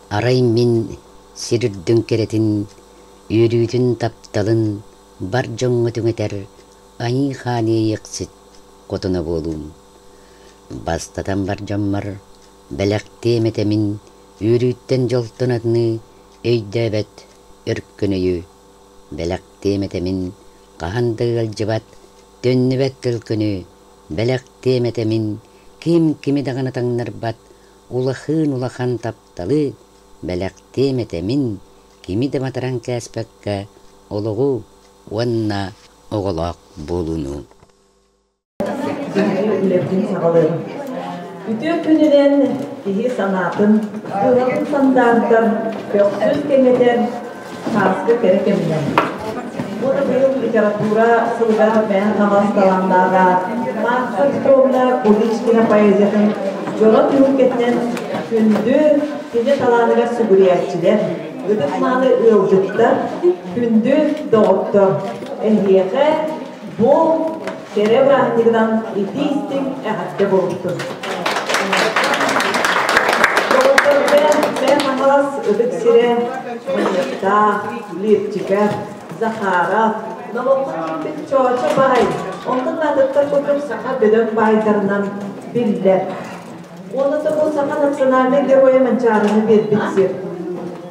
Арай мин сир үрдүн кэрэтин, үөрүүтүн, тапталын бар дьоҥҥо түҥэтэр айыы-хаан иэйиэхсит хотуна буолуум. Бастатан бар дьоммор бэлэхтиэм этэ мин үөрүүттэн дьолтон атыны өйдөөбөт өркөн өйү, бэлэхтиэм этэ мин хаһан да ыалдьыбат, төннүбэт төлкөнү, бэлэхтиэм этэ мин ким кими даҕаны таҥнарбат улахыын улахан тапталы, бэлэхтиэм этэ мин кими да матаран кээспэккэ олоҕу уонна оҕолоох буолууну. Үлэбитин саҕалыыбын. Үтүө күнүнэн киһи санаатын, дууһатын сандаардар, көхсүн кэҥэтэр сааскы кэрэ кэминэн. Бу да быйыл литература сылыгар Мэҥэ Хаҥалас талааннааҕа Марфа Петровна Куличкина поэзиятын дьоро түһүлгэтинэн күндү кини талааныгар сүгүрүйээччилэр, ытык-мааны ыалдьыттар, күндү доҕоттор, эһиэхэ бу кэрэ бырааһынньыгынан итии-истиҥ эҕэрдэ буолуохтун! Доҕотторго Мэҥэ Хаҥалас ытык сирэ Мунньахтаах, Липчиков, Захаров, номоххо киирбит Чоочо баай, онтон атыттар курдук саха бөдөҥ баайдарынан биллэр. Уонна да бу саха национальнай геройа Манчаарыны биэрбит сир.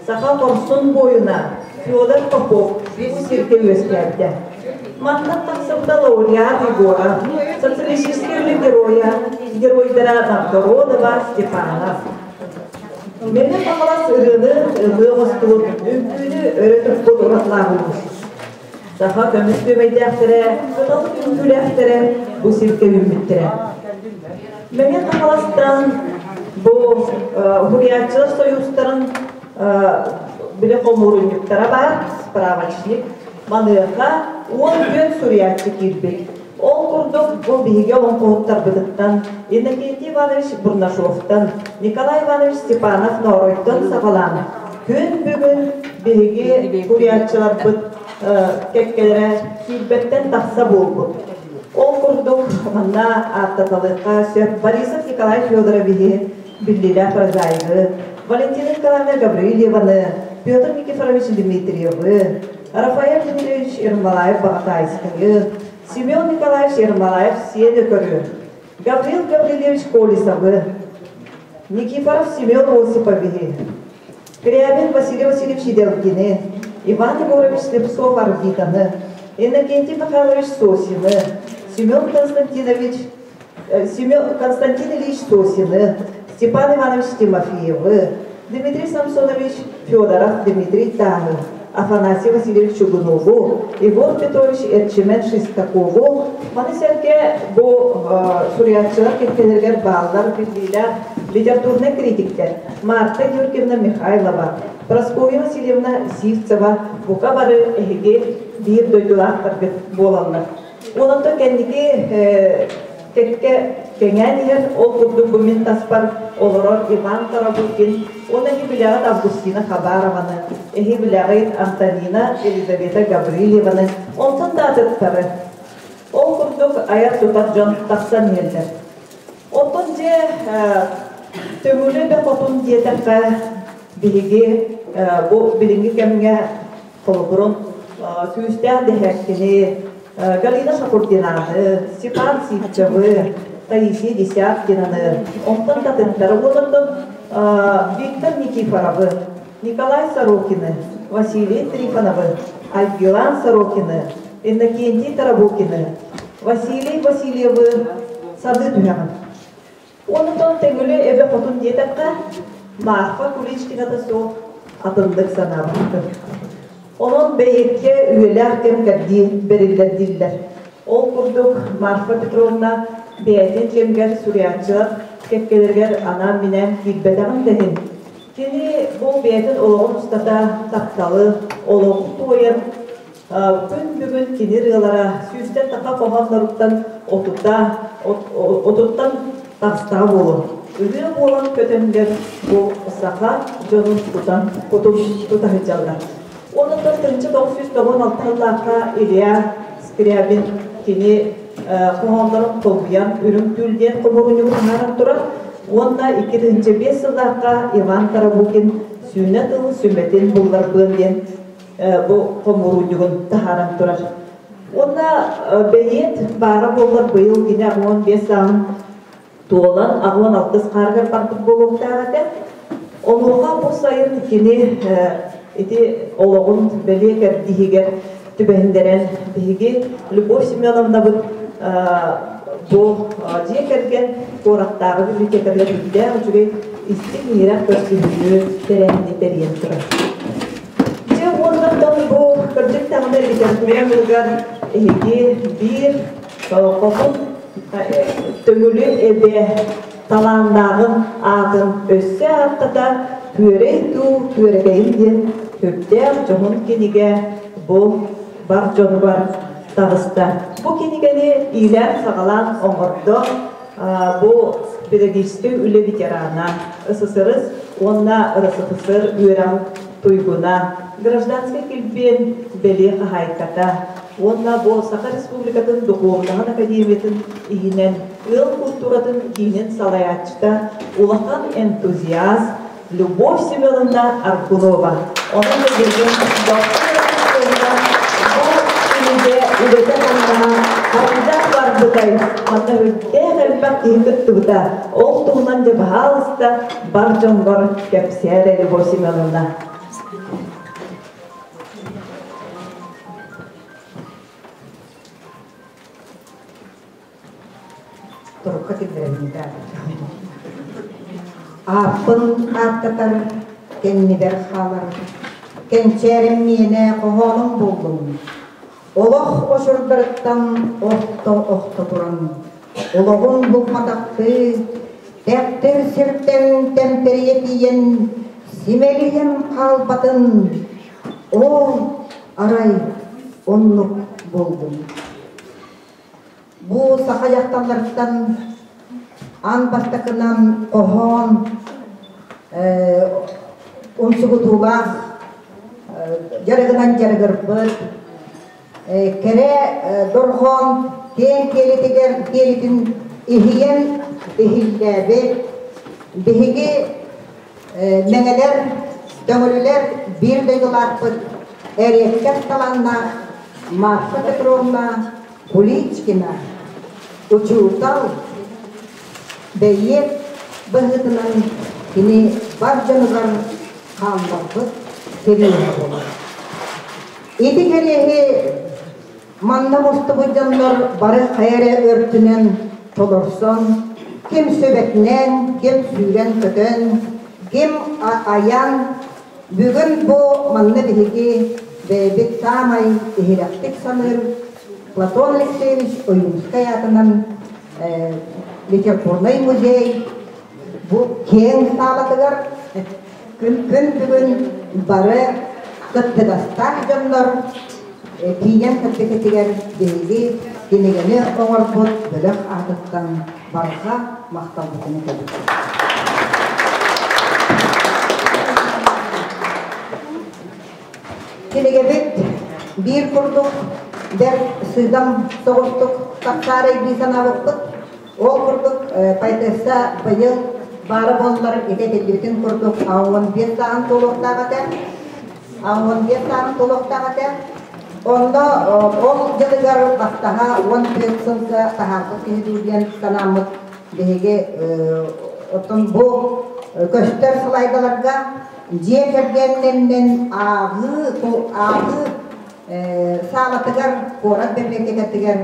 Саха хорсун буойуна Федор Попов бу сиргэ үөскээбитэ. Мантан тахсыбыта лауреат Егоров, социалистическай үлэ геройа, геройдара Новгородова, Степанов. Мэҥэ Хаҥалас ырыаны ылыы оҥостубут, үҥкүүнү өрө туппут уратылаах улуус. Саха көмүс күөмэйдээхтэрэ, кыталык үҥкүүлээхтэрэ бу сиргэ үүммүттэрэ. Мэҥэ Хаҥаластан бу Уһуйааччылар сойуустарын били хомуурунньуктара баар, справочник. Маныаха 14 суруйааччы киирбит. Ол курдук бу биһиги олоҥхоһуттарбытыттан Иннокентий Иванович Бурнашовтан, Николай Иванович Степанов-Нооройтон саҕалаан күн бүгүн биһиги суруйааччыларбыт кэккэлэрэ сүүрбэттэн тахса буолбут. Ол курдук манна ааттаталыахха сөп Борисов Николай Федоровиһы, биллиилээх прозаигы, Валентина Николаевна Гаврильеваны, Петр Никифорович Дмитриевы, Рафаэль Дмитриевич Ермолаев-Баҕатаайыскайы, Семен Николаевич Ермолаев-Сиэн Өкөрү, Гаврил Гаврильевич Колесовы, Никифоров Семен Осиповиһы, Скрябин Василий Васильевич Иделгини, Иван Егорович Слепцов-Арбитаны, Иннокентий Михайлович Сосины, Семен Константинович Семен Константин Ильич Сосины, Степан Иванович Тимофеевы, Дмитрий Самсонович Федоров, Дмитрий Тааһы, Афанасий Васильевич Чугунову, Егор Петрович Эрчимэн Шестакову, маны сэргэ бу суруйааччылар кэккэлэригэр бааллар биллиилээх литературнай критиктэр Марта Георгиевна Михайлова, Прасковья Васильевна Сивцева бука бары эһиги биир дойдулаахтаргыт буолаллар. Онон кэнники кэккэ кэҥээн иһэр, ол курдук бу мин таспар олорор Иван Тарабукин уонна эһи билэҕит Августина Хабарованы, эһи билэҕит Антонина Елизавета Гаврильеваны, онтон да атыттары. Ол курдук айар-тутар дьон тахсан иһэллэр. Оттон дьэ Төҥүлү да хотун диэтэххэ, биһиги бу билиҥҥи кэмҥэ холобурун күүстээх дэһээккини Галина Шакурдинаны, Степан Сивцевы, Таисия Десяткинаны, онтон татыттары уонна Виктор Никифоровы, Николай Сорокины, Василий Трифоновы, Альгилан Сорокины, Иннокентий Тарабукины, Василий Васильевы саныы түһэҕин. Онтон Төҥүлү эбэ хотун диэтэххэ, Марфа Куличкината суох атыннык санаабаппын. Онон бэйэккэ үйэлээх кэм кэрдии бэриллэр дииллэр. Ол курдук Марфа Петровна бэйэтин кэмигэр суруйааччылар кэккэлэригэр анаан-минээн киирбэтэҕин да иһин, кини бу бэйэтин олоҕун устата тапталы, олоҕу туойан Күн бүгүн кини ырыалара сүүстэн таха хоһоонноруттан отута, отуттан тахстаҕа буолуо. Ырыа буолан көтөннөр бу саха дьонун тутан кутун тута сылдьаллар. Онтон 1996 сыллаахха Илья Скрябин кини хоһооннорун толуйан Үрүҥ түүл диэн хомуурунньугу таһааран турар. Уонна 2005 сыллаахха Иван Тарабукин. Сүүнэ тыл сүмэтин булларбыан диэн бу хомуурунньугун таһааран турар. Уонна бэйиэт баара буоллар быйыл кини 15 сааһын туолан 86 хаарыгар барбыт буолуохтаах этэ. Онуоха бу сайын кини ити олоҕун бэлиэ кэрдииһигэр түбэһиннэрэн биһиги Любовь Семеновнабыт бу дьиэ кэргэн куораттааҕы библиотекатыгар үрдээх үчүгэй истиҥ иһирэх көрсүһүүнү тэрээһини тэрийэн турар. Дьэ уонна бу кырдьык даҕаны литература тылыгар эһиги биир хотун Төҥүлү эбэ талааннааҕын аатын өссө ааттата Күөрэй дуу, Күөрэгэйим диэн сүрдээх дьоһун кинигэ бу бар дьонугар таҕыста. Бу кинигэни иилээн-саҕалаан оҥордо бу педагогическай үлэ ветерана, СССР уонна РСФСР үөрэҕин туйгуна, гражданскай килбиэн бэлиэ хаһаайката уонна бу Саха Республикатын Духуобунаһын Академиятын иһинэн ыал культуратын киинин салайааччыта, улахан энтузиаст Любовь Семеновна Аргунова. Онон билигин бу кинигэ үлэтэ-хамнаһа хайдах барбытай, манна үрдээх элбэх киһи кыттыбыта. Ол туһунан дьэ баһаалыста бар дьоҥҥор кэпсээр Любовь Семеновна. Турукка киллэрэммитэ. Ааппын ааттатар, кэннибэр хаалар, кэнчээрим миэнэ хоһоонум буоллун. Олох очурдарыттан охто-охто туран, олоҕун булбатахтыы, тэптэр сиртэн тэмтэрийэ тиийэн, симэлийэн хаалбатын, Оо, арай оннук буоллун. Бу саха дьахталларыттан аан бастакынан хоһоон умсугутуулаах дьарыгынан дьарыгырбыт, кэрэ дорҕоон киэҥ киэлитигэр киэлитин иһийэн иһиллээбит, биһиги Мэҥэлэр, Төҥүлүлэр биир дойдулаахпыт эриэккэс талааннаах Марфа Петровна Куличкина учуутал, бэйиэт быһыытынан кини бар дьонугар хаалларбыт кэриэһэ буолар. Ити кэриэһи манна мустубут дьоннор бары хайа эрэ өртүнэн толорсон, ким сүбэтинэн, ким сүүрэн-көтөн, ким айан, бүгүн бу манна биһиги бэйэбит саамай иһирэхтик саныыр Платон Алексеевич Ойуунскай аатынан литературнай музей бу киэҥ саалатыгар күн күн бүгүн бары кыттыгастаах дьоннор тиийэн кэлбиккитигэр биһиги кинигэни оҥорбут бөлөх аатыттан барҕа махталбытын этэбит. Кинигэбит биир курдук бэрт сыыдам соҕустук тахсаарай дии санаабыппыт. Ол курдук поэтесса быйыл баара буоллар ити этиллибитин курдук 15 сааһын туолуохтаах этэ. 15 сааһын туолуохтаах этэ. Онно ол дьылыгар бастаһа 14 сылга таһаарбыт киһи дуу диэн санааммыт биһиги оттон бу көстөр слайдаларга дьиэ кэргэннэнэн ааҕыы ааҕыы саалатыгар куорат библиотекатыгар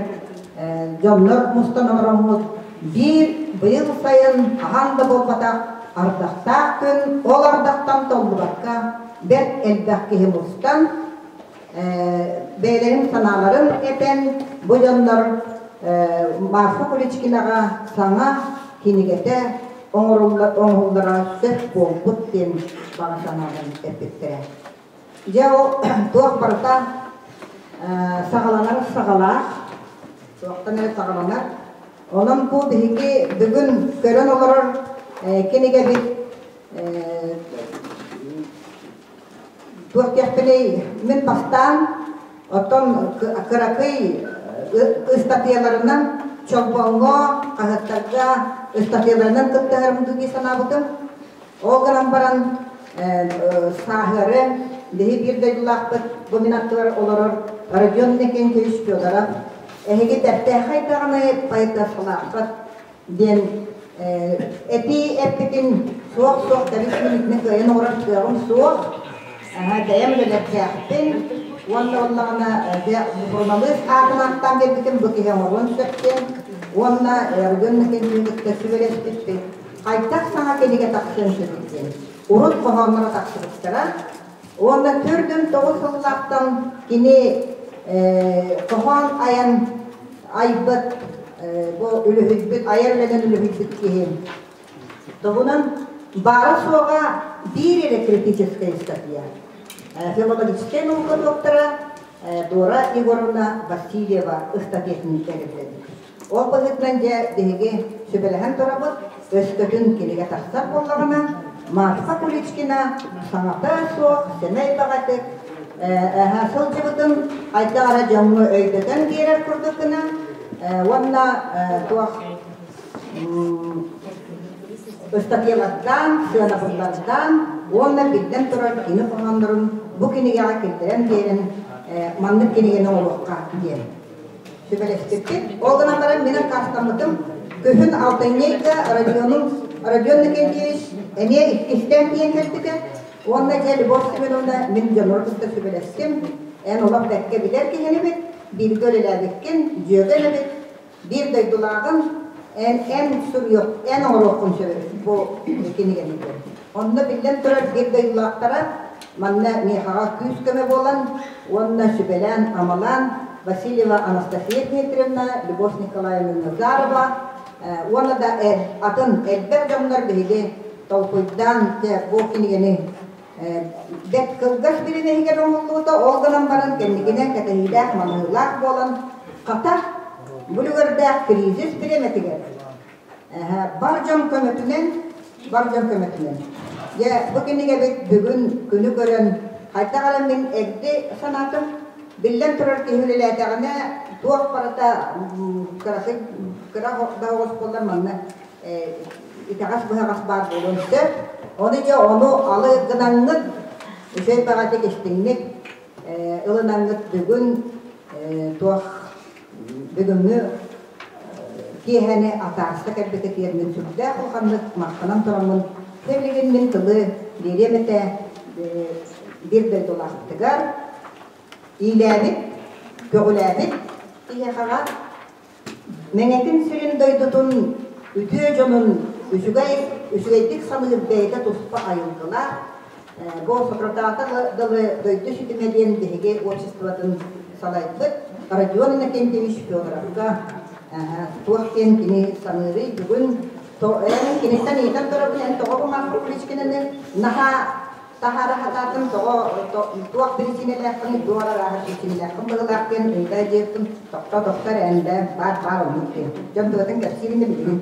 дьоннор мустан олороммут биир быйыл сайын хаһан да буолбатах ардахтаах күн ол ардахтан толлубакка бэрт элбэх киһи мустан бэйэлэрин санааларын этэн бу дьоннор Марфа Куличкинаҕа саҥа кинигэтэ оҥоһуллара сөп буолбут диэн баҕа санааларын эппиттэрэ. Дьэ ол туох барыта саҕаланар саҕалаах, туохтан эрэ саҕаланар. Онон бу биһиги бүгүн көрөн олорор кинигэбит туох диэхпиний, мин бастаан оттон кыракый ыстатыйаларынан Чолбоҥҥо, хаһыаттарга ыстатыйаларынан кыттыһарым дуу дии санаабытым. Ол гынан баран Сааһыары биһи биир дойдулаахпыт бу мин аттыбар олорор Родион Иннокентьевич Федоров эһиги бэртээхэй даҕаны поэтессалааххыт диэн этии эппитин суох-суох кэбис мин итини кыайан оҥорор кыаҕым суох бэйэм үлэлэрдээхпин уонна буоллаҕына суруналыыс аатын ааттаан биэрбитим бу киһи оҥоруон сөп диэн уонна Родион Иннокентьевиһы кытта сүбэлэспиппит хайдах саҥа кинигэ тахсыан сөбүй диэн урут хоһоонноро тахсыбыттара уонна 49 сыллаахтан кини хоһоон айан айбыт бу үлүһүйбүт айар үлэнэн үлүһүйбүт киһи туһунан баара-суоҕа биир эрэ критическая статья филологическай наука доктора Дора Егоровна Васильева ыстатыйатын бэриллэбит. Ол быһыытынан дьэ биһиги сүбэлэһэн турабыт, өскөтүн кинигэ тахсар буоллаҕына, Марфа Куличкина саҥата суох, сэмэй баҕатык сылдьыбытын хайдах эрэ дьоҥҥо өйдөтөн биэрэр курдук гына уонна туох ыстатыйалардаан, сыанабыллардаан уонна биллэн турар кини хоһооннорун бу кинигэҕэ киллэрэн биэрэн маннык кинигэни оҥоруохха диэн сүбэлэспиппит. Ол гынан баран мин аккаастаммытым. Күһүн алтынньы ыйга Родиону Родион Иннокентьевич эмиэ иккистээн тиийэн кэлбитэ. Уонна дьэ Любовь Семеновна мин дьоннору кытта сүбэлэстим. Эн олох бэркэ билэр киһинибит, бииргэ үлэлээбиккин, дьүөгэ эбит, биир дойдулааҕын эн эн суруйуох, эн оҥоруоххун сөп эбит бу кинигэни диэн. Онно биллэн турар биир дойдулаахтара манна миэхэҕэ күүс-көмө буолан уонна сүбэлээн-амалаан Васильева Анастасия Дмитриевна, Любовь Николаевна Назарова уонна да атын элбэх дьоннор биһиги толкуйдаан бу кинигэни бэрт кылгас бириэмэ оҥоһуллубута, ол гынан баран кэнникинэн кэтэһиилээх маныылаах буолан хата бу үлүгэрдээх кризис бириэмэтигэр бар дьон көмөтүнэн бар дьон көмөтүнэн дьэ бу кинигэбит бүгүн күнү көрөн хайдах эрэ мин эгди санаатым биллэн турар киһи үлэлээтэҕинэ туох барыта кыракый кыра да оҕус буоллар манна итэҕэс быһаҕас баар буолуон сөп ону дьэ ону алы гынаҥҥыт үчүгэй баҕатык истиҥник ылынаҥҥыт бүгүн туох бүгүҥҥү киэһэни атаарса кэлбитигэр мин сүрдээх улаханнык махтанан тураммын билигин мин тылы биэриэм этэ биир дойдулаахпытыгар иилээбит көҕүлээбит киһиэхэҕэ Мэҥэтин сирин дойдутун үтүө дьонун үчүгэй үчүгэйдик саныыр бэйэтэ туспа айылгылаах бу соторутааҕыта дылы дойду ситимэ диэн биһиги обществотын салайбыт Родион Иннокентьевич Федоровка туох диэн кини саныырый бүгүн эн киниттэн ыйытан турабын эн тоҕо бу Марфа Куличкинаны наһаа таһаара сатаатым тоҕо туох биричиинэлээххиний туох арааһа причинэлээххин быһыылаах диэн ыйыта диэбитим тохто тохто эрэ эндэ баар баар оннук диэн дьон тылатын кэпсиирин да билигин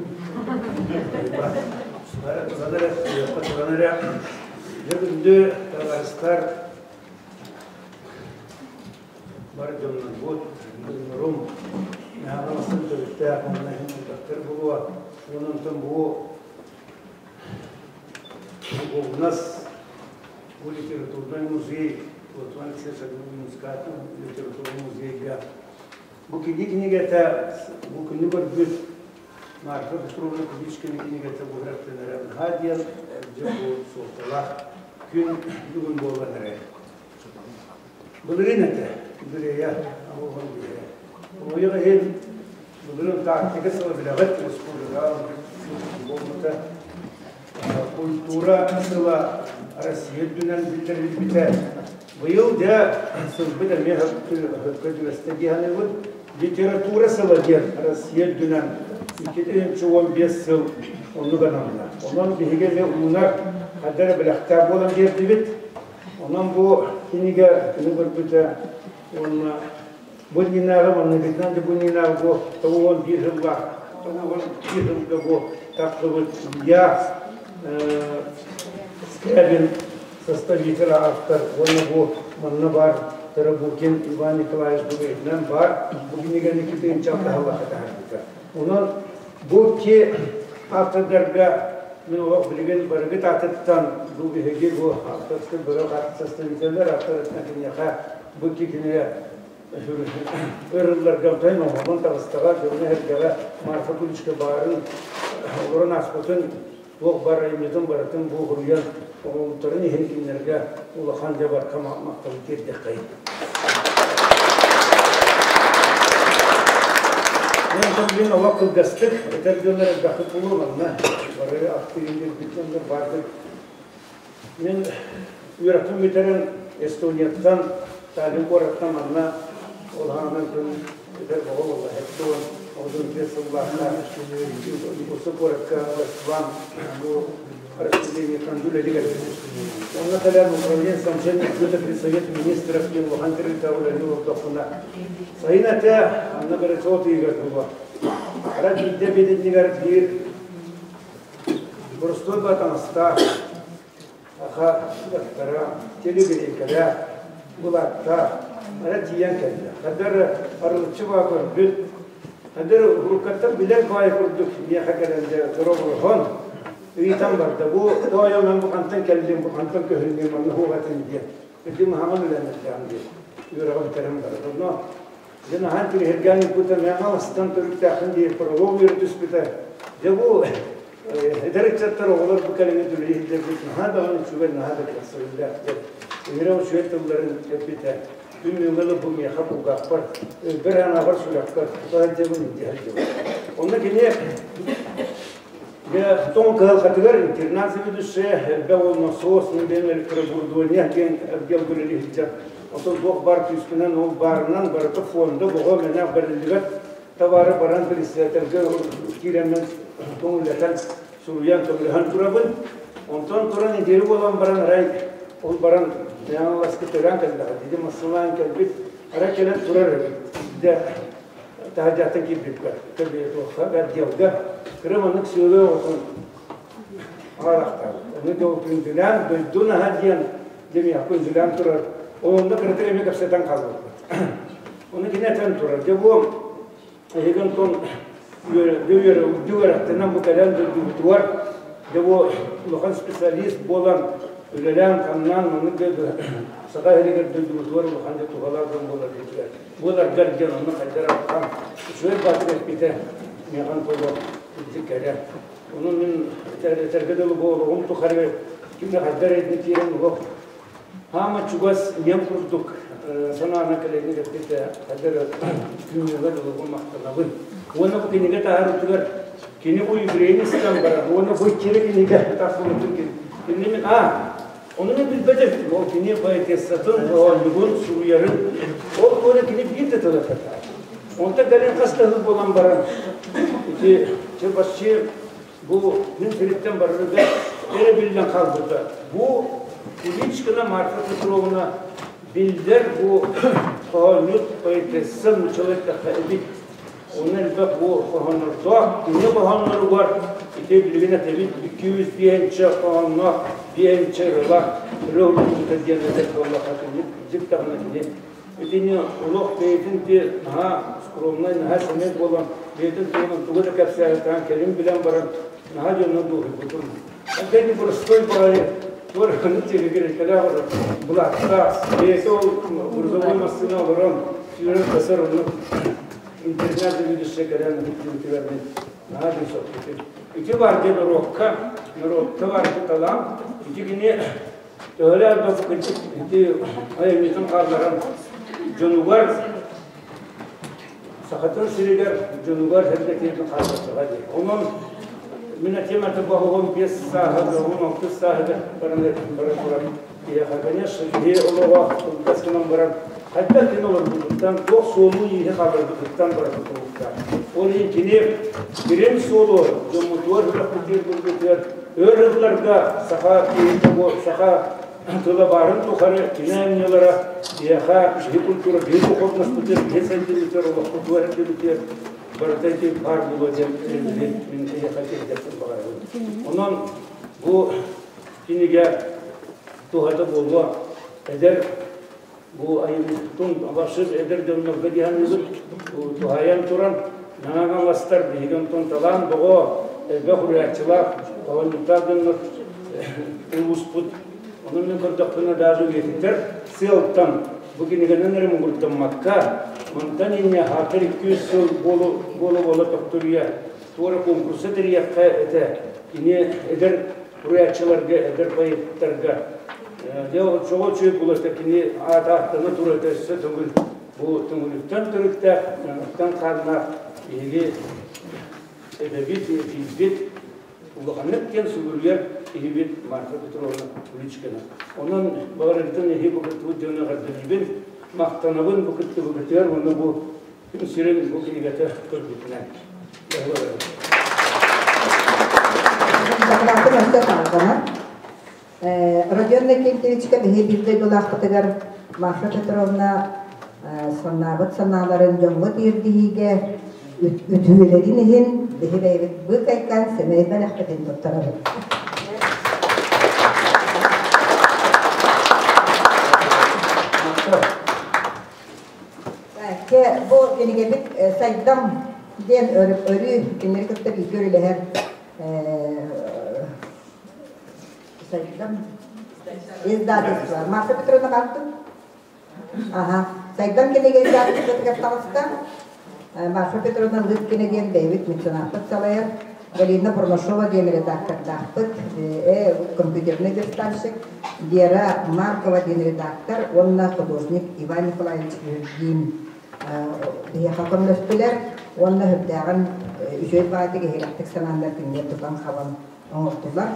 Дьэ күндү табаарыстар бар дьоннорбут, дьоннорум, наһаҕаласын төрүттээх уонна иһин элбэхтэр буолуо. Онон бу У нас бу литературнай музей, Платон Алексеевич Мускатов литературный музейга бу кини кинигэтэ бу күнү көрбүт Марфа Петровна Куличкина кинигэтэ буһараттанара наһаа диэн дьэ бу суолталаах күн бүгүн буолан эрэр. Былырыын этэ, Андрея Оҕон биһэ. Хомойуох иһин, былырыын тактика сыла билэҕит, республикаҕа буолбута. Культура сыла Россия үрдүнэн биллэриллибитэ. Быйыл дьэ сылбыт эмиэ хөпкө түбэстэ дии саныыбын. Литература сыла диэн Россия үрдүнэн 2015 сыл оннук ананна. Онон биһиги эмиэ уунар хайдах эрэ бэлэхтээх буолан биэрдибит. Онон бу кинигэ күнү көрбүтэ уонна бу иннинээҕи манныгытынан да бу иннинээҕи бу 91 сыллаах 91 сылга бу тахсыбыт Я Скрябин составитель автор уонна бу манна баар Тарабукин Иван Николаевич бу баар бу кинигэни китинча таһаллаха таһаарбыта. Онон бу ки автордарга мин олох билигин барыгыт аатыттан Бу биһиги бу авторскай бөлөх составителлэр автор киниэхэ бу кинигэ ырылларга онтон оҥоһуллан таҕыстаҕа дьоҥҥо-сэргэҕэ Марфа Куличка баарын олорон ааспытын туох бар айымньытын барытын бу суруйан оҥоһуктарын иһин кинилэргэ улахан дьабарка махталы тиэрдиэххэйин. Мен билин олох кылгастык этэр дьоннор элбэхтик буолуо манна бары ахтыын биэрбит дьоннор баардык. Мен үөрэхпин бүтэрэн Эстонияттан Таллин куораттан манна улахан күн эдэр оҕо буолла хэттуон 35 сыллаахта Якутск куоракка Ван бу распределениеттан үлэлик кэлбит. Онно кэлэн управление снабжения быта при Совете министров диэн улахан тэрилтэ үлэлии олордохпуна сайын этэ анна горячо тыйыгар була. Ара биирдэ биэдиннигэр биир боростуой батаҥастаах Аха дьахтара, телегрекэлээх, былааттаах, ара тиийэн кэллэ. Хаддар арылыччы баа көрбүт, хаддар уруккаттан билэр баай курдук миэхэ кэлэн дьэ дорооболоһон ыйытан барда. Бу тоойом эн бу хантан кэллиҥ, бу хантан көһүннүҥ, манна хуоҕатын диэн. Ити маһаҕын үлэлэрдээх диэн үөрэҕи бүтэрэн барар. Онно дьэ наһаа интириэһиргээн ыыппыта, мээнэ аластан төрүттээхпин диир пролог үөрдүспүтэ. Дьэ бу Эдэр ыччаттар, оҕолор бу кэлиҥҥи үлэлии сылдьарбыт наһаа даҕаны үчүгэй, наһаа да кэрэхсэбиллээх диэн ыҥыра үчүгэй тылларын эппитэ. Күн бүгүҥҥэ бу миэхэ кулгаахпар, өйбөр анаабар сүрэхпэр тута сылдьабын, илдьэ сылдьабын. Онно кини дьэ тоҥ кыһалҕатыгар интернат заведующая элбэх уонна соос диэн электроборудование диэн отделга үлэлии сылдьар. Оттон туох баар күүспүнэн ол баарынан барыта фонда боҕо мэнээх бэриллибэт Табаары баран председательгэ киирэммин көҥүллэтэн суруйан көмөлөһөн турабын. Онтон туран нэдиэлэ буолан баран арай ол баран Ласка төрөөн кэллэҕэ диди массыылаан кэлбит арай кэлэн турар эбит. Дэ таһырдьаттан киирбиппэр туохха отделга кыра маннык сыалы оҕотун аҕалахтаабыт. Ону дьол күндүлээн дойду наһа диэн дэмиэххэ күндүлээн турар. Онно кыратык эмиэ кэпсэтэн хаалбыппыт. Ону кини этэн турар, дьэ бу эһиги онтон үөрэхтэнэн бу кэлэн дойдубутугар дьэ бу улахан специалист буолан үлэлээн-хамнаан маннык саха иһигэр дойдубутугар улахан дьэ туһалаах дьон буолар диэтилэр. Буоларгар диэн онно хайдар алхан үчүгэй баатыр эппитэ миэхэн толо илдьи кэрэ. Ону мин этэргэ дылы бу олоҕум тухары ким да хайдар эдни киирэн олох Хаама чугас ийэм курдук санаана кэлэҥҥэ кэппитэ хадыр күннүгэ дылыбын махтанабын. Уонна бу кинигэ таһаарытыгар кини бу юбилейын истэн баран уонна бу иккири кинигэ тахсыбытын кини мин а ону мен билбэтим ол кини поэтессатын оонньугун суруйарын ол туора кини биир да тылы эппэтэ. Онтон кэлин хас да сыл буолан баран ити чебасчы Бу күн сириттэн барарыгар эрэ биллэн хаалбыта. Бу Куличкина Марфа Петровна биллэр бу хоһоонньут поэтесса нууччалыы эттэххэ эбит. Онно элбэх бу хоһооннордоох. Кини хоһоонноругар ити билигин этэбит 205 хоһоонноох биэнчэ ырыла ырыа уруйбута диэн этэр буоллахха кини дьик даҕаны кини Итини олох бэйэтин ти наһаа скромнай, наһаа сэмэй буолан, бэйэтин туһунан тугу да кэпсээбэтэҕин кэлин билэн баран, наһаа дьонно дуоһуйбутум. Опять простой баҕайы туораны телегрекэлээх былааттаах, бэйэтэ ол грузовой массыына олорон, сүүрэн тасар оннук интернет заведующая кэлэн бүттүбүтүгэр мин наһаа дьон соппутум. Ити бар дьэ норуокка, норуокка бар дьэ талаан, ити кини Төһөлөөх да кырдьык ити айымньытын хаалларан дьонугар Сахатын сиригэр дьонугар сэргэтиэтин хааллардаҕа дии. Онон мин этиэм этэ баһылым биэс сааһа, доҕун алтыс сааһыгар баран баран туран киһиэхэ, конечно, киһи олоҕо кылгас гынан баран хайдах кини олорбутуттан, туох суолу-ииһи хаалларбытыттан баран тутулуктаах. Ол иһин кини бирин суолу дьоммутугар, үрдүгэр Өр ылларга саха киһитэ бу саха тыла баарын тухары кини айымньылара биһиэхэ биһи культура, биһи духовноспутун, биһи сайдыыбытыгар, олохпутугар эрдибитигэр барыта ити баар буолуо диэн мин эйиэхэ тиэрдиэхпин баҕарабын. Онон бу кинигэ туһата буолуо эдэр бу айымньытын вообще эдэр дьоннорго диһаныыбын туһайан туран Улууспут. Онон мин көрдөхпүнэ даже үйэтитэр сыалтан бу кинигэнэн эрэ муҥурдаммакка, мантан инньэ аатыр 200 сыл буола-буола төхтүрүйэ туора конкурса тэрийиэххэ этэ. Кини эдэр суруйааччыларга, эдэр поэттарга дьэ оччоҕо үчүгэй буолар кини аата ааттана турар өссө төгүл бу Төҥүлүттэн төрүттээх, Төҥүлүттэн хааннаах биһиги эбэбит, эдьиийбит улаханнык диэн сүгүрүйэр киһибит Марфа Петровна Куличкина. Онон баҕарыгытын эһи бу кыттыбыт дьону эҕэрдэлиибин, махтанабын бу кыттыбыкытыгар уонна бу күн сирин бу кинигэтэ көрбүтүнэн. Дакылаатын өссө салҕанар. Родион Иннокентьевичка биһи биир дойдулаахпытыгар Марфа Петровна санаабыт санааларын дьоҥҥо тиэрдиһиигэ үтүөлэрин иһин биһи бэйэбит быыкайкаан сэмэй бэлэхпитин туттарабыт. Бу кинигэбит Сайдам диэн өрүү кинилэри кытта бииргэ үлэлэһэр Сайдам издательство. Марфа Петровна баартын? Аха. Сайдам кинигэ издательствотыгар таҕыста. Марфа Петровна Лыткина диэн бэйэбит меценаппыт салайар. Галина Бурнашова диэн редактордаахпыт, компьютерный верстальщик, Вера Маркова диэн редактор уонна художник Иван Николаевич Юргин биһиэхэ көмөлөстүлэр уонна үрдээҕин үчүгэй баҕайытык иһирэхтик санааннар кинилэр тутан-хабан оҥордулар.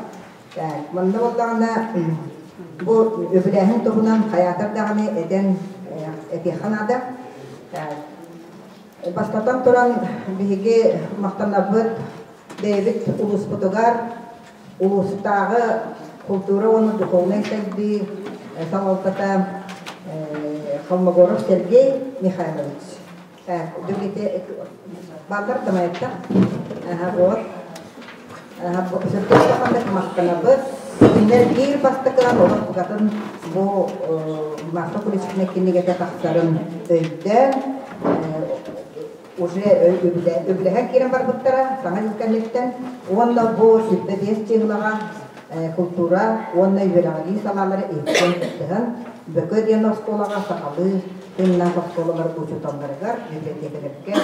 Манна буоллаҕына бу үбүлээһин туһунан хайаатар даҕаны этэн этиэххэ наада. Бастатан туран биһиги махтанабыт бэйэбит улууспутугар улуустааҕы култуура уонна духовнай сайдыы салалтата Холмогоров Сергей Михайлович. Бааллар Тамаевтар. Вот. Сөптөөх махтанабыт. Кинилэр биир бастакынан олох букатын бу Марфа Куличкина кинигэтэ тахсарын өйдөөн уже үбүлэһэн киирэн барбыттара саҥа дьыл кэнниттэн уонна бу 25 чыһылаҕа култуура уонна үөрэҕирии салаалара иһиттэн кыттыһан Бөкө диэн оскуолаҕа сахалыы тыыннаах оскуолалар учууталларыгар, библиотекаларга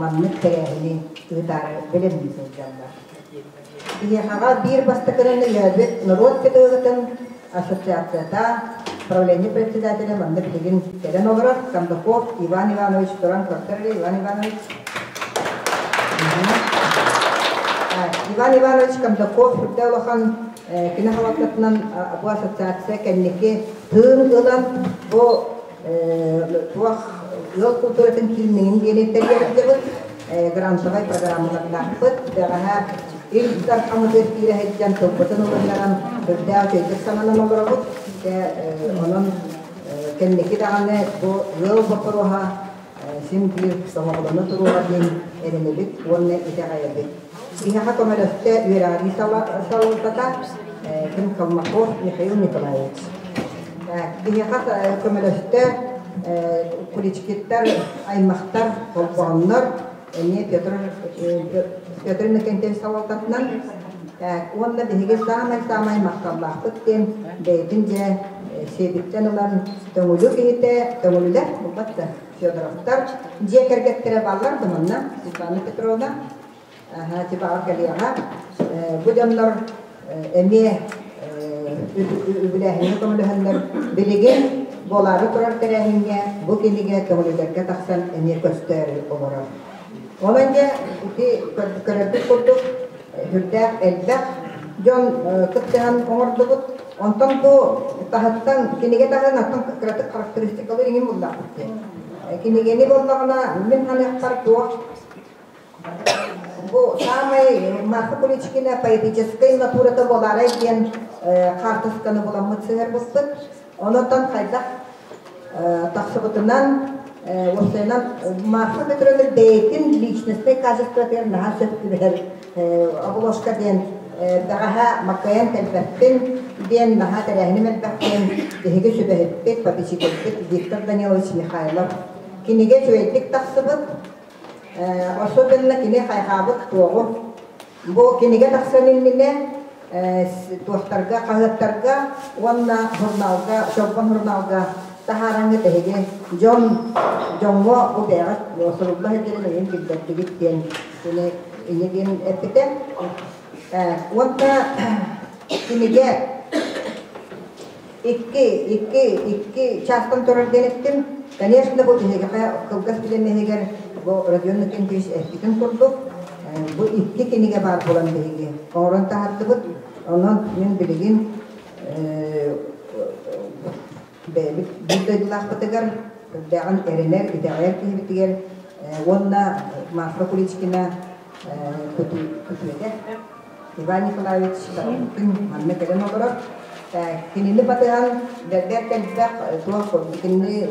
маннык тэрээһини ыытаары бэлэмнии сылдьаллар. Биһиэхэҕэ биир бастакынан өйөөбүт норуот педагогатын ассоциацията, правление председателя манна билигин кэлэн олорор Кондаков Иван Иванович туран көрдөр Иван Иванович. Иван Иванович Кондаков үрдэ улахан кини халаттатынан бу ассоциация кэнники тыын ылан бу туох ыал култууратын кииннигин диэн тэрийэрдибит грантовай программалардаахпыт бэҕэһээ Ил Дархаммытыгар киирэ сылдьан тылбытын ылыннаран үрдээх үчүгэйдик сананан олоробут онон кэнники даҕаны бу ыал боппуруоһа син биир сомоҕолоно туруоҕа диэн эрэнэбит уонна итэҕэйэбит. Биһиэхэ көмөлөстө үөрэҕирии салалтата Ким Калмаков Михаил Николаевич. Биһиэхэ көмөлөстө Куличкиттар, аймахтар, холбооннор, эмиэ Петр Петр Иннокентьевич салалтатынан уонна биһиги саамай-саамай махталлаахпыт диэн бэйэтин дьэ сиэбиттэн ылан Төҥүлү киһитэ Төҥүлүлэр булбат да Федоровтар дьиэ кэргэттэрэ бааллар да манна Светлана Петровна типаҕа кэлиэҕэ. Бу дьоннор эмиэ үбүлээһиҥҥэ көмөлөһөннөр билигин буолаары турар тэрээһиҥҥэ бу кинигэ көҥүлүлэргэ тахсан эмиэ көстөөрү олорор. Онон дьэ ити көрөрбүт курдук сүрдээх элбэх дьон кыттыһан оҥордубут. Онтон бу таһыттан кинигэ таһынан оттон кыратык характеристикалар иҥин буллахпыт диэн. Кинигэни буоллаҕына мин ханыахпар туох Бу саамай Марфа Куличкина поэтическай натурата буолаарай диэн хаартысканы буламмыт сыһыарбыппыт. Онон хайдах тахсыбытынан уопсайынан Марфа Петровна бэйэтин личностнай качествотыгар наһаа сөп түбэһэр обложка диэн бэҕэһээ маккайан кэлбэппин диэн наһаа тэрээһиним элбэх диэн биһиги сүбэһиппит, попечительбит Виктор Данилович Михайлов кинигэ үчүгэйдик тахсыбыт. Особенно кини хайҕаабыт туоҕу. Бу кинигэ тахсан иннинэ Туохтарга, хаһыаттарга уонна журналга, Чолбон журналга таһаараҥҥыт эһиги дьон дьоҥҥо бу бэйэҕит сурулла сылдьарын эйин билбэттигит диэн кини инньэ диэн эппитэ. Уонна кинигэ икки чаастан турар диэн эттим. Конечно, бу биһиэхэ кылгас билим иһигэр бу Родион Иннокентьевич эппитин курдук, бу икки кинигэ баар буолан биһиги оҥорон таһаардыбыт. Онон мин билигин бэйэбит биир дойдулаахпытыгар үрдээҕин эрэнэр, итэҕэйэр киһибитигэр уонна Марфа Куличкина күтүөтэ Иван Николаевич Тарабукин манна кэлэн олорор. Кинини батыһан бэрт элбэх туох кинини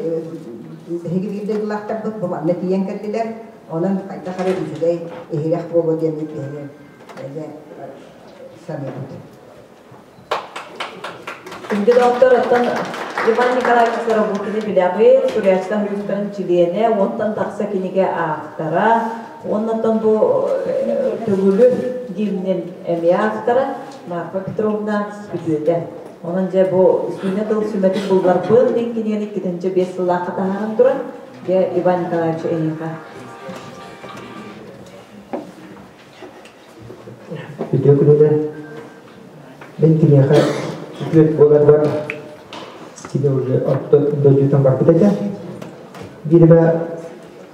биһиги биир дойдулаахтарбыт бу манна тиийэн кэллилэр. Онон хайдах эрэ үчүгэй иһирэх буолуо диэн биһиги саныыбыт. Күндү доҕоттор, оттон Иван Николаевич Тарабукины билэҕит, суруйааччылар союзтарын чилиэнэ, уонтан тахса кинигэ автора, уоннаттан бу Төгүлү гимнин эмиэ автора Марфа Петровна күтүөтэ. Онон дьэ бу сүүнэ тыл сүмэтин булларбын диэн кинигэни 2005 сыллаахха таһааран туран, дьэ Иван Николаевич эйиэхэ. Үтүө күнүнэн мин киниэхэ үтүөт буоларбар кини уже орто дойдутан барбыт этэ. Биир эмэ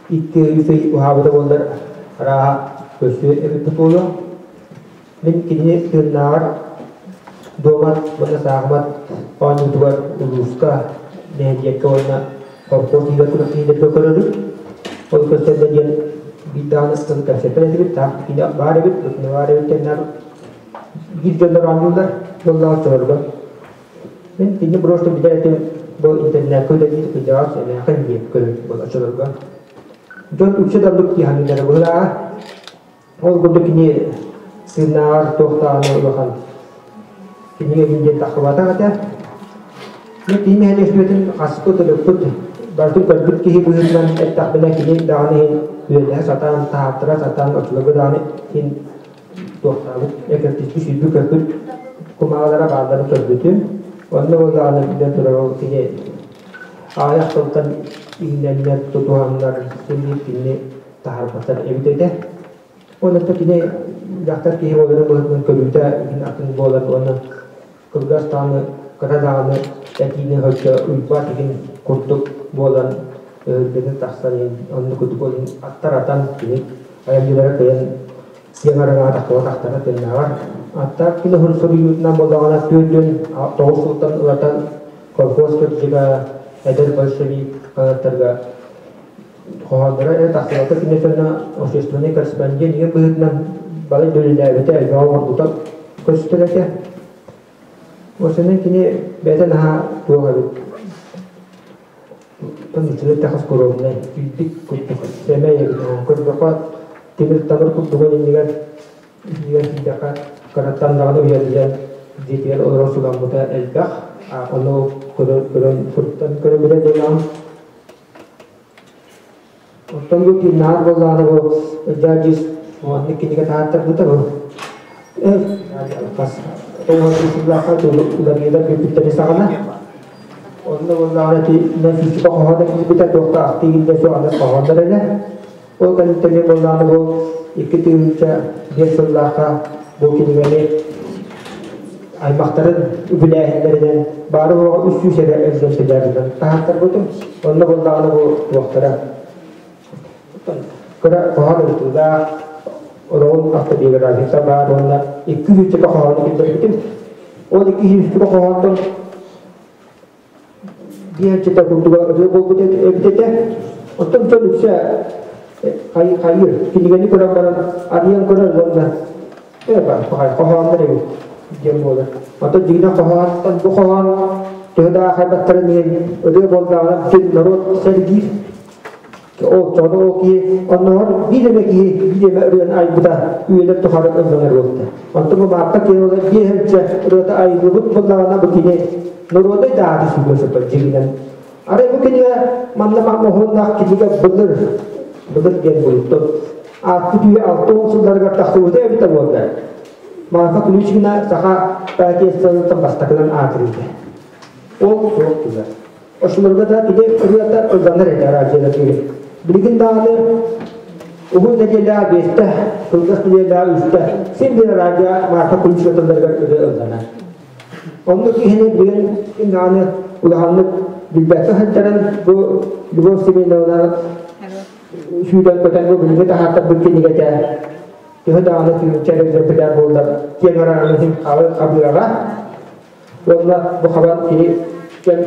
2-3 ый уһаабыта буоллар арааһа көрсүө эбит буолуо. Мин кинини тыыннааҕар дуомат уонна саахымат оонньуутугар улууска, нэһилиэккэ уонна холкуос иһигэр күрэхтэһиилэргэ көрөрүм. Ол көрсөллө диэн биир даҕаны тыл кэпсэппэт этибит, таах кини баар эбит, кини баар эбит диэн биир дьоннор оонньууллар, буоллаҕа оччолорго. Мин кинини просто билэр этим, бу интернеккэ үлэлиир кырдьаҕас эмээхин диэн көрөр буолла оччолорго. Дьон үксэ да оннук дии саныыллара быһыылааҕа. Ол курдук кини тыыннааҕар туох даҕаны улахан кинигэ диэн тахсыбатах этэ. Мин кини нэһилиэстибэтин хаспыт, ырыппыт, барытын көрбүт киһи быһыытынан эттэхпинэ, кини даҕаны иһин үлэлэһэ сатаан, таһааттара сатаан, оччолорго даҕаны иһин туохтаабыт, экэртиспит, сүүрбүт-көппүт кумааҕылара баалларын көрбүтүм. Онно ол даҕаны биллэн турар, ол кини аҕыйах сылтан иҥнэннэр, тутуһаннар, син биир кинини таһаарбаттар эбит этэ. Уонна кини дьахтар киһи буоларын быһыытынан көрүүтэ атын буолар уонна кылгас даҕаны, кыра даҕаны этиини өссө уйбат игин курдук буолан өһүргэнэн тахсан оннук курдук ол аттар атан кини айымньылара кыайан киэҥ араҥаҕа тахсыбатахтара тыыннааҕар. Аттаах кини суруйуутунан буоллаҕына 49 сылтан ылатан колхоз кырдьыга эдэр большевик хаһыаттарга хоһоонноро эрэ тахсыбакка киниэхэ общественный корреспондент деген быһыытынан балай да үлэлээбитэ, элбэҕи оҥорбута көстөр этэ. Осенен кини бэйэтэ наһаа туох эбит тонуччулар тахас скоромнай, күйдүк курдук, сэмэй эбит. Көрдөххө тимир-тамыр курдугун иннигэр иннигэр киирдэххэ кыраттан даҕаны уйадыйан дьиэтигэр олорон суламмыта элбэх. Ону көрөн көрөн суруктан көрөн билэр буоллаҕым. Оттон бу тыыннаах буоллаҕына бу дьаадьыс уонна кинигэ таһааттарбыта бу. Хас тоҕус уларыйыылар бүппүттэрин саҕана. Онно буоллаҕына ити физика хоһооно киирбитэ туох да ахтыы киллэ суох аны хоһооннор эрэ. Ол кэнниттэн буоллаҕына бу 2005 сыллаахха бу кинигэни аймахтарын үбүлээһиннэринэн баары-суоҕа 300 эрэ экземплярынан таһааттарбытым. Онно буоллаҕына бу туохтара кыра хоһоон ырытыылаах олоҕун автобиографията баар уонна 200 хоһоону киллэрбитим. Ол 200 хоһоонтон биһэрчитэ курдуга ырыа буолбут эбит этэ. Оттон дьон үксэ хайыр кинигэни көрөн баран арыйан көрөр уонна хоһооннор эбит диэн буолар. Оттон дьиҥинэ хоһоонтон бу хоһоон төһө да аахайбаттарын иһин ырыа буоллаҕына бүтүн норуот сэргиир. Ол чоҕону ол киһи оннооҕор биир эмэ киһи биир эмэ ырыаны айбыта үйэлэр тухары ылланар буолта. Онтон бу Мааппа киһи биэһинчэ ырыата айыллыбыт буоллаҕына бу кини норуодай да ааты сүгүө сөп дьиҥинэн. Арай бу кинигэ манна моһуоннаах кинигэ былыр былыр диэн буолуттун. Ааспыт үйэ 60 сылларыгар тахсыбыта эбитэ буолла. Марфа Куличкина саха поэтессалыттан бастакынан аатырыыта. Ол суох тылар. Ошуларга да кини ырыата ылланар этэ радиода тиийэн. Билигин даҕаны уһун нэдиэлэҕэ биэстэ, кылгас нэдиэлэҕэ үстэ син биир радио Марфа Куличкина тылларыгар ырыа ылланар. Оннук киһини билигин ким даҕаны улаханнык билбэккэ сылдьарын бу Любовь Семеновна сүүрэн-көтөн бу билиҥҥи таһааттарбыт кинигэтэ төһө даҕаны тыынча экземпляр буоллар киэҥ араҥаны иһин хабыаҕа уонна бу хабан кини кэм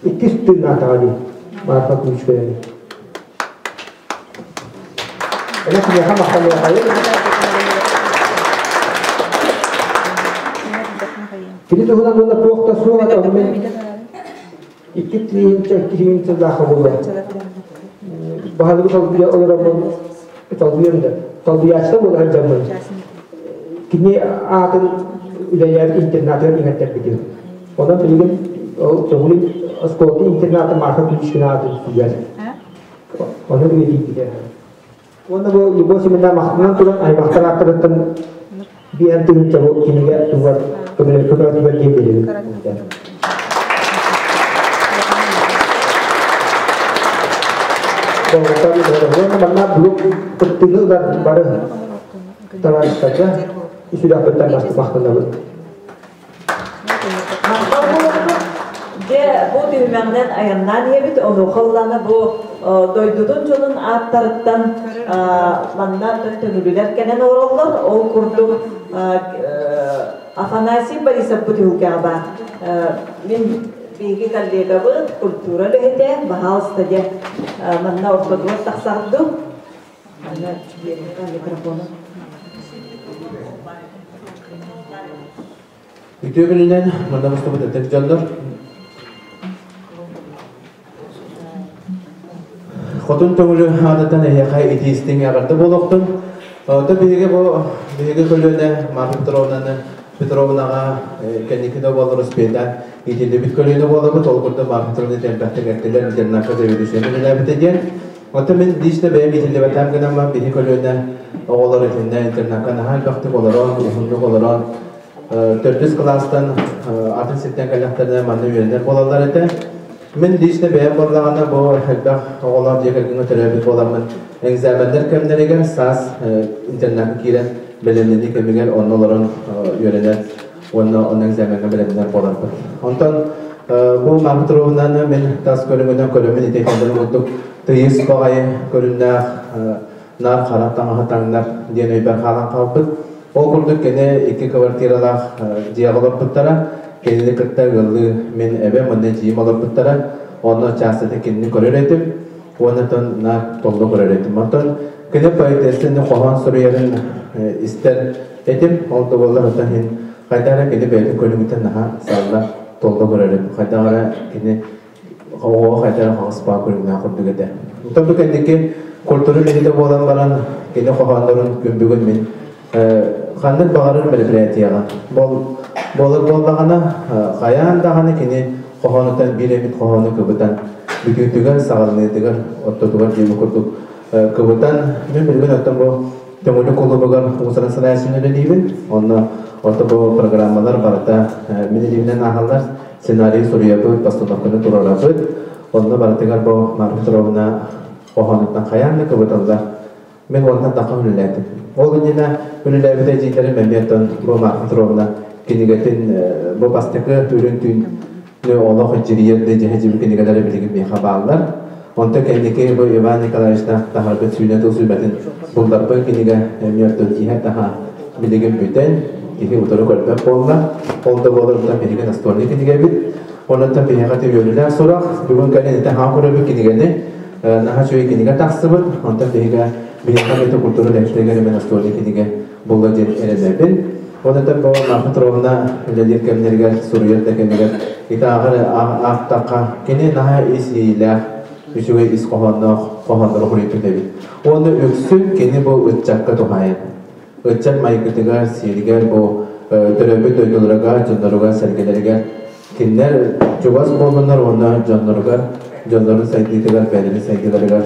иккис тыыннаатаҕа дии Марфа Ключкаяны. Эне киниэхэ махтаныахайын. Кини туһунан уонна туох да суох ата мен 2 тыһыынча 2 сыллаахха буолла. Баһылыгы солбуйа олороммун солбуйам да солбуйааччыта буола сылдьаммын кини аатын үлэлээн интернатыгар иҥэртэрбитим. Онон билигин ол Төҥүлү оскуолатын интерната Марфа Ключкина аатын сүгэр. Ону үйэтийбитэ. Уонна бу Любовь Семеновна махтанан туран аймахтар ааттарыттан 5 тыһыынча бу кинигэ туһугар көмөлөтүгэр диэн биэрэбин. Уонна манна бүгүн кыттыыны ылар бары товарищтарга сүрэхпиттэн махтанабын. Дьэ, бу түһүмэҕинэн айаннаан иһэбит, онуоха ыллана бу дойдутун дьонун ааттарыттан манна төҥүлүлэр кэлэн олороллор. Ол курдук Афанасий Борисов бу түһүлгэҕэ баар. Мин биһиги коллегабыт, культура үлэһитэ, баһаалыста дьэ, манна ортотугар тахсардым. Манна микрофону. Үтүө күнүнэн, манна мустубут ытык дьоннор. Хотун Төҥүлү аатыттан эһиэхэ итии-истиҥ эҕэрдэ буолуохтун. Оттон биһиги бу биһиги көлүөнэ Марфа Петровнаны Петровнаҕа кэнники да буоллар успейдаан иитиллибит көлүөнэ буолабыт. Ол курдук Марфа Петровна элбэхтик эттилэр, интернакка заведующайын үлэлээбитэ диэн. Оттон мин лично бэйэм иитиллибэтээм гынан биһи көлүөнэ оҕолор итиннэ интернакка наһаа элбэхтик олорон, уһуннук олорон, төрдүс кылаастан атын сиртэн кэллэхтэринэ манна үөрэнэр буолаллар этэ. Мин лично бэйэм буоллаҕына бу элбэх оҕолоох дьиэ кэргэҥҥэ төрөөбүт буоламмын экзаменнар кэмнэригэр саас интернакка киирэн бэлэмнэнии кэмигэр онно олорон үөрэнэр уонна онно экзамеҥҥа бэлэмнэнэр буоларбыт. Онтон бу Марфа Петровнаны мин тас көрүҥүнэн көрөммүн ити кэллэрим курдук тыйыс баҕайы көрүннээх наар хара таҥаһы таҥнар диэн өйбөр хаалан хаалбыт. Ол курдук кини икки квартиралаах дьиэҕэ олорбуттара. Кинини кытта ыаллыы мин эбэм уонна эдьиийим олорбуттара. Онно чаастата кинини көрөр этим. Уонна наар толло көрөр этим. Онтон кини поэтессаны хоһоон суруйарын истэр этим. Ол да буоллар оттон иһин хайдах эрэ кини бэйэтин көрүҥүттэн наһаа салла толло көрөр этим. Хайдах эрэ кини оҕоҕо хайдах эрэ хаҕыс баа көрүҥнээх курдук этэ. Онтон бу кэнники культура үлэһитэ буолан баран кини хоһооннорун күн бүгүн мин ханнык баҕарар мероприятияҕа буолар буоллаҕына хайаан даҕаны кини хоһоонуттан биир эмит хоһоону кыбытан бүтүүтүгэр, саҕаланыытыгар, ортотугар диэби курдук кыбытан мин билигин оттон бу Төҥүлү кулубугар уусуран салайааччыны үлэлиибин. Онно орто бу программалар барыта мин илиибинэн ааһаллар. Сценарий суруйабыт, постановканы туруорабыт. Онно барытыгар бу Марфа Петровна хоһоонуттан хайаан да кыбыталлар. Мин уонтан тахха үлэлээтим. Ол иннинэ үлэлээбит эдьиийдэрим эмиэ оттон бу Марфа Петровна кинигэтин бу бастакы үрүҥ түүн олох дьириэр да дьэһэ кинигэлэрэ билигин миэхэ бааллар. Онтон кэнники бу Иван Николаевичтаах таһаарбыт сүүнэ тыл сүбэтин булларбын кинигэ эмиэ оттон иһэ таһа билигин бүтэн киһи утары көрбөт буолла. Ол да буолар биһиги настольный кинигэбит. Онон биһиэхэ үөрүүлээх сурах. Бүгүн кэлин ити хаан көрөбүт кинигэни наһаа үчүгэй кинигэ тахсыбыт. Онтон биһигэ биһиэхэ бэйэтэ культура үлэһиттэригэр эмэ настольный кинигэ буолла диэн эрэнэбин. Онон бу Марфа Петровна үлэлиир кэмнэригэр, суруйар да кэмигэр ити ааҕар аахтахха кини наһаа ис иилээх, үчүгэй ис хоһоонноох хоһооннору суруйбут эбит. Уонна үксүн кини бу ыччакка туһаайан. Ыччат майгытыгар, сиэригэр бу төрөөбүт дойдуларыгар, дьонноругар, сэргэлэригэр кинилэр чугас буоллунар уонна дьонноругар, дьоннорун сайдыытыгар, бэйэлэрин сайдыыларыгар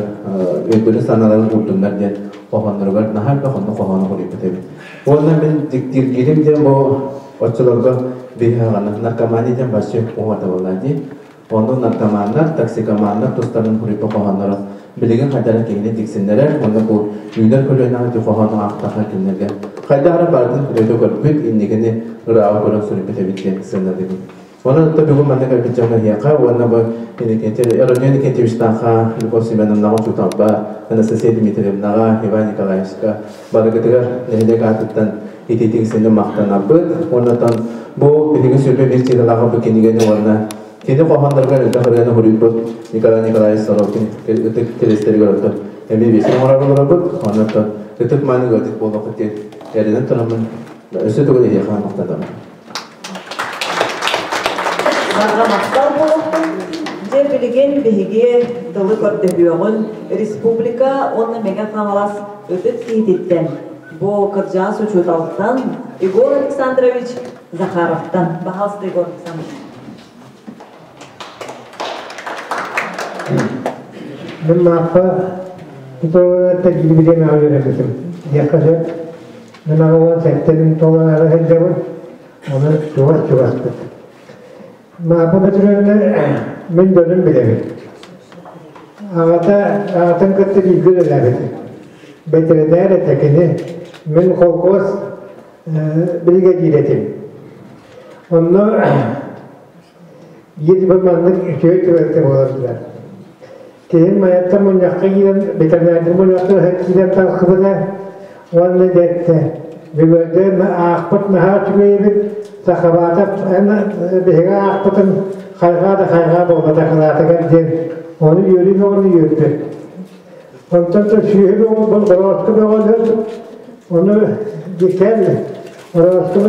өйдөрүн санааларын уурдуннар диэн хоһоонноругар наһаа элбэх онно хоһоону суруйбут эбит. Уонна мин диктиргирим диэн бу оччолорго биһиэҕэ наркомания диэн вообще уһата буолла дии. Онно наркоманнар, токсикоманнар тустарын хуруйба хоһоонноро билигин хайдара киһини диксиннэрэр, уонна бу үүнэр көлүөнэҕэ ити хоһоону аахтаха кинилэргэ хайдах эрэ барытын өтө көрбүт, инникини ырааҕы көрөн суруйбут эбит диэн сыаналыыбын. Онон да бүгүн манна кэлбит дьоҥҥо эһиэхэ уонна бу Родион Никитичтааха, Любовь Семеновнаҕа учууталба, Анастасия Дмитриевнаҕа, Иван Николаевичка барыгытыгар нэһилиэк аатыттан итиитик сини махтанабыт. Уонна бу биһиги сүрбэ биир чыһылааҕы бу кинигэни уонна кини хоһоонноругар элбэх ырыаны суруйбут Николай Николаевич Сорокин ытык киристэригэр оттон эмиэ биэсин оҥорор олоробут. Онон ытык мааны ыалдьыт буолуоххут диэн эрэнэн тураммын өссө тугу эһиэхэ махтанабын. Барҕа махтал буолуохтун. Дьэ билигин биһиги тылы көрдөһүөҕүн республика уонна Мэҥэ Хаҥалас ытык киһититтэн, бу кырдьаҕас учууталтан Егор Александрович Захаровтан. Пожалуйста, Егор Александрович. Мин Мааппа Петровна билигин үөрэммитим. Диэххэ сөп. Мин аҕабын сэттэн толон ара сылдьабын. Оны чугас-чугаспыт. Маапа Петровна мин дьонум билэбин. Аҕата аҕатын кытта бииргэ үлэлээбит. Бэтэринээр этэ кини. Мин холкуос биригэдьиир этим. Онно биир маннык үтүө түбэлтэ буолар. Киһим Майаттан мунньахха киирэн, ветеринардыы мунньахха киирэн талхыбыта уонна дьэттэ. Бүгүөрдэ аахпыт наһаа үчүгэй эбит, Сахабаатап эн биһиги аахпытын хайҕаа да хайҕаа буолбатах кылаатыгар диэн, ону үөрүү бөҕөнү үөрбүт. Онтон да сүөһү бөҕө, борооску бөҕөлөр, ону кэл, борооску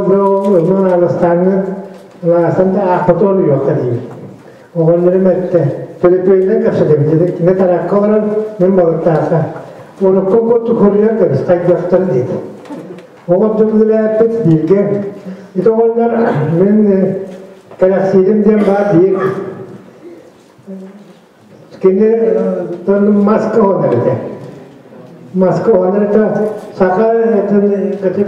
бөҕө онон аластааҥҥы алаастан да аахпыты олуйуохха диибит. Оҕонньорум эттэ, төлөпүөнүнэн кэпсэтэбит, кини тараакка олорон, мин балыктаахха. Урукку курдук хоруйан кэбис, хайдахтар диэтэ. Оҕордум үлэлээппит бииргэ. Ити оҕонньор мин кэрэхсиирим диэн баар биир. Кини маска оһонор этэ. Маска оһонор этэ. Саха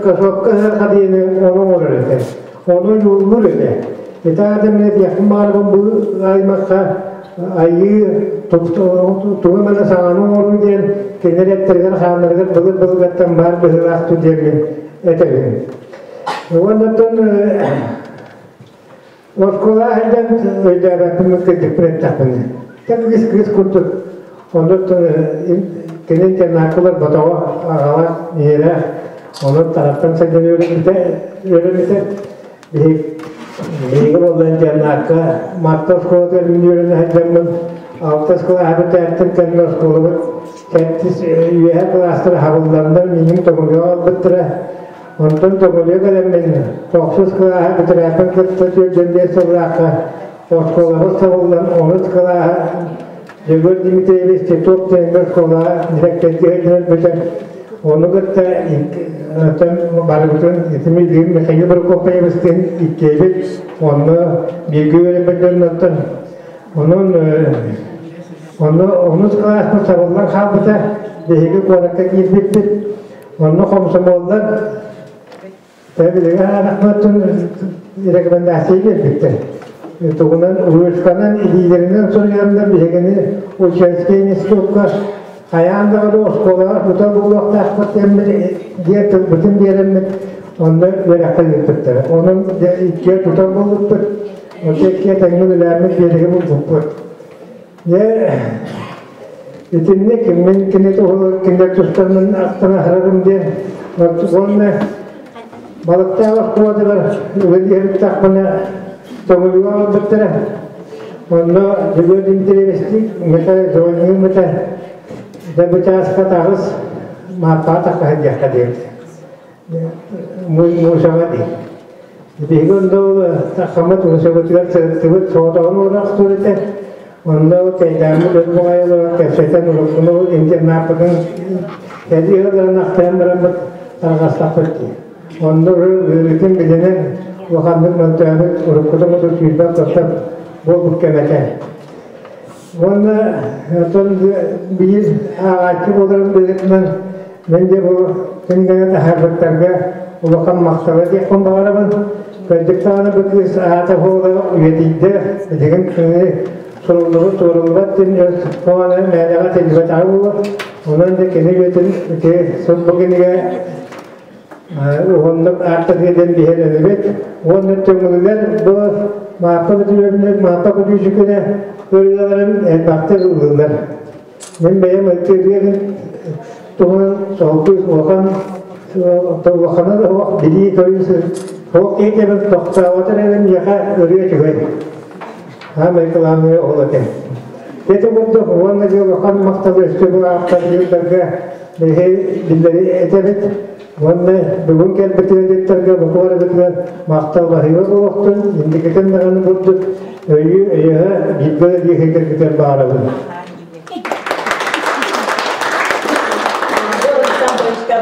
косовка хадыйыны ону оҥорор этэ. Ону юллуур этэ. Ити аата мин этиэхпин баҕарабын бу аймахха айыы тугу эмэ саҥаны оҥоруу диэн кинилэр эттэригэр-хааннарыгар былыр-былыргаттан баар быһыылаах диэммин этэбин. Уоннаттан оскуола сылдьан өйдөөбөппүн кырдьыкпын эттэхпинэ. Кыыс кыыс курдук оннуттан кини интернакка ботоҕо аҕалаах ийэлээх онон таһаттан сылдьан үөрэммитэ үөрэммитэ биһиги буолла интернакка Марта оскуолатыгар мин үөрэнэ сылдьаммын алтыс кылааһы бүтээттим кэннэ оскуолабыт сэттис үөһэ кылаастара хабылланнар миигин Тоҥулуйа аҕалбыттара. Онтон Тоҥулуйа кэлэммин тохсус кылааһы бүтэрээппин кытта 45 сыллаахха оскуолабыт сабыллан онус кылааһы Егор Дмитриевич Титов диэн оскуолаҕа дириэктэрдии сылдьан бүтэн ону кытта барыбытын итими Михаил Прокопьевичтыын иккиэбит онно бииргэ үөрэммит дьоннортон онон онно онус кылааспыт сабыллан хаалбыта биһиги куоракка киирбиппит онно хомсомуоллар Билиги аанахматтан рекомендация биэрбиттэр. Тугунан ручканан илиилэринэн суруйаннар биһигини учительскай институкка хайаан даҕаны оскуолаҕа тута буолуохтаахпыт диэн тылбытын биэрэммит онно үөрэххэ ыыппыттара. Онон иккиэ тута буолбуппут. Оччо иккиэ тэҥҥэ үлэлээммит биэрэги булбуппут. Дьэ итинник мин кини туһугар кинилэр тустарынан ахтан аһарарым диэн уонна балыктаах оскуолатыгар үлэлиэхтэхпинэ Тоҥулуга олорбуттара. Онно Дьөгүөр Дмитриевичтик Михаил звонньуум этэ. Дьэ бу чааска таҕыс Мааппаҕа тахха диэххэ диэбит. Муусаҕа дии. Биһиги онно таххаммыт муусабытыгар сырыттыбыт, соҕотоҕун олорохтуур этэ. Онно кэйдээммит өр баҕайы олорон кэпсэтэн уруккуну интернаппытын кэлии ыалларын ахтыһан бараммыт тарҕастахпыт дии. Онно ыарыытын билинэн улаханнык мөлтөөбүт, уруккутун курдук сүүрбэт-көппөт буолбут кэм этэ. Уонна оттон биир ааҕааччы буоларым быһыытынан Мен де бу кинигэни таһаарбыттарга улахан махтала диэхпин баҕарабын. Кырдьык даҕаны бу кыыс аата буола үйэтийдэ. Билигин кини суруллубут туоруллубат диэн хоһооно мээнэҕэ тиллибэтэҕэ буолуо. Онон да кини үйэтин ити сыл бу кинигэ уһуннук ааттатыа диэн биһирэнэбит. Уонна төҥүлүлэр бу Мааппа Бөтүрүөбүнэ Мааппа Күтүүчүкүнэ ырыаларын элбэхтик ыллыыллар. Мин бэйэм ытыырыгын туһунан толкуй улахан улахана да суох билии көрүү суох киһи кэмин тохтооботор эрэ миэхэ ырыа үчүгэй. Аамай кылаамыйа ол этэ. Ити курдук уонна дьэ улахан махталы өссө бу ааптардарга биһи биллэри этэбит. Уонна бүгүн кэлбит ыалдьыттарга бука барыбытыгар махтал баһыыба буолуохтун, инникитин даҕаны курдук өйүү өйөһө бииргэ үлэлии сылдьаргытыгар баҕарабын.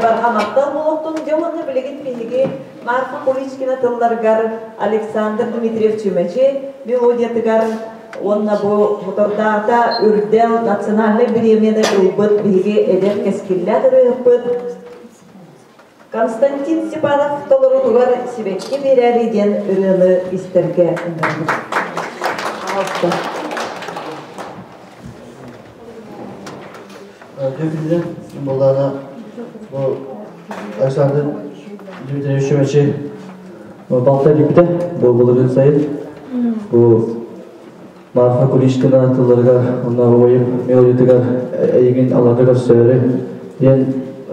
Барҕа махтал буолуохтун. Дьэ уонна билигин биһиги Марфа Куличкина тылларыгар Александр Дмитриев Чүмэчи мелодиятыгар уонна бу мотордаата Үрдэл национальнай бириэмийэни ылбыт биһиги эдэр кэскиллээх ырыаһыппыт Константин Степанов толоруутугар «Сибэкки биэрээри» диэн ырыаны истэргэ ыҥырабыт. Пожалуйста. Дьэ, Буллана бу Александр Дмитриевич Чүмэчи балта илиппитэ бу былырыын сайын бу Марфа Куличкина тылларыгар уонна убайым мелодиятыгар эйигин алларга көрсөөрү диэн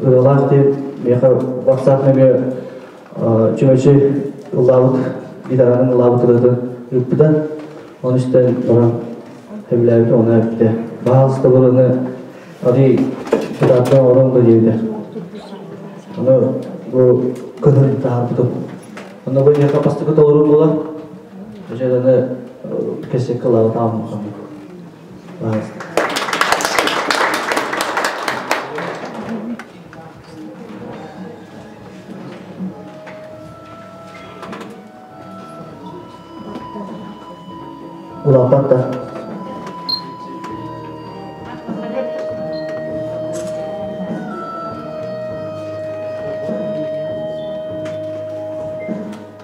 ырыалаах диэн миэхэ WhatsApp нөҥүө Чүмэчи ыллаабыт гитаранан ыллаабыт ырыатын ыыппыта. Оны истэн баран сөбүлээбитэ оны эппитэ. Баһаалыста бу ырыаны арый гитарда оҥорон да диэбитэ. Ону бу кыһын таһаарбытым. Онно бу миэхэ бастакы толоруу буолар. Дьэ кэсекке лаҕытаам Улааппат да.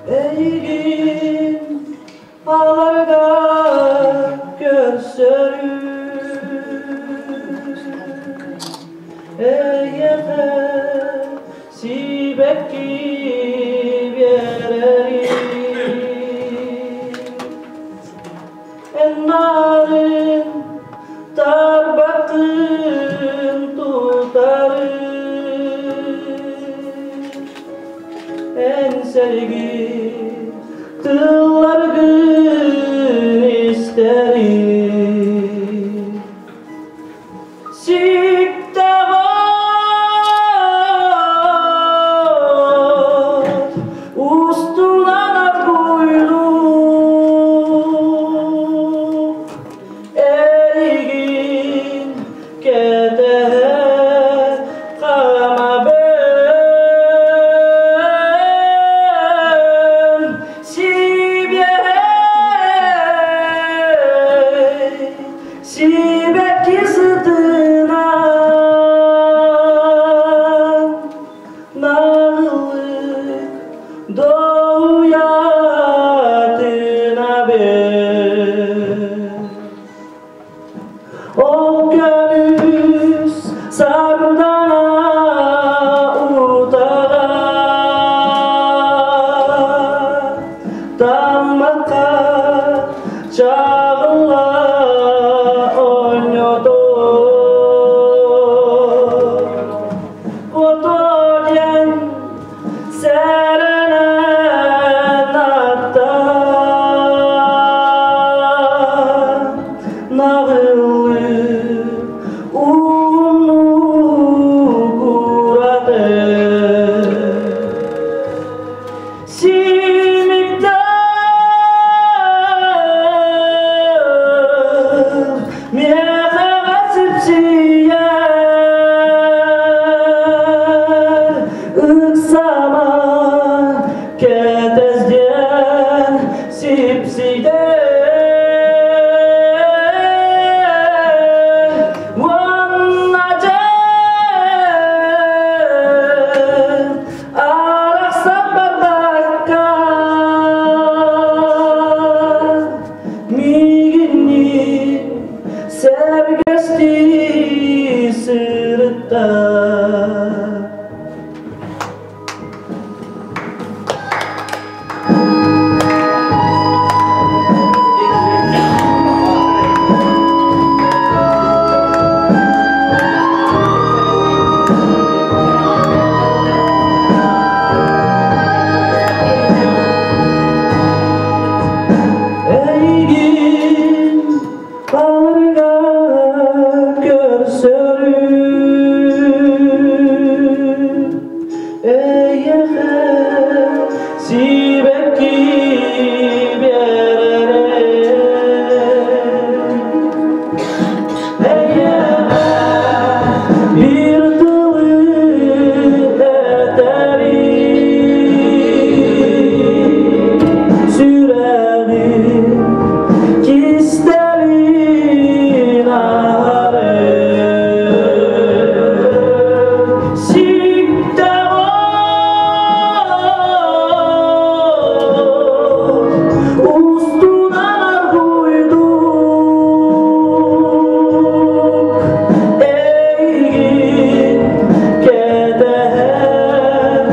Эйигин аларга көрсөрүм Эйиэхэ сибэкки биэрэрим Эн нарын тарбаккын тутарым Эн сэрги тылларгын истэрим Сиктэҕэ устунан аргуйдуу Эйигин кэтэһэ хаамабын Сибиэһэй сибэкки сытынан наҕыллык доуйатынабын Ол көмүс сардана утаҕа таммахха чаҕылла оонньотор Отодьян сэрэнэн аттар наҕыллыы ууннугураты Симиктэр Сэргэстии сырытта. Эйигин аларга көрсөрүм Эйиэхэ сибэкки биэрэрим Эйиэхэ биир тылы этэрим Сүрэҕим кистэлин аһарым Сиктэҕэ устунан аргуйдук эйигин кэтэһэр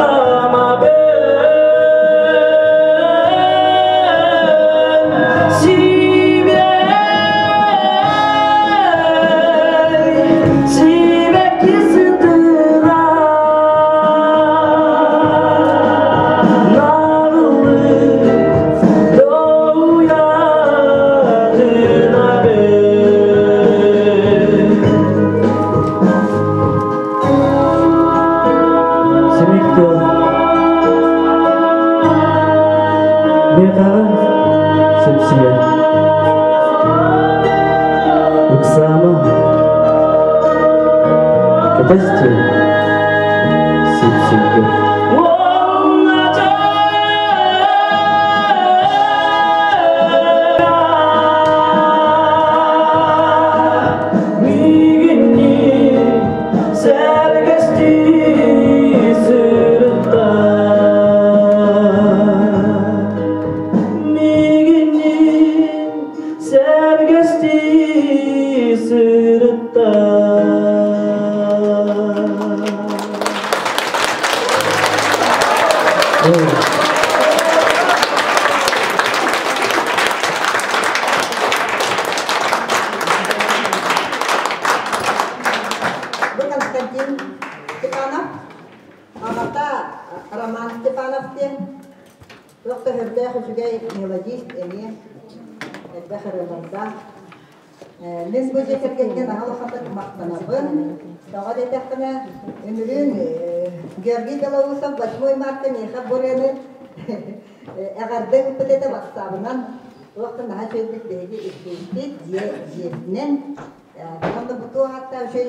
амабын Сибэй, сибэкки сытыра нарылык доуятына бэр. Симик тыл миэхэҕэ сипсийэ Ыксаама кэтэс диэн сипсийгэ. Мигинни сэргэстии сырытта Мигинни сэргэстии сырытта. Бу Константин Степанов, аҕата Роман Степанов диэн туох да өрдөөх үчүгэй мелодист эмиэ элбэх ырыалардаах. Мин бу дьиэ кэргэҥҥэ наһаа улаханнык махтанабын. Тоҕо диэтэххинэ, үнүрүүн Георгий Белоусов 8 марта миэхэ бу ырыаны эҕэрдэ ыыппыт этэ ватсабынан. Туох да наһаа үчүгэйдик биһиги истибиппит, дьиэ дьиэтинэн. Онно бу туох ааттаах үчүгэй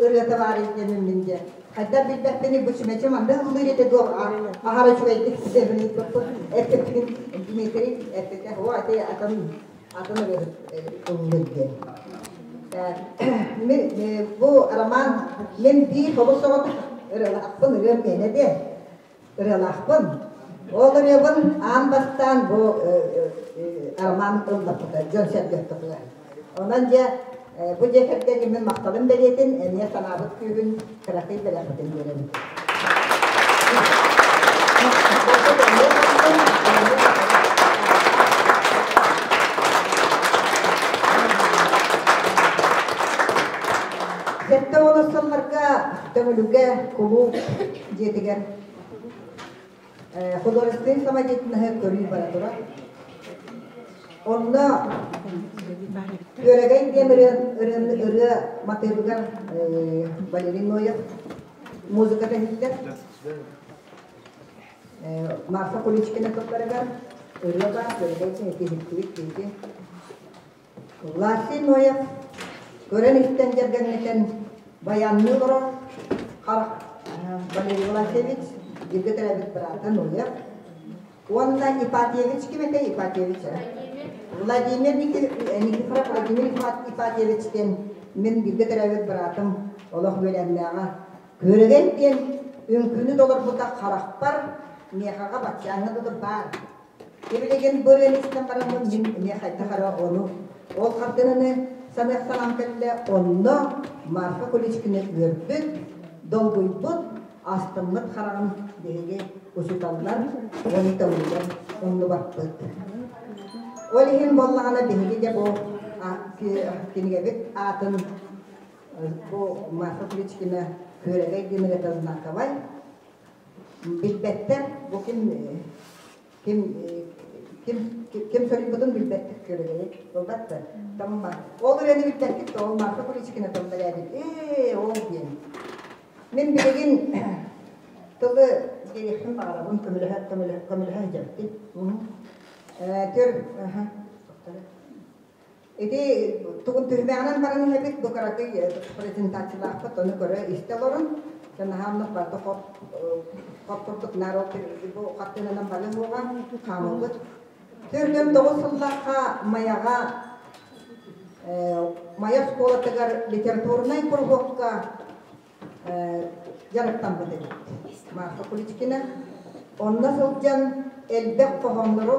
ырыата баар диэн мин дьэ хайдах билбэппиний бу чүмэчи манна ыллыыр этэ дуо аһара үчүгэйдик эппиппин Дмитрий эппитэ оо ати атын атын ырыаһыт ыллыыр диэн. Мин бу роман мин биир хобус соҕотох ырыалаахпын ырыам миэнэ диэн ырыалаахпын. Ол ырыабын аан бастаан бу роман ыллаппыта дьон сэргэхтэтигэр. Онон дьэ бу дьиэ кэргэним махталым бэлиэтин эмиэ санаабыт күүһүн кыракый бэлэхпитин биэрэбин. 70 сылларга Төҥүлүгэ кулууп дьиэтигэр художественнай самодеятельноһы көрүү бара турар. Онно Күөрэгэй диэн ырыа, ырыа матыыбыгар Валерий Ноев музыката иһиллэр. Марфа Куличкина тылларыгар ырыа баар, Күөрэгэй диэн иһиттибит биһиги. Власий Ноев көрөн-истэн дьэргэннэтэн баянныы олорор Харах Валерий Власьевич бииргэ төрөөбүт быраата Ноев уонна Ипатьевич ким этэй Ипатьевич Владимир Никифоров Владимир Ипатьевич диэн мин бииргэ төрөөбүт быраатым олох үөлээннээҕэ Күөрэгэй диэн үҥкүүнү толорбута харахпар миэхэҕэ баччааҥҥа дылы баар. Билигин бу ырыаны истэн бараммын мин эмиэ хайдах эрэ ону ол хартыынаны саныах санаам кэллэ. Онно Марфа Куличкина үөрбүт, долгуйбут, астыммыт хараҕын биһиги учууталлар уонна төҥүллэр умнубаппыт. Ол иһин буоллаҕына биһиги дьэ бу кинигэбит аатын бу Марфа Куличкина Күөрэгэй диэн ырыата знаковай. Билбэттэр бу ким ким ким ким суруйбутун билбэттик күөрэгэйи буолбат да тамма ол ырыаны билбэккит да ол Марфа Куличкина тыллар эбит ээ ол диэн мин билигин тылы биэриэхпин баҕарабын көмөлөһө көмөлөһө көмөлөһө сылдьабыт төр Ити тугун түһүмэҕинэн баран иһэбит, бу кыракый презентациялаахпыт, ону көрө-истэ олорон, наһаамнык барыта хоп хоп курдук наар ол бу хартыынанан барыа суоҕа, хаамылбыт. 49 сыллаахха Майаҕа Майа оскуолатыгар литературнай куруһуокка дьарыктаммыт эбит Марфа Куличкина. Онно сылдьан элбэх хоһооннору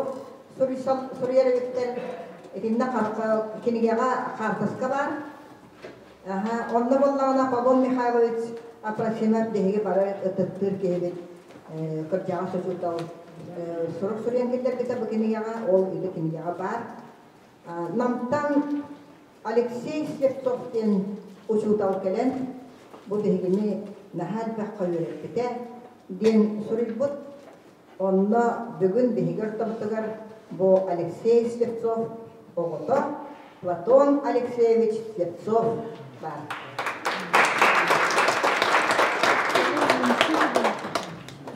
суруйар эбиттэр. Итиннэ кинигэҕэ хаартыска баар. Онно буоллаҕына Аполлон Михайлович Апросимов биһиги бары ытыктыыр киһибит, кырдьаҕас учуутал сурук суруйан киллэрбитэ бу кинигэҕэ, ол ити кинигэҕэ баар. Намтан Алексей Слепцов диэн учуутал кэлэн, бу биһигини наһаа элбэххэ үөрэппитэ диэн суруйбут. Онно бүгүн биһиги ортобутугар бу Алексей Слепцов оҕото Платон Алексеевич Слепцов баар.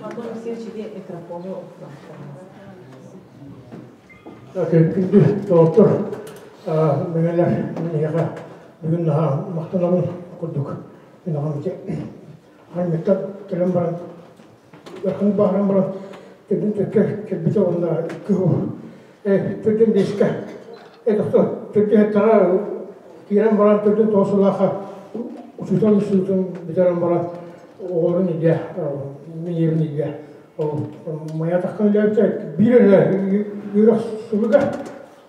Платон Алексеевич, иди микрофону. Күндү доҕоттор, мэҥэлэр миэхэ бүгүн наһаа махтанабын курдук. Мин аҕам ити армияттан кэлэн баран, ыарахан бааһыран баран төрдүн төккө кэлбитэ уонна икки төрдүн биэскэ төрдүн эттэҕэ киирэн баран төрдүн тоҕус сыллаахха учуутал институтун бүтэрэн баран оҕолорун илдьэ мин ийэбин илдьэ Моя таххан үлээбитэ биир эрэ үөрэх сылыгар.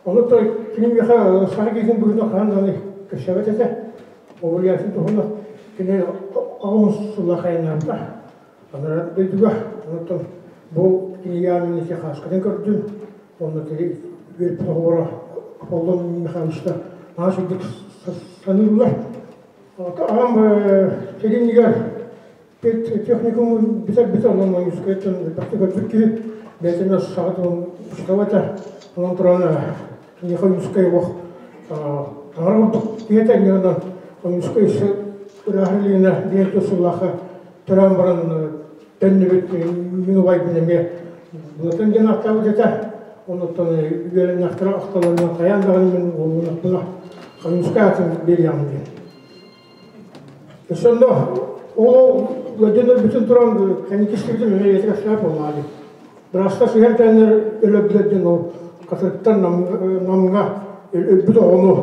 Ону то кини миэхэ саха киһитин быһыытынан хаһан даҕаны көрсөбөт этэ. Ол үлээбитин туһунан кини аҕыс сыллаах айаннаабыта. Анараа дойдуга. Онтон бу кинигэҕэ мин ити хааскатын көрдүм. Онно кини үөрпүт оҕолоро Аполлон Михайловичта наһаа үчүгдүк саныыллар. Аҕам кэлиннигэр Техникум бүтэр-бүтэр онон Ойуускайтан элбэхтик көрбүт киһи бэйэтин саха тылын учуутала этэ. Онон туран киниэхэ Ойуускай олох таҥара курдук киһи этэ. Инньэ Ойуускай өссө ырааһыр илиинэ диэн тус сыллаахха төрөөн баран төннүбүт мин убайбын эмиэ Былатын диэн ааттаабыт этэ. Оннуттан үөрэннэхтэрэ ахталарынан хайаан даҕаны мин уолунахпына Ойуускай аатын биэриэҕим диэн. Сонно ол ыалдьан өлбүтүн туран кэнники истибитим эмиэ ийэтигэр сөп буоллаҕа дии. Бырааста сыһан кэлэннэр өлөрдүлэр диэн ол хатырыктан Намҥа өлбүт оҕону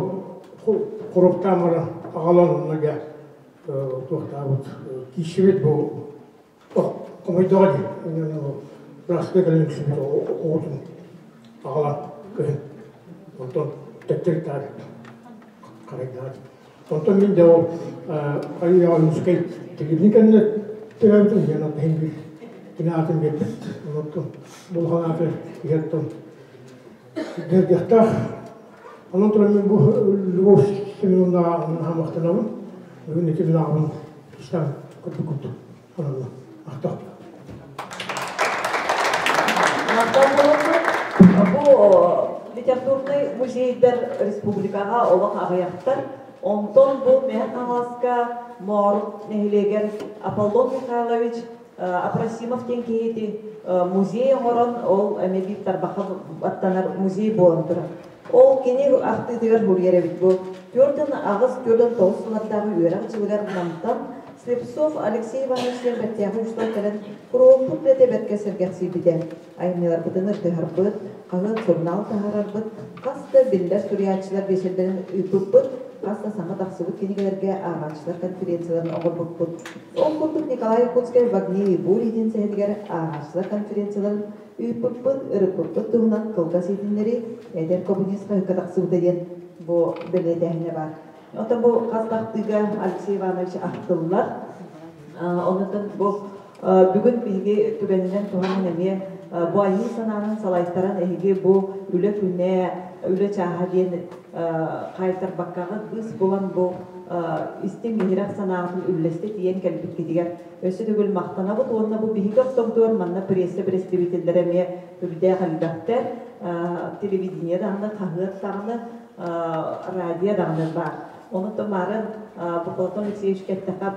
хоруоптаан баран аҕалан онно дьэ туохтаабыт киирсибит бу хомойдоҕо дии. Бырааска кэлэн үксүбүт оҕотун аҕалан кыһын онтон төттөрү харайдаат. Онтон мин дьэ ол хайыы Ойуунускай тигибин кэннэ төрөөбүтүм диэн аттаһын биир кини аатын биэрбит. Онтон булхан ааты иһэртон дэргэхтээх. Онон туран мин бу Любовь Семеновнаҕа наһаа махтанабын. Бүгүн ити мин аҕабын истэн курдук курдук ананна. Махтал. Бу литературнай музейдар республикаҕа олох аҕыйахтар. Онтон бу Мэҥэ Хаҥаласка Моорук нэһилиэгэр Аполлон Михайлович Апросимов диэн киһити музей оҥорон, ол эмиэ биир тарбахха аттанар музей буолан турар. Ол кини ахтыытыгар суруйар эбит бу 48-49 сыллардааҕы үөрэх дьылыгар Намтан Слепцов Алексей Иванович диэн бэртээхэй учуутал кэлэн куруһуокпут үлэтэ бэркэ сэргэхсийбитэ. Айымньыларбытын ырытыһарбыт, хаһыат, сурунаал таһаарарбыт, хас да биллэр суруйааччылар биэчэрдэрин ыыппыппыт, хас да саҥа тахсыбыт кинигэлэргэ ааҕааччылар конференцияларын оҥорбуппут. Ол курдук Николай Якутскай «В огне и буре» диэн сэһэнигэр ааҕааччылар конференцияларын ыыппыппыт, ырыппыппыт туһунан кылгас иһитиннэрии «Эдэр коммунист» хаһыакка тахсыбыта диэн. Бу бэлиэтээһинэ баар. Оттон бу хас тахтыыга Алексей Иванович ахтыллар. Оннуттан бу бүгүн биһиги түгэнинэн туһанан эмиэ бу айыы санаанан салайтаран эһиги бу үлэ күнэ, үлэ чааһа диэн хаайтарбаккаҕыт быыс булан бу истиҥ иһирэх санааҕытын үллэстэ тиийэн кэлбиккитигэр өссө төгүл махтанабыт уонна бу биһиги ортобутугар манна пресса бэрэстэбиитэллэрэ эмиэ үрдээх элбэхтэр, телевидение даҕаны, хаһыат даҕаны, радио даҕаны баар. Онон марын Платон Алексеевич кэттэхэ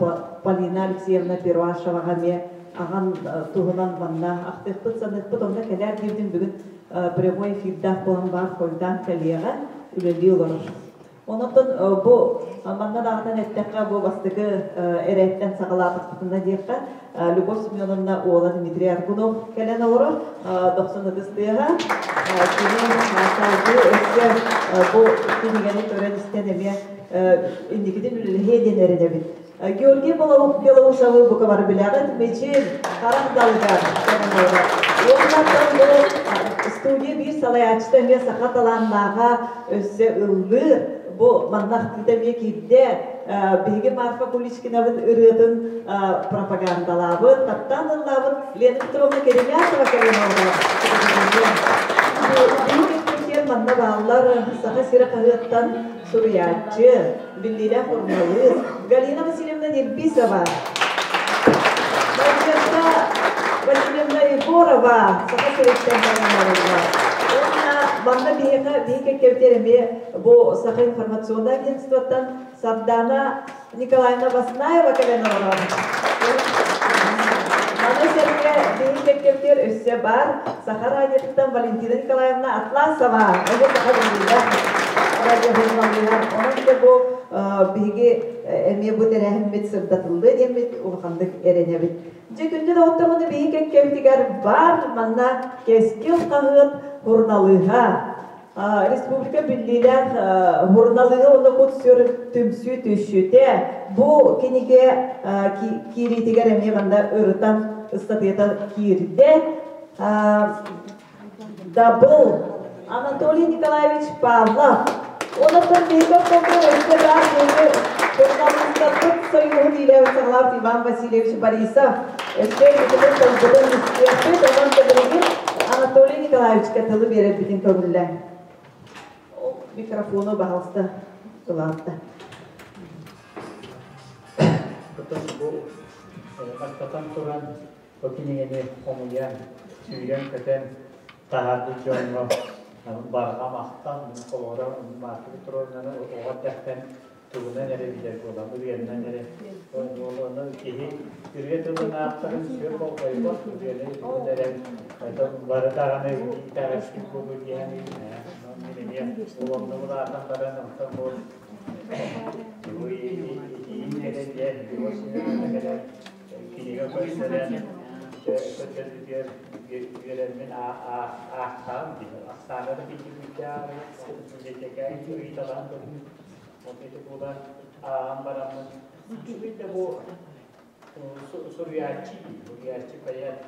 Полина Алексеевна Первашеваҕа эмиэ аҕан туһунан манна ахтыахпыт, саныахпыт, онно кэлээр диэбитин бүгүн прямой эфирдээх буолан баар хойутаан кэлиэҕэ, үлэлии олорор. Онон бу манна даҕатан эттэххэ, бу бастакы эрээттэн саҕалаатахпытына диэххэ, Любовь Семеновна уола Дмитрий Аргунов кэлэн олорор, дохсун ытыс тыаһа. Кини салгыы өссө бу кинигэни көрөн истэн эмиэ инникитин үлэлэһиэ диэн эрэнэбит. Георгий Белоусовы бука бары билэҕит, Мичил харах далыгар кэлэн олорор. Уонна бу студия биир салайааччыта эмиэ саха талааннааҕа өссө ыллыыр. Бу манна ахтыыта эмиэ киирдэ. Биһиги Марфа Куличкинабыт ырыатын пропагандалаабыт, таптаан ыллаабыт Лена Петровна Керемясова кэлэн олорор. Биһиги манна бааллар Саха сирэ хаһыаттан суруйааччы, биллиилээх суруналыыс Галина Васильевна Нербисова, Надежда Васильевна Егорова Саха сириттэн кэлэн олороллор. Уонна манна биһиэхэ биһи кэккэбитигэр эмиэ бу Саха информационнай агентствоттан Сардана Николаевна Баснаева кэлэн олорор. Маны сэргэ биһи кэккэбитигэр өссө бар Саха радиотыттан Валентина Николаевна Атласова. Ол саха биллиилээх радиожурналиһа. Онон дьэ бу биһиги эмиэ бу тэрээһиммит сырдатыллыа диэммит улаханнык эрэнэбит. Дьэ күндү доҕотторбуну биһи кэккэбитигэр бар манна Кэскил хаһыат суруналыыһа Республика биллиилээх суруналыыһа уонна кут-сүр түмсүү түшүтэ бу кинигэ киириитигэр эмиэ манна ырытан ыстатыйата киирдэ. Дабыл Анатолий Николаевич Павлов. Онон биһиги ортотугар өссө баар биһиги журналистарбыт союһун иилээбит Иван Васильевич Борисов. Өссө итини тылбытын истиэхпит, онон билигин Анатолий Николаевичка тылы биэрэрбитин көҥүллээҥ. Микрофону, баһалыста, ылаатта. Бу бастатан туран бу кинигэни хомуйан, сүүрэн-көтөн таһаарбыт дьоҥҥо барҕа махтал. Мин холобура Марфа Петровнаны оҕо эрдэхтэн тугунан эрэ билэр буолан, ырыаннан эрэ. Ону киһи ырыа тылын аахтарын сүр болҕойбот, ырыаны тугун эрэ бары даҕаны итэҕэспит буолуо диэн мин эмиэ уланна улаатан баран онтон бу итиин кэлэн диэн кэлэн кинигэ көрдөрөн көрдөрбүтүгэр үөрэммин аахтаҕым дии. Ахсаана да киирбиттээх, библиотекаҕа ыйыталаан көрдүм. Онно ити буолан ааҕан бараммын, үчүгэй да бу суруйааччы суруйааччы поэт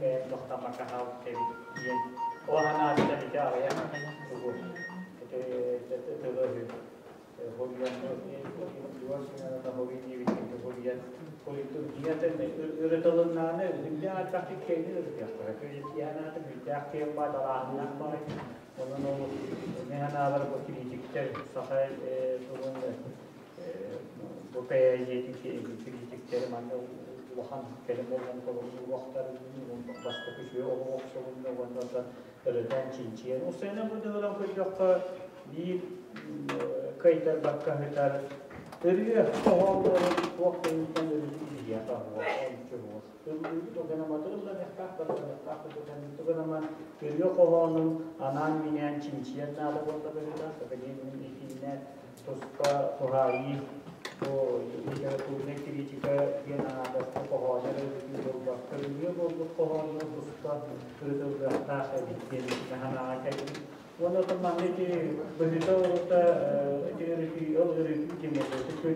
бэйэм тохтоммакка хаалбыт эбит диэн ол санааттан ити аҕыйах тугу тылы үһү хоруйан ырытылыннаҕына үрдээх элбэхтик киэҥник ырытыахтара киһи аата үрдээх киэҥ баа далааһыннаах баҕай онон ол мин санаабар бу критиктэр саха тугун бу поэзиятын критиктери манна улахан кэлим болҕомтолорун бастакы үчүгэй олох охсулунна уонна оттон ырытан чинчийэн усайна бу дылынан көрдөххө биир кыайтарбакка ыһытар ырыа хоһооннорун туох кэнниттэн ырытыы биһиэхэ суох ыллыыбыт огономаты ылланыахтаах барыланыахтаах тугунаман ырыа хоһоонун анаан-минээн чинчийэр наада буолла быһыылаах академия итиннэ туспа туһаайыы бу литературнай критика диэн анаадастыы хоһооннор ырытыы буолбакка ырыа буолбут хоһооннор туспа ырытыллыахтаах эбит диэн санааҕа кэллим. Уонна оттон манна ити быһыыта орута ити ырытыы ол ырытыы тематика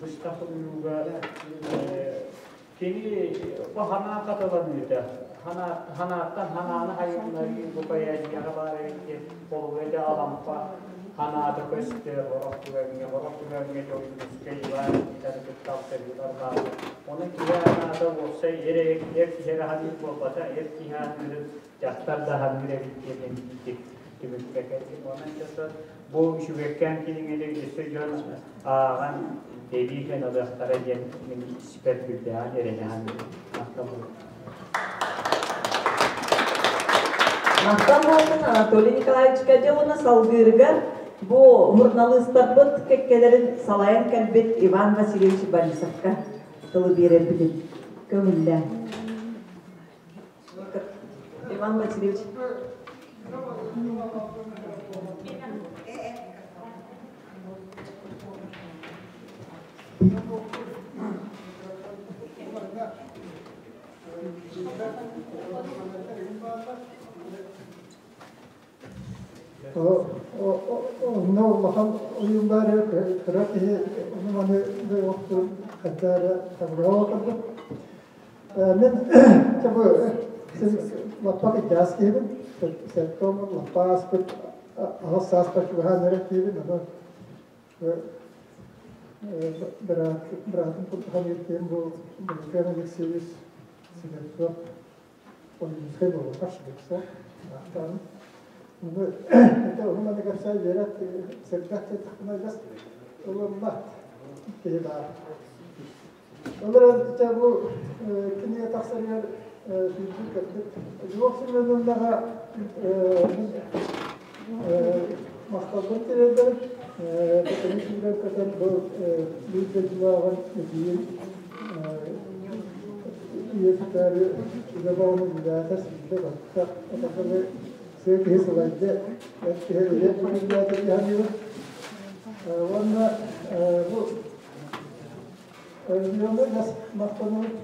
быстах суруйууга кини бу санаа хатыланыыта санааттан санааны хайыннарыы бу поэзияҕа баар эбит диэн холобура ити Алампа Ханаата көстөр, орох түгэҥҥэ, орох түгэҥҥэ Дьоҥнускай Иван Никитаны кытта алтыһыылар бааллар. Онон киһи анаата уопсай эр эр киһи эрэ ханыыр буолбата, эр киһи аныырын дьахтар да ханыыр эбит диэн эбиитик түмүккэ кэллим. Онон часо бу үчүгэйкээн кинигэни өссө дьон ааҕан эбии ылыахтара диэн мин испэр сүрдээҕин эрэнэ саныыбын. Махтал буолуо. Махтал буоллун Анатолий Николаевичка. Дьэ уонна салгыырыгар бу журналыыстарбыт кэккэлэрин салайан кэлбит Иван Васильевич Борисовка тылы биэрэрбитин көҥүллээн. Иван Васильевич. Онно улахан ойуун баар кыра киһи ону маны охтур хайда эрэ табыгаһа курдук. Мен бу лаппа кырдьаҕас киһибин, сэттэ лаппа ааспыт аҕыс сааспар чугаһаан эрэр киһибин, ону быраатым курдук саныыр киһим бу Лукьян Алексеевич Слепцов, Ойуунускай буолбатах Слепцов, ааттаан. Ону это ону маны кэпсээн үөрэх сэргэх диэтэхпинэ адьас ылыммат киһи баар. Ол эрэн ити бу кинигэ тахсарыгар сүүрбүт-көппүт Любовь Семеновнаҕа махталбын тириэрдэрим. Бэтэни сүүрэн-көтөн бу биир дойдулааҕын эдьиийин үйэтитээри үлэ бөҕөнү үлэлээтэ, сүүрдэ-көттө. Отоҕу сыа киһи сылайда, эр киһи үлэ үлэлээтэ дии саныыбын. Уонна бу Регионҥа газ махтанабыт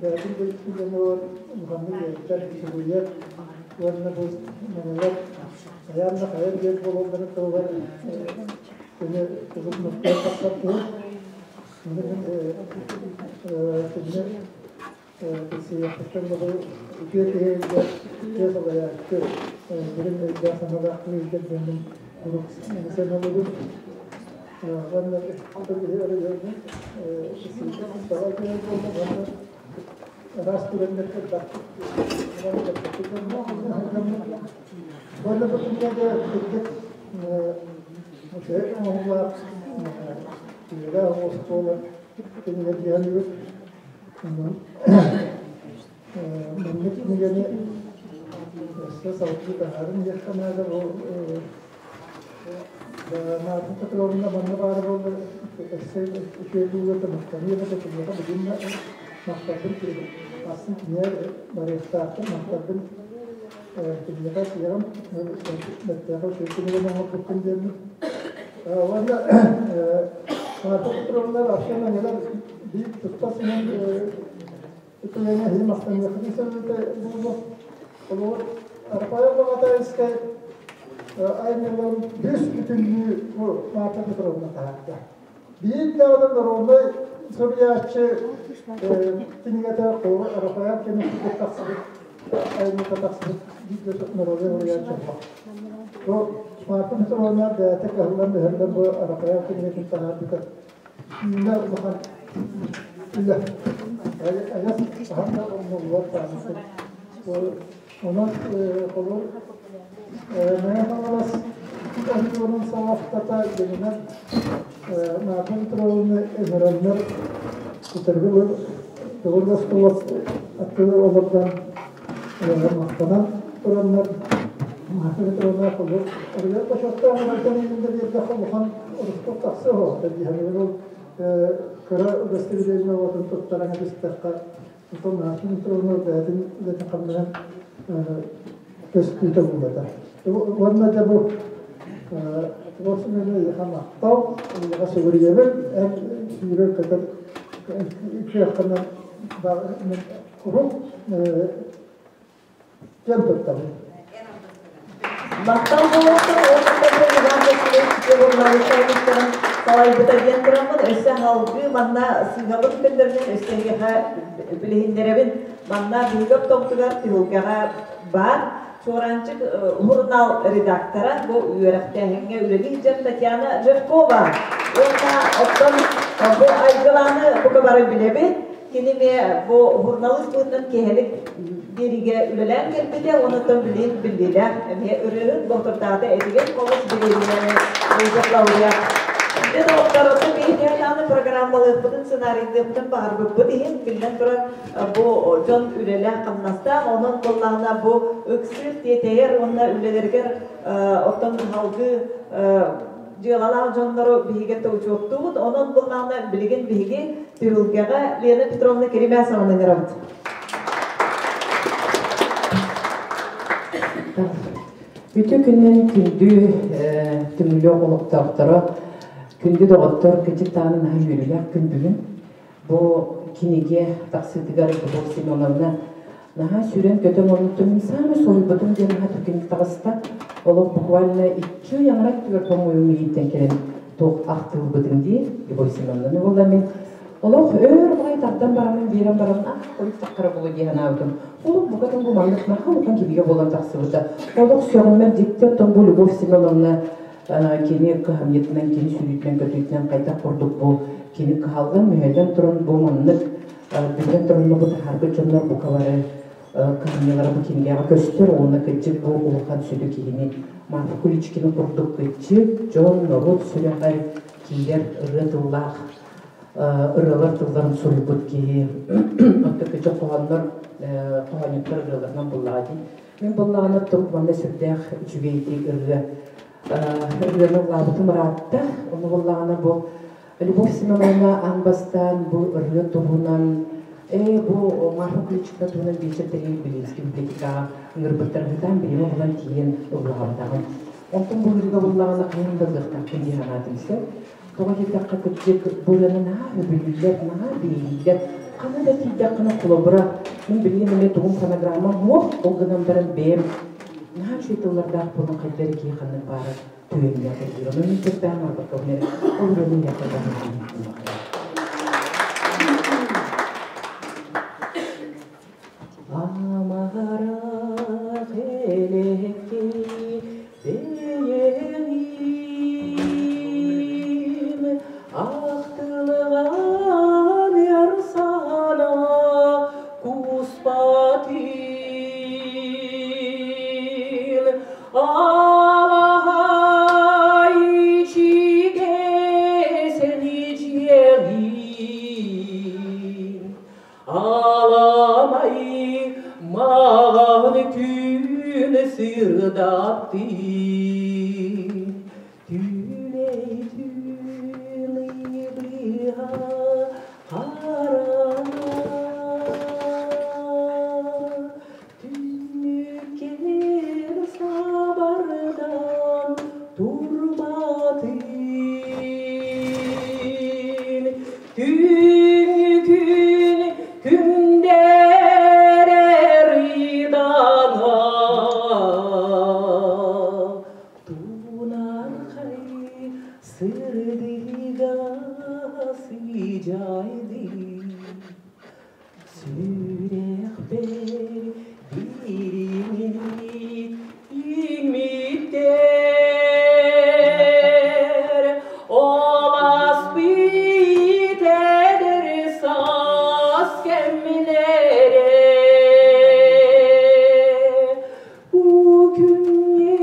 бэйэтин дойдутун дьонугар улаханнык үөрэттэр, суруйар уонна бу мэнэлэр хайаан да хайа диэн буолалларын туһугар кини куруук мөхтөөх тахсар киһи. Ону мин кинини билсиэхпиттэн дылы үтүө киһи үтүө салайааччы, дириҥ өйдөөх-санаалаах киһи диэммин куруук сыаналыыбын. Уонна киһи оройуонун саҕа киһи буолла уонна араас түгэннэргэ Уонна бу кинигэ кырдьык үчүгэй оҥоһуулаах кинигэ оскуола кинигэ диэн үгүс. Маннык кинигэни өссө салгыы таһааран диэххэ наада. Ол Марфа Петровна манна баара буоллар өссө үчүгэй дууга махтаныа эбэтэ киниэхэ бүгүн да махталбын астын киниэ барыахтаахпын махталбын киниэхэ тиэҕим бэртээхэй үчүгэй кинигэни оҥорбуккун диэммин. Уонна Марфа Петровна вообще манньалар биир туспа сынан үтүгэҥэ иһин махтаныаххытын сөбүтэ буолуо. Холобур, Рафаэл Баҕатаайыскай айымньыларын үс бүтүннүү бу Марта Петровна таһаарда. Биир даҕаны народнай суруйааччы кинигэтэ Рафаэл кэмин курдук тахсыбыт айымньыта тахсыбыт биир народнай суруйааччы суох. Бу Марта Петровна бэйэтэ кыһаллан-мүһэллэн бу Рафаэл кинигэтин таһаарбыта Үүнэ улахан үлэ. Айас хаһан да умнуллубат даҕаны. Онон холобур Мэҥэ Хаҥалас оройуонун салалтата дьиҥинэн Марфа Петровна ыҥыраннар Петербург төгүл оскуола аттыгар олордон махтанан тураннар Марфа Петровна холобур оройуон бочуоттаах гражданинын да биэрдэххэ улахан орускуот тахсыа суоҕа дии саныыбын. Ол кыра удостоверение уотун туттаран кэбистэххэ, оттон Марфа Петровна бэйэтин үлэтин хамнаһын көстүүтэ буолбата. Уонна дьэ бу Творчествоны эйиэхэ махтал, эйиэхэ сүгүрүйэбин, эн сүүрэр-көтөр кыаххынан куруук киэн туттабын. Махтал буолуохтун уонна Иван Васильевич Егорович салайбыта диэн тураммын өссө салгыы манна сыыһабын көннөрүнэн өссө эһиэхэ билиһиннэрэбин. Манна биһиги оптомтугар түһүлгэҕэ баар. Чуораанчык журнал редактора бу үөрэхтээһиҥҥэ үлэлии сылдьар Татьяна Жиркова. Уонна оттон бу Айгылааны бука бары билэбит. Кини эмиэ бу журналист быһыытынан киэһэлик биэриигэ үлэлээн кэлбитэ уонна оттон билигин биллиилээх эмиэ ырыаһыт Боотурдаата этигэн олус бириэмийэни ылбыт лауреат. Дьэ доҕоттор, оттон биһи театральнай программалыахпытын, сценарийдыахпытын баҕарбыппыт иһин, биллэн турар, бу дьон үлэлээх-хамнастаах, онон буоллаҕына бу ыксыыр, тиэтэйэр уонна үлэлэригэр оттон салгыы дьыалалаах дьоннору биһиги учуоттуубут. Онон буоллаҕына билигин биһиги түһүлгэҕэ Лена Петровна Керемясованы ыҥырабыт. Үтүө күнүнэн күндү түмүлүөх олохтоохторо, күндү доҕоттор, кырдьык даҕаны наһаа үөрүүлээх күн бүгүн. Бу кинигэ тахсыытыгар Любовь Семеновна наһаа сүүрэн-көтөн оннуттан мин саамай соһуйбутум диэн наһаа түргэнник таҕыста. Олох буквально икки ый аҥара өттүгэр по-моему миигиттэн кэлэн туох ахтылбытым дии Любовь Семеновна буолла мин олох өр баҕайы тардан бараммын биэрэн баран ах хойут таххара буолуо дии санаабытым. Олох букатын бу маннык наһаа улахан кинигэ буолан тахсыбыта. Олох сөҕүмэр дьикти оттон бу Любовь Семеновна кини кыһамньытынан, кини сүүрүүтүнэн-көтүүтүнэн хайдах курдук бу кини кыһаллан, мүһэллэн туран бу маннык биллэн туран бу таһаарбыт дьоннор бука бары кыһамньылара бу кинигэҕэ көстөр уонна кырдьык бу улахан сүдү киһини Марфа Куличкина курдук кырдьык дьон норуот сүрэҕэр киирэр ырыа тыллаах ырыалар тылларын суруйбут киһи оттон кырдьык хоһооннор хоһоонньуттар ырыаларынан буллаҕа дии мин буллаҕына оттон манна сүрдээх үчүгэйдик ырыа ырыаны ыллаабытым ыраатта. Ону буллаҕына бу Любовь Семеновна аан бастаан бу ырыа туһунан бу Марфа Куличкина туһунан биэчэр тэрийэр Белинский библиотекаҕа ыҥырбыттарыгытаан бириэмэ булан тиийэн ыллаабатаҕым. Онтон бу ырыа буллаҕына хайаан да ылыахтаахпын дии санаатым сөп. Тоҕо диэтэххэ кырдьык бу ырыаны наһаа сөбүлүүллэр, наһаа биһирииллэр. Ханна да тиийдэххинэ холобура, мин билигин эмиэ тугум фонограммам суох, ол гынан баран бэйэм Наһаа үчүгэй тыллардаах буолан хайда эрэ киһи ханнык баара түгэҥҥэ кэлбит. Онон мин кырдаан барбакка эрэ ол ырыаны миэхэ Амарах элекки бэйэҥим ахтылҕан эр санаа куспатын алаһай ичигэсин ичиэҕин аламай маҕан күн сырдаттын Түлэй түүн ыйбыһа хара Түннүккэр сабардан турбатын Түҥүкүн күндэрэр ыйдана Тунархай сырдыга сыдьаайдыы Сүрэхпэр дириҥник иҥмиттэр Ол ааспыт эдэр саас кэмнэрэ Бу күҥҥэ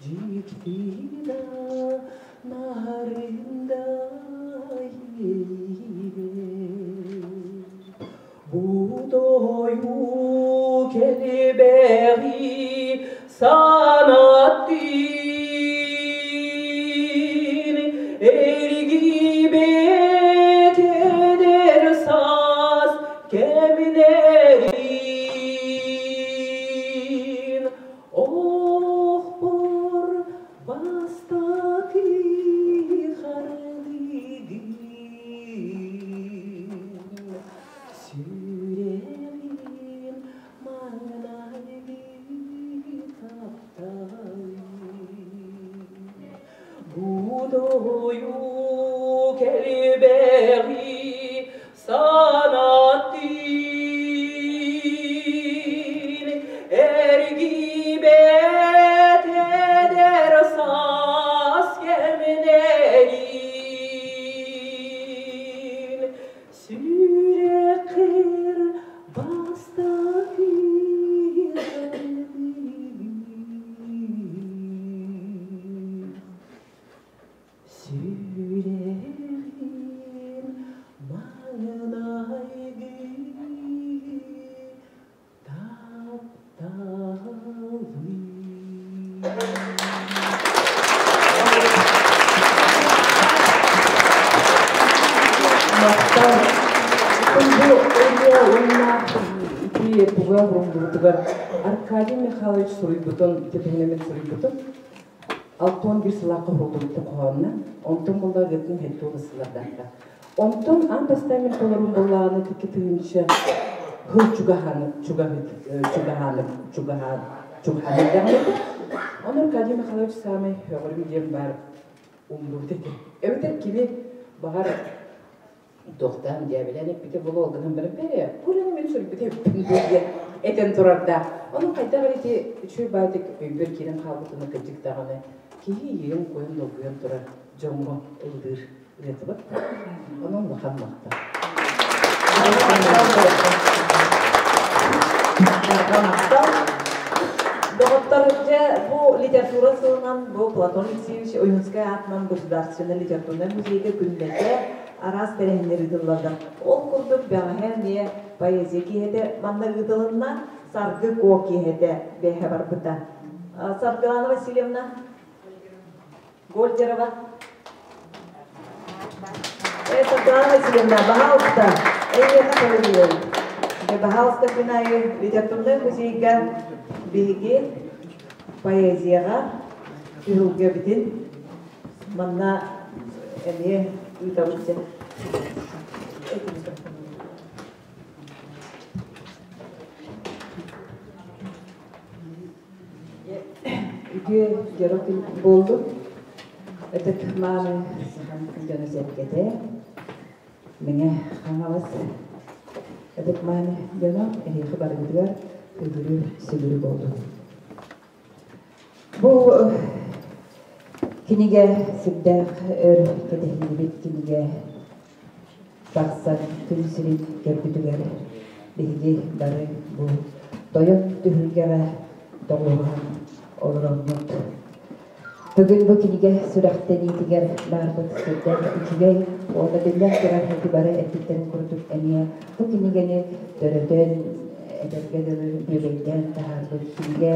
Дьикти да нарында Бу дойу келбэҕи санаттын Эргийбэт эдэр саас кэмнэрин Охпор бастакы хардыгын Сүрэҕим маҥнайгы тапталын. туга хуруллубутугар Аркадий Михайлович суруйбутун, тетигинемен суруйбутун, 61 сылааққа хуруллубуту хоһоонна, онтон булла гытын хеттуга сылардаахта. Онтон аан бастаан мин толорум буллаҕына тикки тыһыынча хыл чугаһааны чугаһыт чугаһааны чугаһаан чугаһаан эрдэҕинэ Ону Аркадий Михайлович саамай һөҕөрүм диэн баар умнубут этэ. Эбэтэр кини баҕар туохтаан дьээбэлээн эппитэ буолуо гынан баран бэрэ кураны мин суруйбут эбиппин дуо диэн этэн турардаах. Ону хайдах эрэ ити үчүгэй баайдык өйбөр киирэн хаалбытын кырдьык даҕаны киһи ийэн-куйан долгуйан турар дьоҥҥо ыллыыр ырыатыбыт. Онон улахан махтал. Махтал. Доҕоттор, дьэ, бу литература сылынан бу Платон Алексеевич Ойуунскай аатынан Государственнай литературнай музейга күннэтэ араас тэрээһиннэр ыытыллаллар. Ол курдук бэҕэһээ эмиэ поэзия киэһэтэ манна ыытылынна, Саргы Куо киэһэтэ бэһэ барбыта. Саргылана Васильевна Гольдерова. Саргылана Васильевна, баһаалыста, эйиэхэ төлөбүрүн. Баһаалыста күн аайы литературнай музейга биһиги поэзияҕа түһүлгэбитин манна эмиэ ыытабыт дьэ. Үтүө дьоро күн буоллун. Ытык мааны сахам дьоно-сэргэтэ, Мэҥэ Хаҥалас ытык мааны дьоно эһиэхэ барыгытыгар үгүрү сүгүрү буоллун. Бу кинигэ сүрдээх өр кэтэһиллибит кинигэ тахсан күн сирин көрбүтүгэр биһиги бары бу тойон түһүлгэҕэ тоҕуоруһан олороммут. Бүгүн бу кинигэ сүрэхтэниитигэр баарбыт сүрдээх үчүгэй уонна биллэн турар ити бары эппиттэрин курдук эмиэ бу кинигэни төрөтөн этэргэ дылы бүөбэйдээн таһаарбыт кинигэ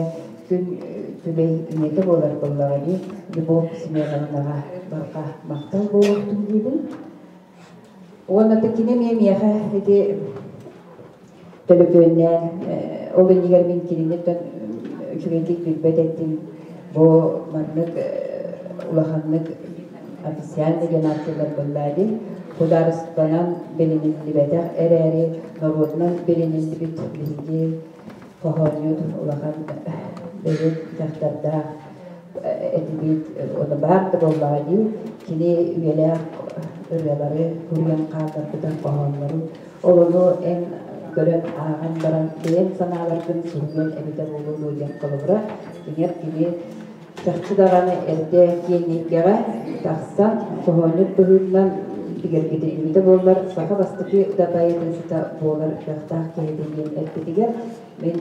күн күбэй ийэтэ буолар буоллаҕа дии Любовь Семеновнаҕа барҕа махтал буолуохтун диибин. Уонна кини эмиэ миэхэ ити төлөпүөннээн ол иннигэр мин кининиттэн үчүгэйдик билбэт этим. Бу маннык улаханнык официальный диэн ааттыыллар буоллаа дии. Судаарыстыбанан билиниллибэтэх эрээри норуотунан билиниллибит биһиги хоһоонньут улахан бэйэт дьахтардаах этибит ону баар да буоллаҕа дии кини үйэлээх ырыалары суруйан хаалларбыта хоһооннору ол ону эн көрөн ааҕан баран бэйэҥ санааларгын суруйан эбитэ буолуо дуо диэн холобура дьиҥэр кини чахчы даҕаны эрдэ киэҥ эйгэҕэ тахсан хоһоонньут быһыытынан бигэргэтиллибитэ буоллар саха бастакы да поэтессата буолар кыахтаах киһи диэн эппитигэр мин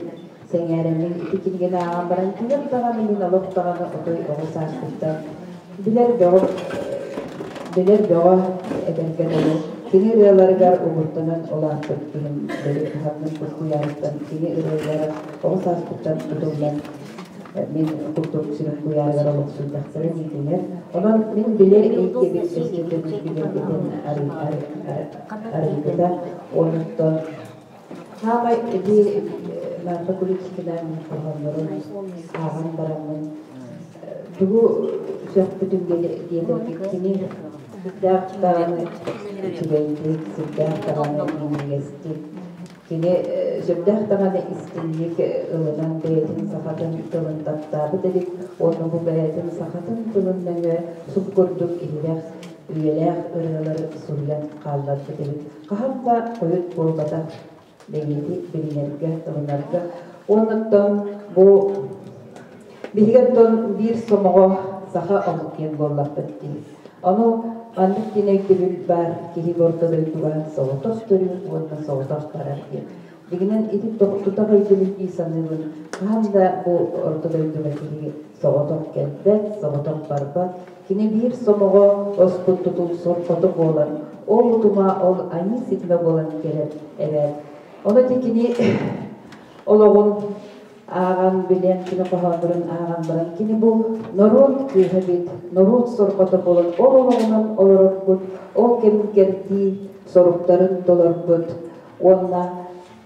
сэҥээрэммин ити кинигэни ааҕан баран кэлэр даҕаны мин олох даҕаны отой оҕо сааспыттан билэр бөҕө билэр бөҕө этэргэ дылы кини ырыаларыгар угуттанан улааппыт киһим били хаһаннык куйаарыттан кини ырыалара оҕо сааспыттан тутуллан мин курдук сүрүн куйаарыгар олохсуйдахтара диэтилэр. Онон мин билэр эйгэбит өстөтөн билэргитин арыйбыта. Онуттан Саамай ити Марфа Куличкина хоһооннорун ааҕан бараммын тугу сөхпүтүм диэтэргит кини сүрдээх даҕаны үчүгэйдик, сүрдээх даҕаны минньигэстик, кини сүрдээх даҕаны истиҥник ылынан бэйэтин сахатын тылын таптаабыт эбит уонна бу бэйэтин сахатын тылын нөҥүө суп курдук иһирэх үйэлээх ырыалары суруйан хаалларбыт эбит. Хаһан да хойут буолбатах бэйиэти билинэргэ, ылынарга. Уоннаттан бу биһиги оттон биир сомоҕо саха омук диэн буоллахпыт дии. Ону маннык диэн өйдөбүл баар киһи орто дойдуга соҕотох төрүүр уонна соҕотох барар диэн. Дьиҥинэн ити тутах өйдөбүл дии саныыбын. Хаһан да бу орто дойдуга киһи соҕотох кэлбэт, соҕотох барбат. Кини биир сомоҕо оспут тутул сорҕото буолан, ол утума ол айыы ситимэ буолан кэлэр эбээт. Ону ити кини олоҕун ааҕан билэн, кини хоһооннорун ааҕан баран, кини бу норуот кыыһа эбит, норуот сорҕото буолан ол олоҕунан олорорбут, ол кэм кэрдии соруктарын толорбут уонна.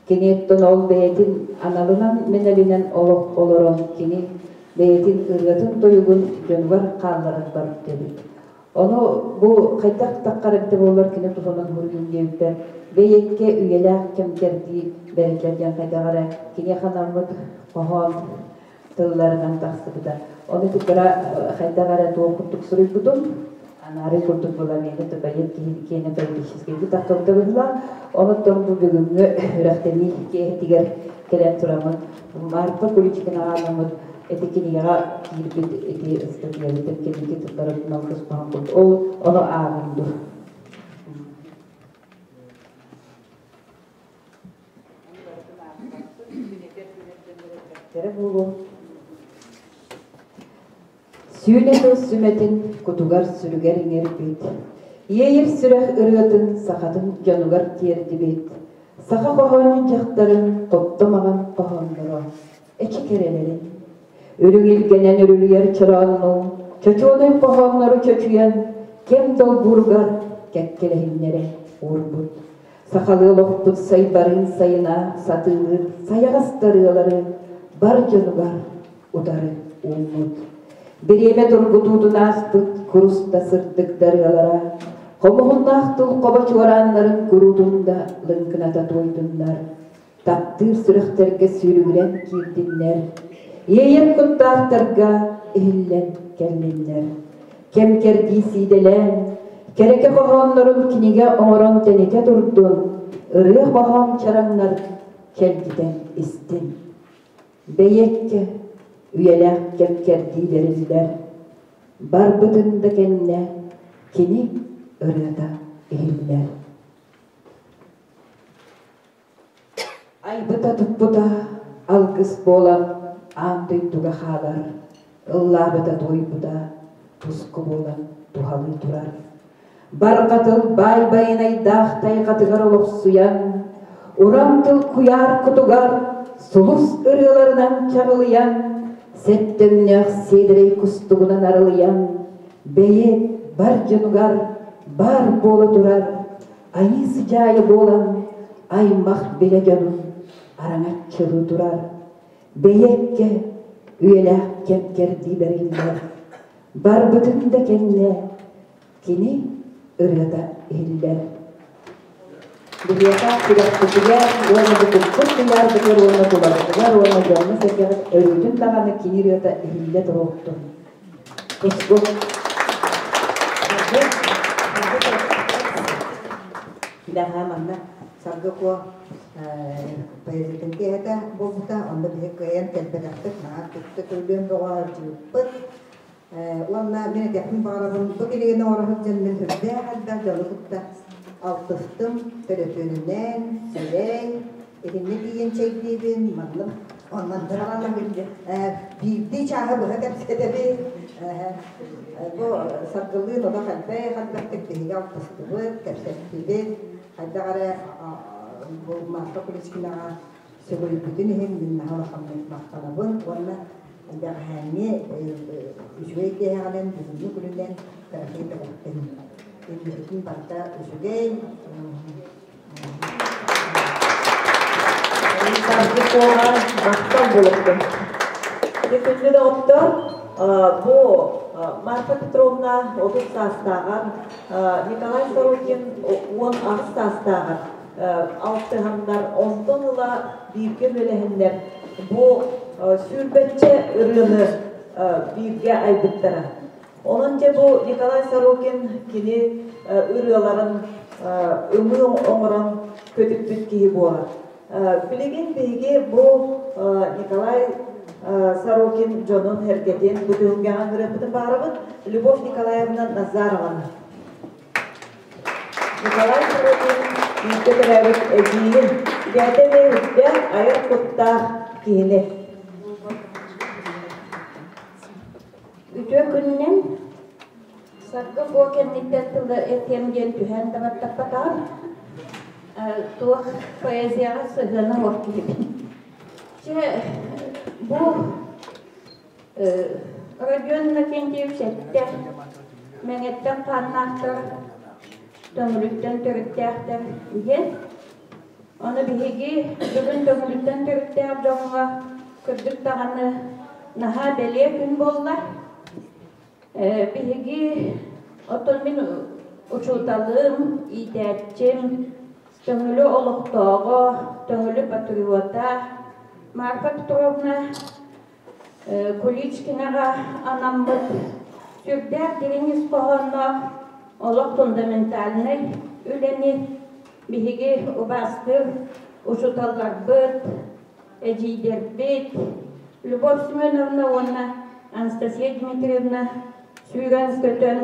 Кини оттон ол бэйэтин аналынан мэнэлинэн олох олорон кини бэйэтин ырыатын-тойугун дьонугар хаалларан барбыт эбит. Ону бу хайдах таххар эбитэ буоллар кини туһунан суруйуум диэбиппэр бэйэккэ үйэлээх кэм кэрдии бэриллэр диэн хайдах эрэ киниэхэ анаммыт хоһоон тылларынан тахсыбыта. Ону кытта хайдах эрэ туох курдук суруйбутум, анаарыы курдук буолан миэнэ поэт киһи киэнэ поэтическайдык тахсыбыта быһыылаах. Онон бу бүгүҥҥү үрэхтэнии киэһэтигэр кэлэн тураммын Марфа Куличкинаҕа анаммыт ити кинигэҕэ киирбит ити ыстатыйабытын кэнники тылларын алгыс хоһоон ол ону ааҕыҥ дуо? Буолуо. Сүүнэ тыл сүмэтин кутугар сүрүгэр иҥэрбит, иэйэр сүрэх ырыатын сахатын дьонугар тиэрдибит, саха хоһоонньут дьахтарын хопто маҕан хоһоонноро эчи кэрэлэрин, үрүҥ илгэнэн үрүлүйэр чорооннуу чочуонай хоһооннору чочуйан кэм долбууругар кэккэлэһиннэрэ уурбут. Сахалыы олохпут сайбарын сайына сатыылыыр сайаҕас ырыалары бар дьонугар утары ууммут. Бириэмэ тургутуутун ааспыт курус да сырдык дарыалара, хомуһуннаах тыл хобо чуорааннарын куруутун да лыҥкыната туойдуннар, таптыыр сүрэхтэргэ сүүрүгүрэн киирдиннэр, иэйэр куттаахтарга иһиллэн кэллиннэр. Кэм-кэрдии сиидэлээн, кэрэкэ хоһооннорун кинигэ оҥорон тэнитэ турдун, ырыа-хоһоон чараҥнар чэлгитэн истин. Бэйэккэ үйэлээх кэм-кэрдии бэриллэр, барбытын да кэннэ кини ырыата иһиллэр. Айбыта-туппута алгыс буолан аан дойдуга хаалар, ыллаабыта-туойбута туску буолан туһалыы турар. Барҕа тыл баай байанайдаах тайҕатыгар олохсуйан, уран тыл куйаар кутугар сулус ырыаларынан чаҕылыйан, сэттөҥнөөх сиэдэрэй кустугунан арылыйан, бэйэ бар дьонугар баар буола турар айыы сыдьаайа буолан аймах билэ дьонун араҥаччылыы турар, бэйэккэ үйэлээх кэм кэрдии бэриллэр, барбытын да кэннэ кини ырыата иһиллэр. Биһиэхэ күрэхпитигэр уонна бутукпут куйаарбытыгар уонна тулабытыгар уонна дьоҥҥо-сэргэҕит өрүүтүн даҕаны кини ырыата иһиллэ туруохтун. Туску. Бэҕэһээ манна Саргы Куо поэзиятын киэһэтэ буолбута. Онно биһи кыайан кэлбэтэхпит, наһаа түптэ түргэн бөҕө сылдьыбыппыт. Уонна мин этиэхпин баҕарабын, бу кинигэни оҥоро сылдьан мин сүрдээх элбэх дьону кытта алтыстым, төлөпүөнүнэн, сирэй, итиннэ тиийэн чэйдиибин, манна оннан биирдии чааһы быһа кэпсэтэбин. Бу саргылыын олох элбэх элбэхтик биһиги алтыстыбыт, кэпсэттибит. Хайдах эрэ бу Марфа Куличкинаҕа сүгүрүйбүтүн иһин мин наһаа улаханнык махтанабын уонна бэҕэһээҥҥи үчүгэй киэһэҕинэн бүгүҥҥү күнүнэн кыракый бэлэхпин. Инникитин барыта үчүгэй. Саргы Куоҕа махтал буолуохтун. Күндү доҕоттор, бу Марфа Петровна 30 саастааҕар, Николай Сорокин 18 саастааҕар алтыһаннар, онтон ыла бииргэ үлэлэһэннэр бу сүүрбэччэ ырыаны бииргэ айбыттара. Онон дьэ бу Николай Сорокин кини ырыаларын ымыы оҥорон көтүппүт киһи буолар. Билигин биһиги бу Николай Сорокин дьонун сэргэтин бу түһүлгэҕэ ыҥырыахпытын баҕарабыт Любовь Николаевна Назарованы. Николай Сорокин бииргэ төрөөбүт эдьиийин, бэйэтэ эмиэ үрдээх айар куттаах киһини. Үтүө күнүнэн Саргы Куо кэнниттэн тылы этиэм диэн түһээн да баттаппатаҕым. Туох поэзияҕа сыһыана суох киһибин. Чэ, бу Родион Иннокентьевич эттэ, Мэҥэттэн хааннаахтар, Төҥүлүттэн төрүттээхтэр диэн. Ону биһиги бүгүн Төҥүлүттэн төрүттээх дьоҥҥо кырдьык даҕаны наһаа бэлиэ күн буолла. Биһиги оттон мин учууталым, иитээччим, Төҥүлү олохтооҕо, Төҥүлү патриота Марфа Петровна Куличкинаҕа анаммыт сүрдээх дириҥ ис хоһоонноох олох фундаментальнай үлэни биһиги убаастыыр учууталларбыт, эдьиийдэрбит Любовь Семеновна уонна Анастасия Дмитриевна сүүрэн-көтөн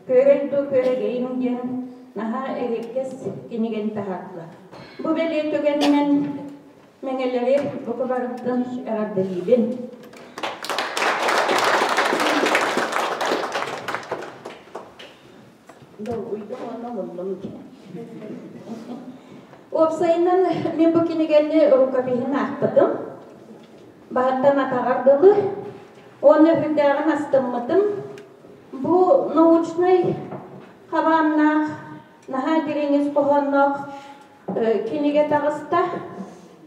«Күөрэй дуу, күөрэгэйим» диэн наһаа эриэккэс кинигэни таһаардылар. Бу бэлиэ түгэнинэн Мэҥэлэри бука барыттан эҕэрдэлиибин. Долгуйдум уонна муннум. Уопсайынан мин бу кинигэни рукопиһын аахпытым. Баһыттан атаҕар дылы. Уонна үрдээҕин астыммытым. Бу научнай хабааннаах, наһаа дириҥ ис хоһоонноох кинигэ таҕыста.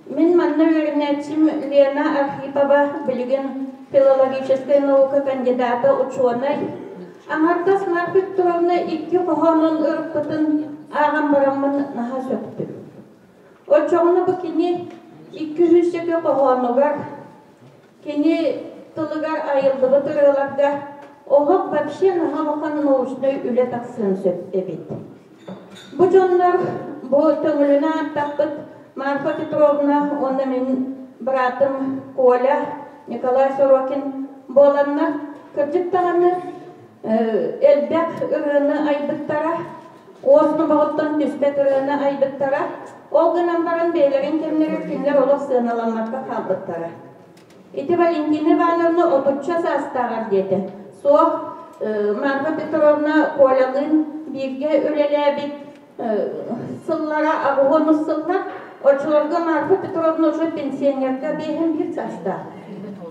Мин манна үөрэнээччим Лена Архипова билигин филологическай наука кандидата, учуонай. Аҥардас Марфа Викторовна икки хоһоонун ырыппытын ааҕан бараммын наһаа сөхтүм. Оччоҕуна бу кини 202 хоһоонугар кини тылыгар айыллыбыт ырыаларга олох вообще наһаа улахан научнай үлэ тахсыан сөп эбит. Бу дьоннор бу төҥүлүнэ ааттаппыт Марфа Петровна уонна мин быраатым Коля Николай Сорокин буоланнар кырдьык даҕаны элбэх ырыаны айбыттара, уос номоҕуттан түспэт ырыаны айбыттара. Ол гынан баран бэйэлэрин кэмнэригэр кинилэр олох сыаналаммакка хаалбыттара. Ити Валентина Ивановна отучча саастааҕар диэтэ. Суох, Марфа Петровна Колялыын бииргэ үлэлээбит сыллара аҕыһуонус сыллар. Оччолорго Марфа Петровна уже пенсионерка биэһин биир саастаах.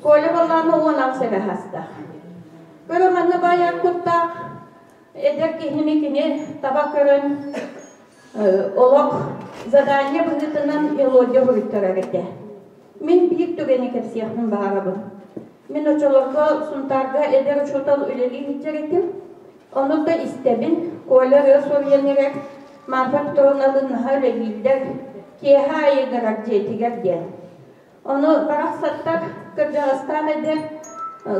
Коля балаана 16 эрэ саастаах. Көрө манна баайар куттаах эдэр киһини кини таба көрөн олох задание быһыытынан мелодия суруйтарар этэ. Мин биир түгэни кэпсиэхпин баҕарабын. Мин оччолорго Сунтаарга эдэр учуутал үлэлии сылдьар этим. Ону да истэбин, Коля ырыа суруйан эрэр, Марфа Петровналыын наһаа үлэлииллэр, киэһэ аайы ыҥырар дьиэтигэр диэн. Ону барахсаттар кырдьаҕастаах эдэр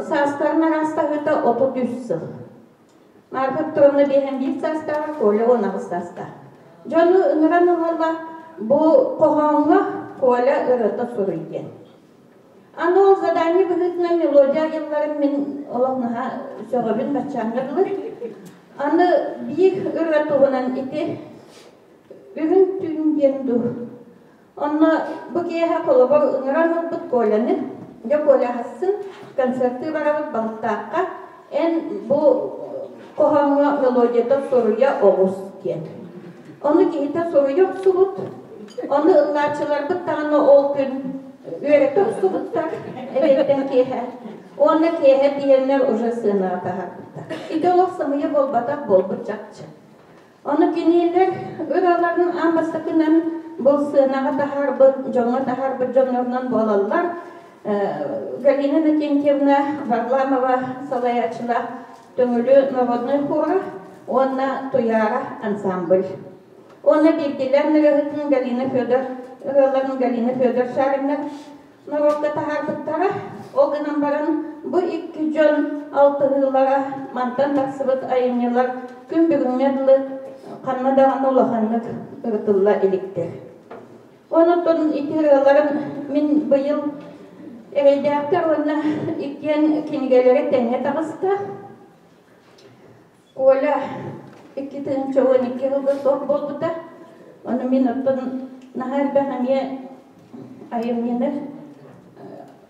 саастарын араастаһыыта 33 сыл. Марфа Петровна биэһэн биир саастааҕа, Коля 18 саастаах. Дьону ыҥыран ылалла бу хоһооҥҥо Коля ырыата суруй диэн. Аны ол задание быһыытынан мелодия айылларын мин олох наһаа сөҕөбүн баччааҥҥа дылы. Аны биир ырыа туһунан ити Үрүҥ түүн диэн дуу. Онно бу киэһэ холобур ыҥыран ылбыт Коляны, дьэ Коля аһассын, концертыы барабыт Балыктаахха, эн бу хоһооҥҥо мелодията суруйа оҕус диэн. Ону киһитэ суруйа охсубут, ону ыллааччыларбыт даҕаны ол күн үөрэтэ охсубуттар эбиэттэн киэһэ. Уонна киэһэ тиийэннэр уже сыанаҕа таһаарбыттар. Ити олох сымыйа буолбатах буолбут чахчы. Ону кинилэр ыраларын аан бастакынан бу сыанаҕа таһаарбыт, дьоҥҥо таһаарбыт дьоннорунан буолаллар. Галина Иннокентьевна Варламова салайааччылаах Төҥүлү народнай хора уонна Туйаара ансамбль. Уонна биирдиилээн ырыаһытын Галина Федор ырыаларын Галина Федор Шариннар норуокка таһаарбыттара. Ол гынан баран бу икки дьон алтыһыылара мантан тахсыбыт айымньылар күн бүгүҥҥэ дылы ханна даҕаны улаханнык ырытылла иликтэр. Онон ити ырыаларын мин быйыл эрэйдээхтэр уонна иккиэн кинигэлэри тэҥҥэ таҕыста. Коля 2012 сылга суох буолбута. Ону мин оттон наһаа элбэх эмиэ айымньыны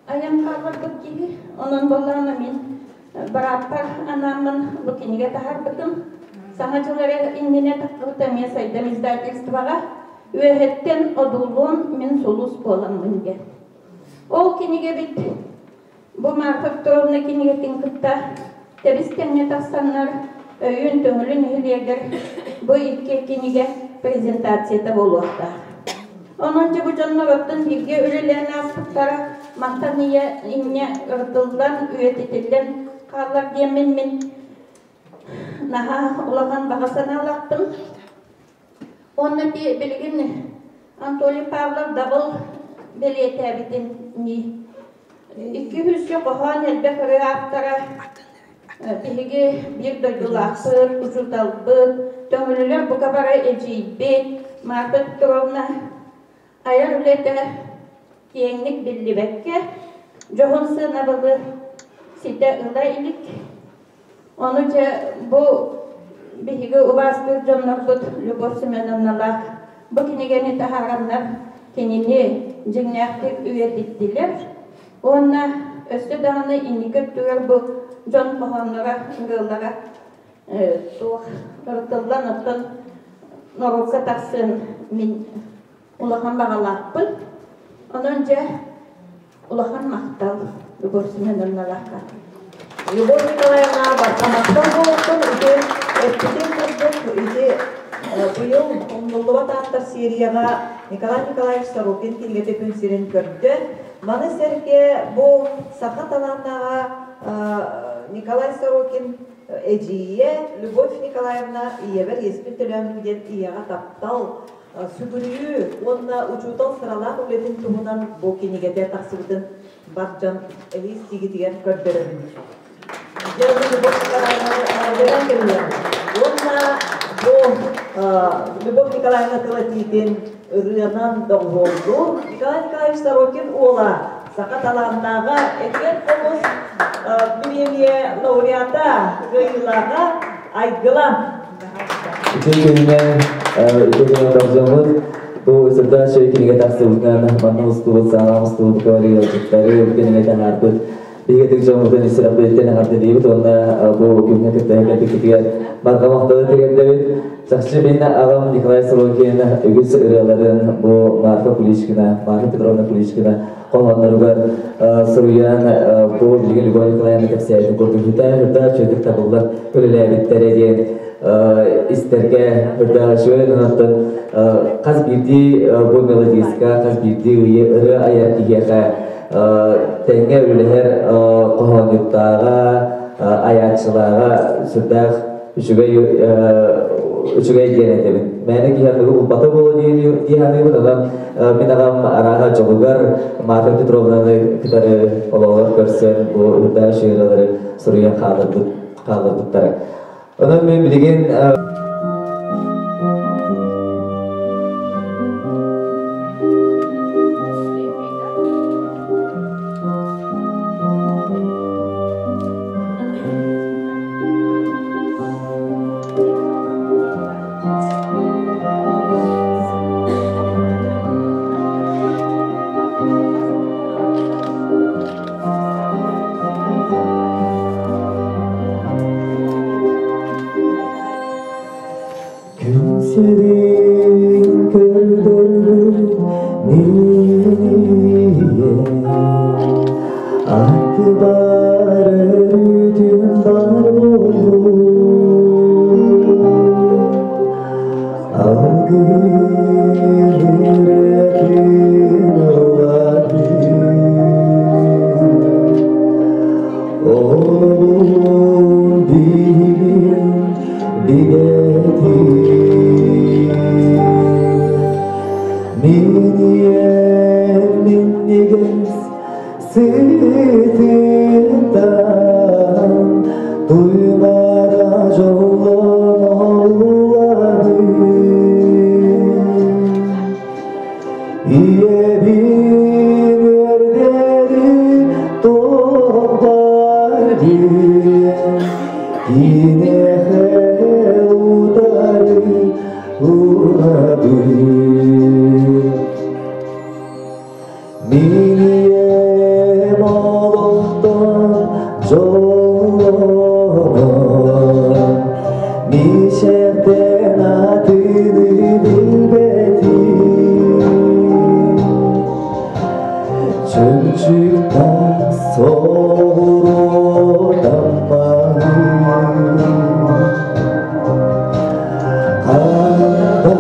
айан хаалларбыт киһи. Онон буоллаҕына мин бырааппар анааммын бу кинигэ таһаарбытым. Саҥа дьыл эрэ иннинэ тахсыбыта эмиэ Сайдам издательствоҕа «Үөһэттэн одуулуом мин сулус буоламмын» диэн. Ол кинигэбит Бу Марфа Петровна кинигэтин кытта тэбис-тэҥҥэ тахсаннар өйүн төҥүлү нэһилиэгэр бу икки кинигэ презентацията буолуохтаах. Онон дьэ бу дьоннор оттон бииргэ үлэлээн ааспыттара мантан ийэ инньэ ырытыллан, үйэтитиллэн хааллар диэммин мин наһаа улахан баҕа санаалаахпын. Уонна ити билигин Анатолий Павлов дабыл бэлиэтээбитин нии. 200 хоһоон элбэх ырыа ааптара биһиги биир дойдулаахпыт, учууталбыт, Төҥүлүлэр бука бары эдьиийбит Марфа Петровна айар үлэтэ киэҥник биллибэккэ, дьоһун сыанабылы ситэ ыла илик. Ону дьэ бу биһиги убаастыыр дьоннорбут Любовь Семеновналаах бу кинигэни таһаараннар кинини дьиҥнээхтик үйэтиттилэр. Уонна өссө даҕаны инники өттүгэр бу дьон хоһоонноро, ырыалара туох ырытыллан оттон норуокка тахсыан мин улахан баҕалаахпын. Онон дьэ улахан махтал Любовь Семеновналаахха. Любовь Николаевна барҕа махтал буолуохтун ити эппитин курдук ити быйыл умнуллубат ааттар серияҕа Николай Николаевич Сорокин кинигэтэ күн сирин көрдө. Маны сэргэ бу саха талааннааҕа Николай Сорокин эдьиийэ Любовь Николаевна ийэбэр иэспин төлөөммүн диэн ийэҕэ таптал, сүгүрүйүү уонна учуутал сыралаах үлэтин туһунан бу кинигэтэ тахсыбытын бар дьон эһиил сиигитигэр көрдөрөбүн. Дьэ, Любовь Николаевна кэлиэҕин. Уонна бу Любовь Николаевна тыл этиитин ырыанан доҕуһуоллуур Николай Николаевич Сорокин уола саха талааннааҕа Этигэн хомус премия лауреата кыайыылааҕа Айгылан. Үтүө күнүнэн, үтүө күнүнэн баржаммыт. Бу сырдаах чөй кинигэ тахсыбытынан манна устубут, саҥа устубут ыалдьыттары бу кинигэ таһаарбыт биһиги дьоммутун исираппыттан эҕэрдэлиибит уонна бу күҥҥэ кытта кэлбиккитигэр барҕа махталы тириэрдэбит. Чахчы мин аҕам Николай Сорокин үгүс ырыаларын бу Марфа Куличкина, Марфа Петровна Куличкина хоһоонноругар суруйан бу билигин Любовь Николаевна кэпсээтин курдук хүтэ үрдэ табыллан үлэлээбиттэрэ диэн истэргэ үрдэ үчүгэй онтон хас биирдии бу мелодистка хас биирдии ырыа айар киһиэхэ тэҥҥэ үлэлэһэр хоһоонньуттааҕа айааччылааҕа сүрдээх үчүгэй үчүгэй диэн этэбин. Мээнэ киһи аныгы булбата буолуо дии саныыбын. Онон мин аҕам арааһа дьолугар Марфа Петровнаны кытары олоҕор көрсөн бу үрдээх үчүгэй суруйан хаалларбыт хаалларбыттара. Онон мен билигин Күн сирин көрдөрбүт миийэ Аттыбар өрүүтүн бар буоллун Алгыыр ырыатын ыллардын Олоҕун биһигин бигэтин Мин ийэм минньигэс сытыттан туймара дьоллон оллабын Ийэбин үөрдэри туохпар диэн киниэхэ утары уунабын. Мин ийэм олохтон дьоллонон, мичээртэн атыны билбэтим. Чөмчүк соҕуруу таммаһын Ханна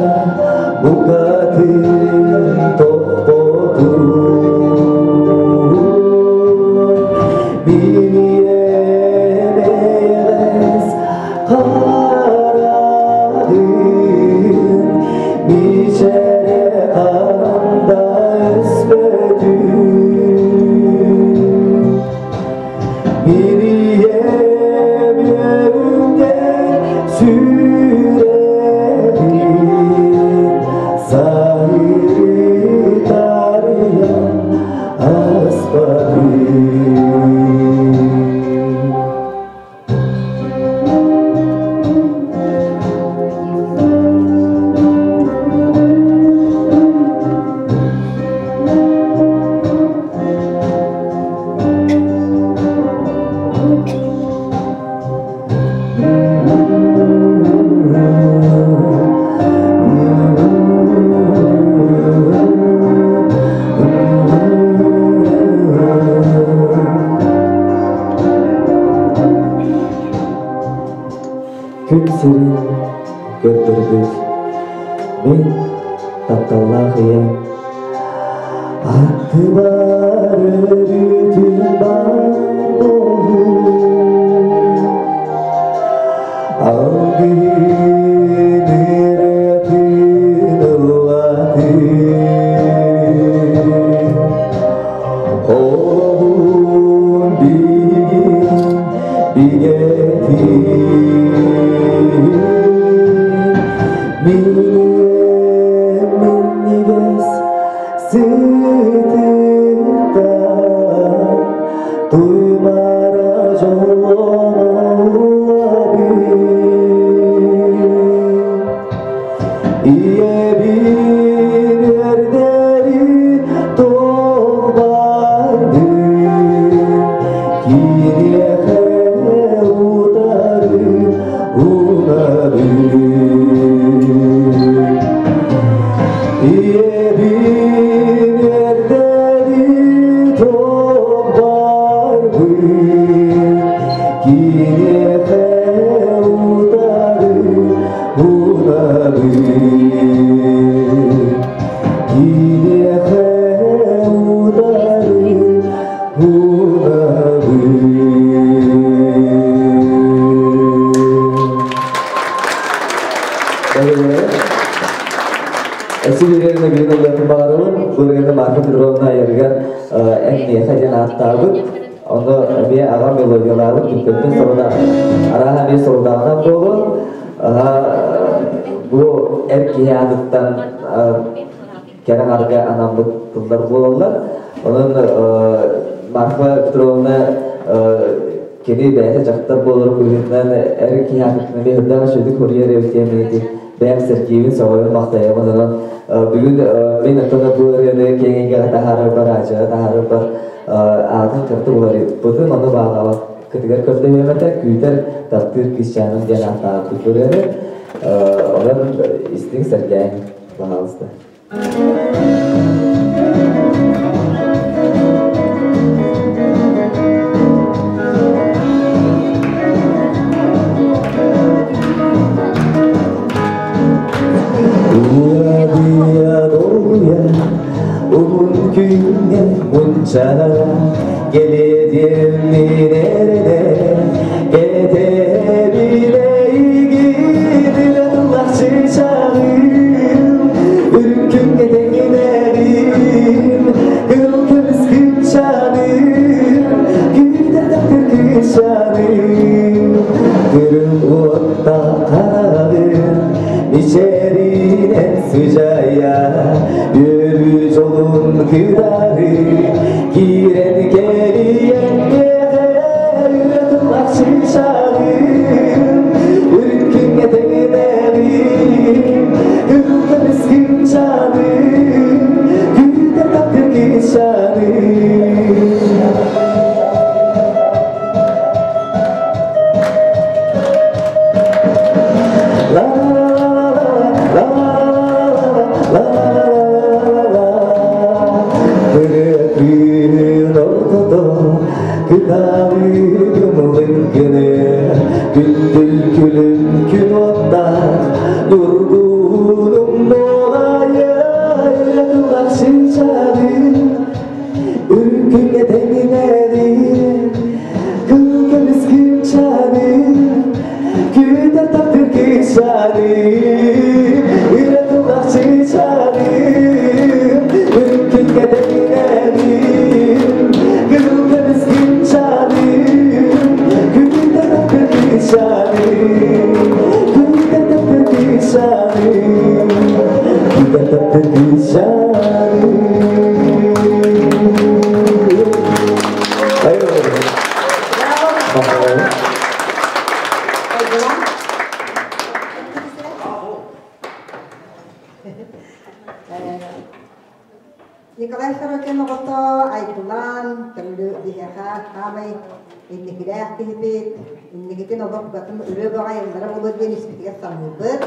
букатын сирин көрдөрбүт мин тапталлаах ийэм. Аттыбар өрүүтүн баар буолуу Алгыһын ырыатын ыллатыы Олоҕун биһигин бигэтин Минем минньигэс сытыттан туймара дьоллонулабын. Ийэбин эрдэри толбардым, киниэхэ утары унабын. Ийэбин эрдэри толбарбын, киниэхэ утары унабын. Киниэхэ утары унабын. Эсилерин билин ылыатын баҕарабын. Бу ырыаны Марфа Петровна айарыгар эн миэхэ диэн ааттаабыт. Ону эмиэ аҕам мелодиялаабыт бүппэттэн соруда арааһа эмиэ сорудаҕынан буолуо. Бу эр киһи аатыттан кэрэ аҥарга анаммыт тыллар буолаллар. Онон Марфа Петровна кини бэйэтэ дьахтар буоларын быһыытынан эр киһи аатыттан эмиэ үрдээх үчүгэйдик суруйар эбит диэн бэйэм сэргиибин, сөҕөбүн, махтайабын. Онон бүгүн мин оттон бу ырыаны киэҥ эйгэҕэ таһаарарбар, аадьыга таһаарарбар аатын кытта уларыппытын, ону баалаабаккытыгар көрдөһүөм этэ, күүтэр, таптыыр кыысчааным диэн ааттаабыт ырыаны. Онон истиҥ сэргээҥ, пожалуйста. Уйа уһун күҥҥэ мунчара кэлиэтим мин эрэнэ кэтэбилэйгин тыллахчы-чаҕым үрүҥ күҥҥэ тэҥинэрим кыл көмүс кынчаным күүтэр таптыр кыысчааным Күрүм уотта хараҕын мичээринэн сыдьаайа үөрүү дьолун кытары киирэн кэрийэн миэхэ ырытыллар чыычааҕым үрүҥ күҥҥэ тэҥинэҕим кыһыл көмүс кынчааным күүтэр таптыыр кыысчааным. Ырыатын ортото кыталыгым лыҥкыны күндүл күлүм күн уоттаах ньургуһунум нуолайа ырыатылар сычаҕым Үркүҥҥэ тэҥинэрим, кыл көмүс кыымчааным, күүтэр таптыыр кыысчааным, үрэ тулах чыычааным. Үркүҥҥэ тэҥинэрим, кыл көмүс кыымчааным, күүтэр таптыыр кыысчааным, күүтэр таптыыр кыысчааным, күүтэр таптыыр кыысчааным. Николай Сорокин оҕото Айгылаан Төҥүлү биһиэхэ хаамай инникилээх киһибит, инникитин олох букатын ырыа бөҕө айыллара буолуо диэн испитигэр саныыбыт.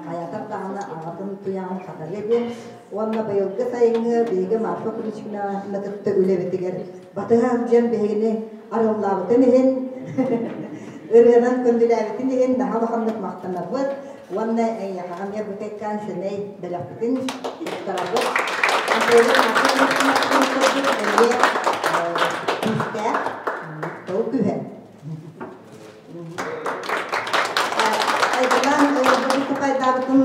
Хайатар даҕаны аҕатын туйаҕын хатарыа диэн. Уонна быйылгы сайыҥҥы биһиги Марфа Куличкинаны кытта үлэбитигэр батыһа сылдьан биһигини арыллаабытын иһин Ырыанан көндүлээбитин иһин наһаа улаханнык махтанабыт уонна эйиэхэҕэ эмиэ бу кэккээн сэмэй бэлэхпитин туттарабыт. Эмиэ күүстээх тыл түһэн. Айгылаан тупайдаабытын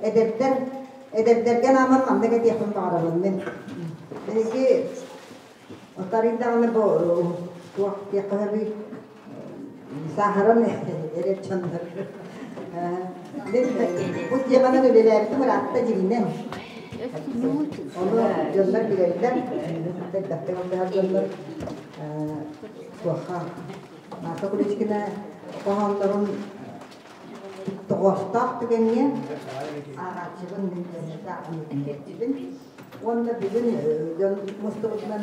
эдэрдэр эдэрдэргэ анааман маннык этиэхпин баҕарабын мин. Биһиги Отарыйдаҕына бу туох диэххэ сөбүй сааһыран эрэр дьоннор. Мин бу теманан үлэлээбитим ыраатта дьиҥинэн. Ону дьоннор билэллэр, элбэхтик алтыһар дьоннор туохха Марфа Куличкина хоһооннорун тоҕоостоох түгэҥҥэ ааҕааччыбын мин тиэрдибин. Уонна бүгүн дьон мустубутунан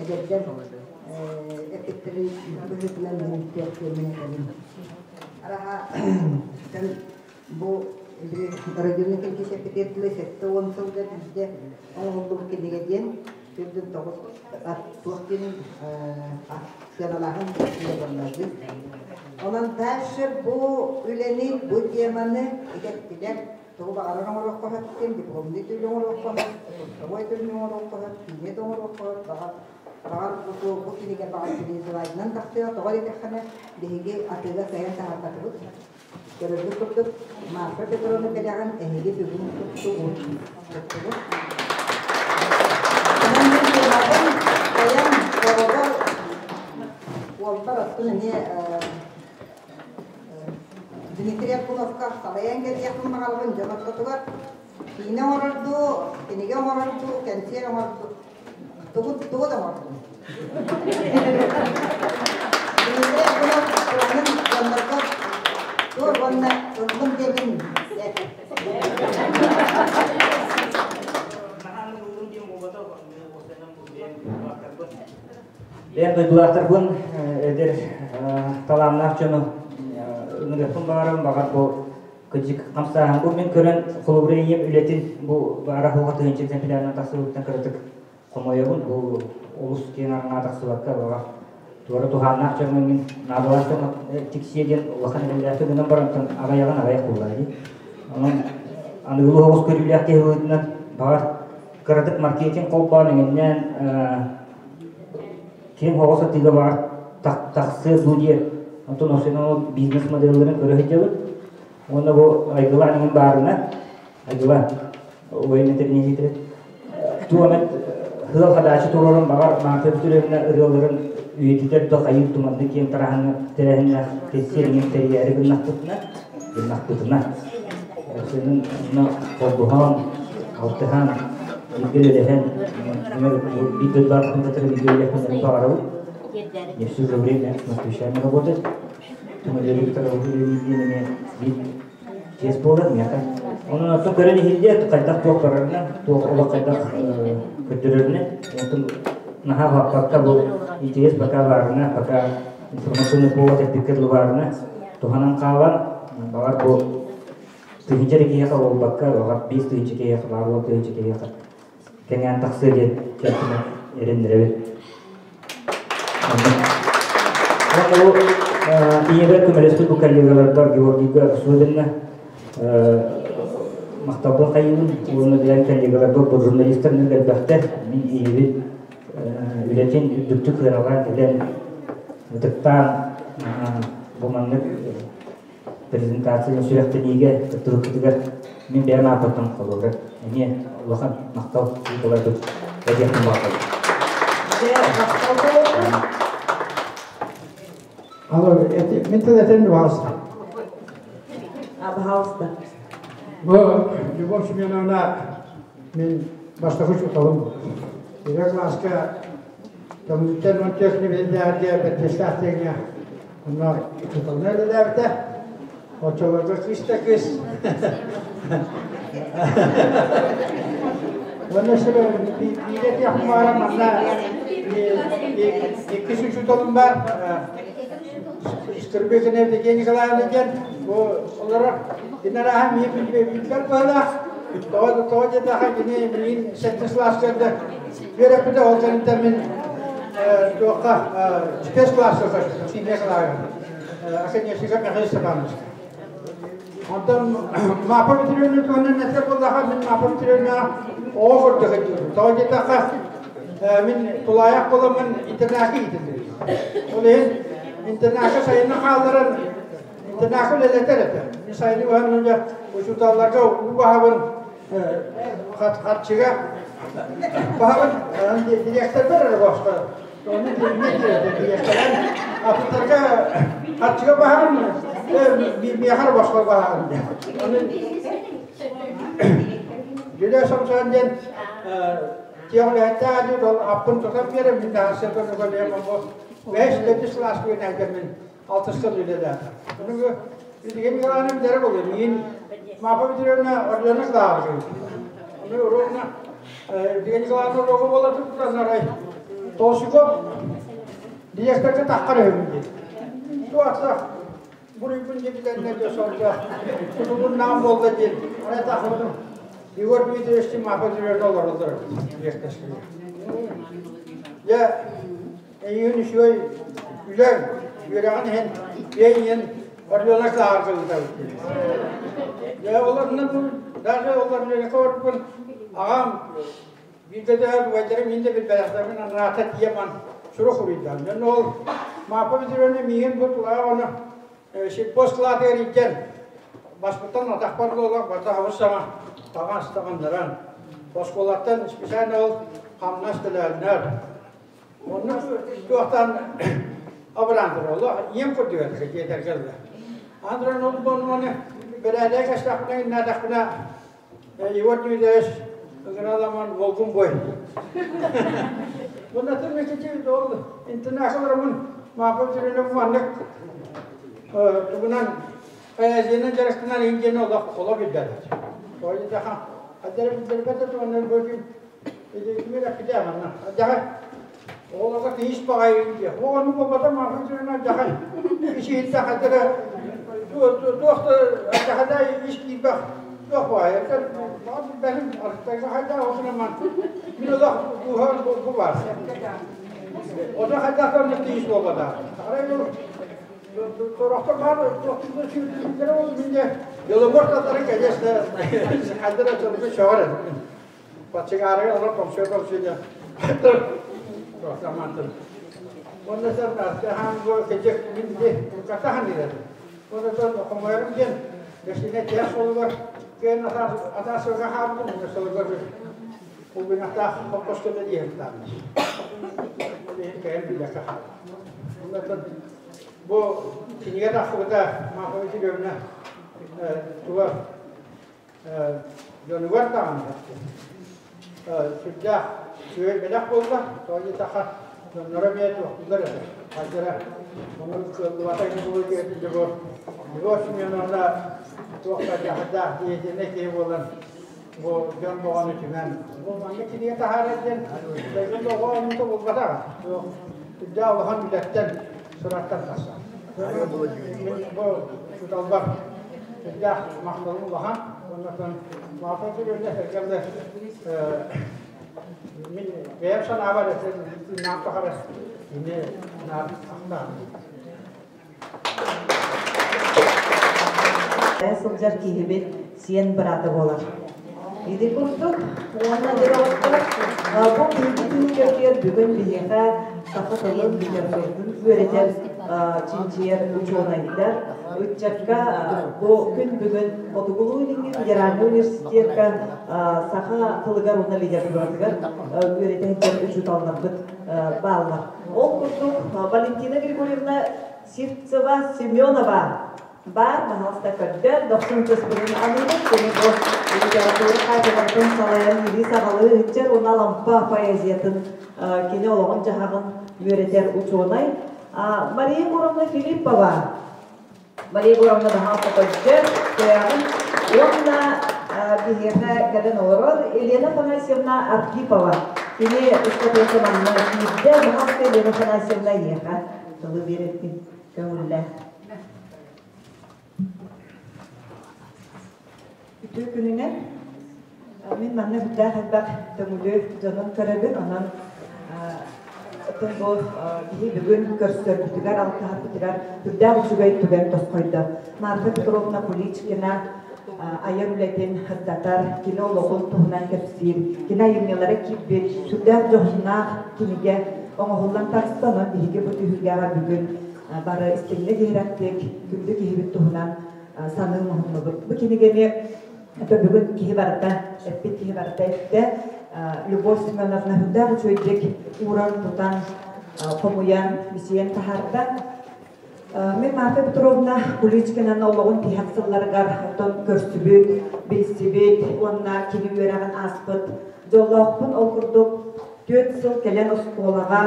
эдэрдэр эппиттэрин быһыытынан мин туох диэммин этэбин. Араха бу Родина кэлгис 70 сылга биирдэ оҥоһуллубут кинигэ диэн үрдүн тоҕус туох диэн сыаналааһын буолларбыт. Онон дальше бу үлэни, бу теманы итэттилэр. Тугу баҕарар оҥоруохха сөп диэн дипломнай түүлү оҥоруохха сөп, курсовой түүлү оҥоруохха сөп, киинэ да оҥоруохха сөп, баҕар баҕар бу бу кинигэ баҕар телевизорынан тахсыа, тоҕо диэтэххинэ биһиги атыыга кыайан таһаарбатыбыт. Көрөргүт курдук, Марфа Петровна бэлэҕин эһиги бүгүн туттугут. Туттугут. Онон мин туһабын бэйэм оҕобор уолбар оттон эмиэ Дмитрий Акуловка салайан кэлиэхпин баҕарабын дьон ортотугар киинэ оҥорор дуу, кинигэ оҥорор дуу, кэнсиэр оҥорор дуу, тугу, тугу да оҥордум. Дмитрий Акулов планын дьоннорго тур уонна ыллым диэмин Бэйэм дойдулаахтарбын эдэр талааннаах дьону ыҥырыахпын баҕарабын, баҕар бу кырдьык хамсааһын бу мин көрөн холобура ийэм үлэтин бу баара суоҕа тыһыынча экземплярынан тахсыбыттан кыратык хомойобун бу олус киэҥ араҥаҕа тахсыбакка баҕар туора туһааннаах дьоҥҥо мин наадалаах дьоҥҥо тиксиэ диэн улахан эрэллээхтик гынан баран аҕыйаҕын аҕыйах буоллаҕа дии онон аныгылыы оҕус көрүүлээх киһи быһыытынан баҕар кыратык маркетинг холбоон эҥиннээн киэҥ оҕус атыыга баар тахсыа дуу диэн онтон осенон бизнес моделларын көрө сылдьабыт уонна бу айгылаан иҥин баарына айгылаан военный интернетитэ туу эмэт ыал хадаачы туруоран баҕар Марфа Петровна ырыаларын үйэтитэр да хайыыр туманны киэҥ тараһаҥҥа тэрээһиннээх кэссиэр иҥин тэрийээри гыннахпытына гыннахпытына Сенин холбоһон, алтыһан, бииргэ үлэлэһэн, биир дойдулаахпын кытары бииргэ үлэлэһэн баҕарабыт. Не все же время над вещами работать. Түмэлери кытары үлэлиир диэн эмиэ биир чиэс буолар миэхэ. Онон оттон көрөн иһиллиэ хайдах туох барарынан, туох олох хайдах көрдөрөрүнэн, онтон наһаа уһаппакка бу интерес пока баарына, пока информационный повод эппиккэ дылы баарына туһанан хаалан, баҕар бу тыһыынча эрэ киһиэхэ буолбакка, баҕар 5 тыһыынча киһиэхэ, баар 10 тыһыынча киһиэхэ кэҥээн тахсыа диэн кэлтимэ эрэннэрэбин. Уонна бу ийэбэр көмөлөспүт бу коллегаларбар Георгийга особенно махталбын хайыыбын уонна билэн коллегаларбар бу журналистар элбэхтэр мин ийэбин үлэтин үрдүктүк сыаналаан кэлэн ытыктаан бу маннык презентацияны сүрэхтэниигэ кыттыбыккытыгар мин бэйэм ааппыттан холобура эмиэ улахан махтал ыытыларбыт этиэхпин баҕарабын. Алло, мин тыл этен пожалуйста. А, пожалуйста. Бу Любовь Семеновна мин бастакы учууталым. Биир класска Төҥүлүттэн он техник билээригэ бэрдиэстээх диэҥҥэ онно учууталынан үлэлээбитэ. Оччолорго кыыс да кыыс. Уонна өссө бииргэ этиэхпин баҕарам манна иккис учууталым бар Скрыбыкина Евдокия Николаевна диэн бу олорор кинилэр аһа миин билбэт быһыылаах. Тоҕо тоҕо диэтэххэ кини миин сэттис кылааска үөрэппитэ ол кэнниттэн мин Туохха спецкласска көстүм, химия кылааһыгар. Академическай Михаил Степанович. Онтон Маапа Петровна туһунан этэр буоллаха, мин Маапа Петровна оҕо курдук өйдүүбүн. Тоҕо диэтэххэ, мин тулаайах буоламмын интернакка иитиллибитим. Ол иһин интернакка сайыны хаалларан интернакка үлэлэтэр этэ. Мин сайыны быһан дьэ учууталларга уу баһабын харчыга баһабын дириэктэрбэр эрэ босхо Оны дириэктэрэн атыттарга харчыга баһабын миэхэ эрэ босхо баһабын диэн. Оны Жүлэ Сомсоон диэн тиэҕилэһэттээх дьон ол аппын тутан биэрэн мин даҕансыа көрүгөлүөм бу бэс төрдүс сылаас күнэйгэ мин алтыс сыл үлэлээтим. Ону билигин Николаевна билэрэ буолуо. Миин Маапа Петровна Орленок даҕаны. Ону уруогуна Евгений Николаевна уруогу буола туран арай Толсиков дириэктэргэ таххар үһүбүн диэн. Туохта буруйбун диэбилэринэ диэ солдо тутулуннаан буолла диэн арай таххыбытым Егор Дмитриевич Маапа Петровна олороллор дириэктэрскэй. Дьэ Эйигин үчүгэй үлэҥ, үөрэҕин иһин биэйиин Орленок лааҕырга ыытабыт диэн. Дьэ олорунан даже ол Орленокка барбыппын аҕам бииргэ дөһөр убайдарым мин да билбэтэхтэрбин анаата тиийэн сурук суруйдам. Дьон ол Маапа Петровна миигин бу тулаайах ону сельпо складыгар илдьэн баспыттан атахпар буола барда хабыс саҥа таҥас таҥыннаран оскуолаттан специально ол хамнас төлөөннөр Онно туохтан абыраан турар. Ийэм курдук этэ диэтэргэ дылы. Андыран ол буолманы бэрээдэк кэстэхпинэ иннээтэхпинэ Егор Дмитриевич ыҥыраламан волгум бой. Bundan мекечи ол интернационалымын Маапа Петровна маннык тугунан поэзиянан дьарыктанар иһин олох олох билбэт. Тоҕо диэтэххэ, хаддара билбэт тугунан бөтүн Оҕолорго тиис баҕайы диэх. Оҕону буолбата маахын сүрүнэ дьахай. Ис иһиттэ туох да дьахада ис киирбэх туох баҕайы. Бэлим арыттарга хайдах осунаман мин олох дууһа бу баар. Ото хайдах да тиис буолбата. Арай Сорохтор баар туохтугу сүүрдүллэрэ ол минне Беломор татары конечно хайдара чолугу сөҕөр Пачыгаарыга олор комсуя-комсуя диэн Самантын. Онно сэр хаан бу кэдьик мин ди катахан диэн. Онно тон хомойорум диэн бэсине тиэх суолугар кыайан атаасыга хаалбытым онно суолугар улгунахтаах хоппоско да диэхтаах. Ол иһин кэйэн билбэккэ хаалла. Онно тон бу кинигэ тахсыбыта Марфа Васильевна туга дьонугар даҕаны сүрдээх үчүгэй бэлэх буолла. Тоҕо диэтэххэ, дьонноро эмиэ туохтууллар этэ. Хайдара ону кыаллыбата буолуо диэбит дьэ бу Любовь Семеновна туох да дьаһайдаах деятельнай киһи буолан бу дьон боҕону түмэн бу маннык кинигэ таһаарар диэн дойдун оҕо оонньуута буолбатаҕа. Сүрдээх улахан үлэттэн сыраттан тахсар. Бу учууталбар сүрдээх махталым улахан. Оннотон Марфа Петровна эргэмдэ мин бэйэм санаабар тыыннаах тухары кини наар ахтаан. Сылдьар киһибит сиэн быраата буолар. Ити курдук уонна дьоҕуттар бу биһиги түһүлгэбитигэр бүгүн биһиэхэ саха тылын, литературатын үөрэтэр, чинчийэр учуонайдар, ыччакка бу күн бүгүн Хотугулуу-Илиҥҥи федеральнай университекка саха тылыгар уонна литературатыгар үөрэтэ сылдьар учууталларбыт бааллар. Ол курдук Валентина Григорьевна Сивцева-Семенова Баар, баһаалыста көрдөр, дохсун ытыспытын аныыбыт, кини бу литература кафедратын салайан илии саҕалыы ыһыччар уонна Алампа поэзиятын кини олоҕун-дьаһаҕын үөрэтэр учуонай. Мария Егоровна Филиппова. Мария Егоровна баһаалыста көрдөр, көрөҕүн. Уонна биһиэхэ кэлэн олорор Елена Афанасьевна Архипова. Кини ыстатыйата манна киирдэ. Баһаалыста Елена Афанасьевна эйиэхэ тылы биэрэргин көҥүллээ. Үтүө күнүнэн. Мин манна бүттээх элбэх төҥүлү дьонун көрөбүн. Онон Оттон бу биһи бүгүн көрсөрбүтүгэр, алтыһарбытыгар үрдээх үчүгэй түгэн тосхойдо. Марфа Петровна Куличкина айар үлэтин сырдатар, кини олоҕун туһунан кэпсиир, кини айымньылара киирбит сүрдээх дьоһуннаах кинигэ оҥоһуллан таҕыста. Онон биһиги бу түһүлгэҕэ бүгүн бары истиҥник иһирэхтик, күндү киһибит туһунан саныы оҥоһуннубут. Бу кинигэни это бүгүн киһи барыта, эппит киһи барыта эттэ. Любовь Семеновна үрдээх үчүгэйдик ууран, тутан, хомуйан, бисийэн таһаарда. Мин Марфа Петровна Куличкинаны олоҕун тиһэх сылларыгар оттон көрсүбүт, билсибит уонна кини үөрэҕин ааспыт дьоллоохпун. Ол курдук 4 сыл кэлэн оскуолаҕа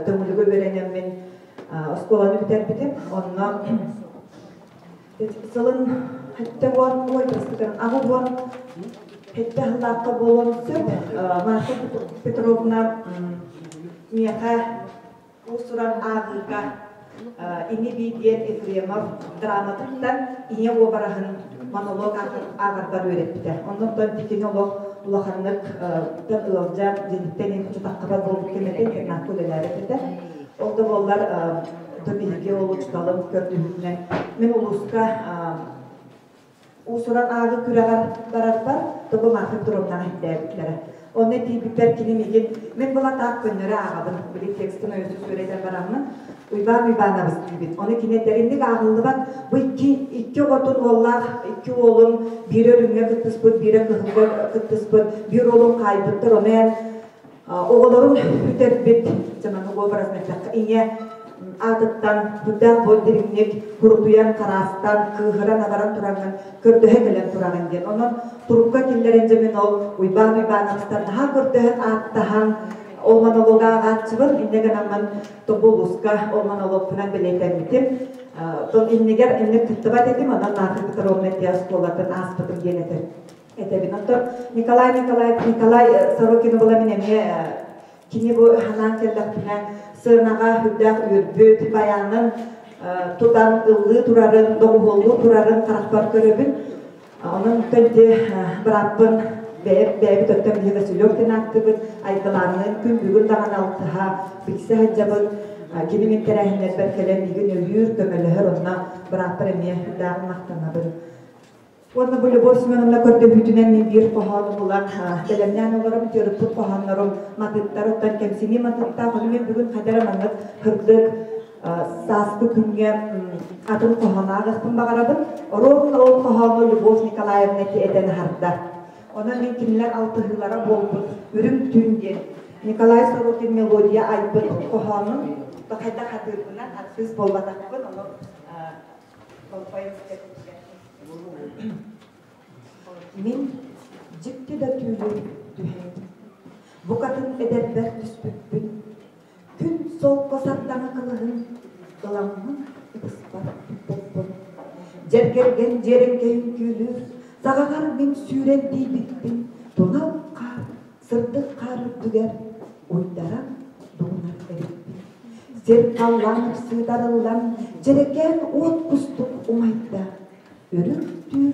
Төҥүлүгэ үөрэнэммин оскуоланы бүтэрбитим. Онно сылын 70 ой, 80 сыллаахха буолуон сөп. Марфа Петровна миэхэ уус-уран ааҕыыга Ини-бии диэн Ефремов драматыттан ийэ уобараһын монолог ааҕарбар үөрэппитэ. Оннуттан кини олох улаханнык ыалдьан, дьиэтиттэн таххабат буолбут кэмэтэ интернакка үлэлээбэт этэ. Ол да буоллар, биһиги ол учууталым көрдүһүүтүнэн мин улууска уус-уран ааҕыы күрэҕэр барарбар тобу Марфа Петровнаҕа иһиттээбиттэрэ. Онно тиийбиппэр кини миигин мин була таах көннөрү ааҕабын, били текстин ойуусу сүөрэтэн бараммын, Уйбаан Уйбаанабыс диибин. Ону кини этэринник ааҕыллыбат, бу икки оҕотун уоллаах, икки уолун биирэ үрүҥҥэ кыттыспыт, биирэ кыһылга кыттыспыт, биир уолун хаайбыттар, ону эн оҕолорун бүтэрбит, дьэ маннык образно эттэххэ, ийэ аатыттан үрдээх буол дириҥник курутуйан, хараастан, кыыһыран-абаран тураҥҥын көрдөһө кэлэн тураҕын диэн. Онон турукка киллэрэн дьэ мин ол Уйбаан Уйбаановтан наһаа көрдөһөн ааттаһан ол монолога ааҕааччыбын, инньэ гынаммын Тобулуска ол монологпунан бэлиэтэммитим. Тон иннигэр инник кыттыбат этим, онон Марфа Петровна тиэ оскуолатын ааспытым диэн этэр этэбин. Оттон Николай Николаев Николай Сорокину була мин эмиэ кини бу ханаан кэллэхпинэ сыанаҕа үрдээх үөрбүт, баянын тутан ыллыы турарын, доҕуһуоллуу турарын харахпар көрөбүн. Онон ити бырааппын бэйэбит өттөн биһи Василек диэн ааттыыбыт, Айгылаанныын күн бүгүн даҕаны алтыһа, билсэ сылдьабыт. Кини мин тэрээһиннэрбэр кэлэн миигин өйүүр, көмөлөһөр, онно бырааппар эмиэ үрдээҕин махтанабын. Уонна бу Любовь Семеновна көрдөһүүтүнэн мин биир хоһоону булан бэлэмнээн олором, төрүппүт хоһооннорум матыыптар оттон кэмсинии матыыптаах. Ону мин бүгүн хайдара маннык сырдык сааскы күҥҥэ атын хоһоон ааҕыахпын баҕарабын. Ровно ол хоһоону Любовь Николаевна этэн аһарда. Онон мин кинилэр алтыһыылара буолбут Үрүҥ түүн диэн Николай Сорокин мелодия айбыт хоһоонун хайдах хатыырбынан артыыс буолбатахпын, ону Мин дьикти да түүлү түһэн, букатын эдэрбэр түспүппүн, күн солко сардаҥа кылыһын ыламмын ытыспар туппуппун. Дьэргэргэн дьиэрэҥкэй үҥкүүлүүр, саҕаҕар мин сүүрэн тиийбиппин, тунал хаар, сырдык хаар үрдүгэр уйдаран дугунар эбиппин. Сир халлаан ыпсыытарыллан, дьэрэкээн уот кустук умайда. Үрүҥ түүн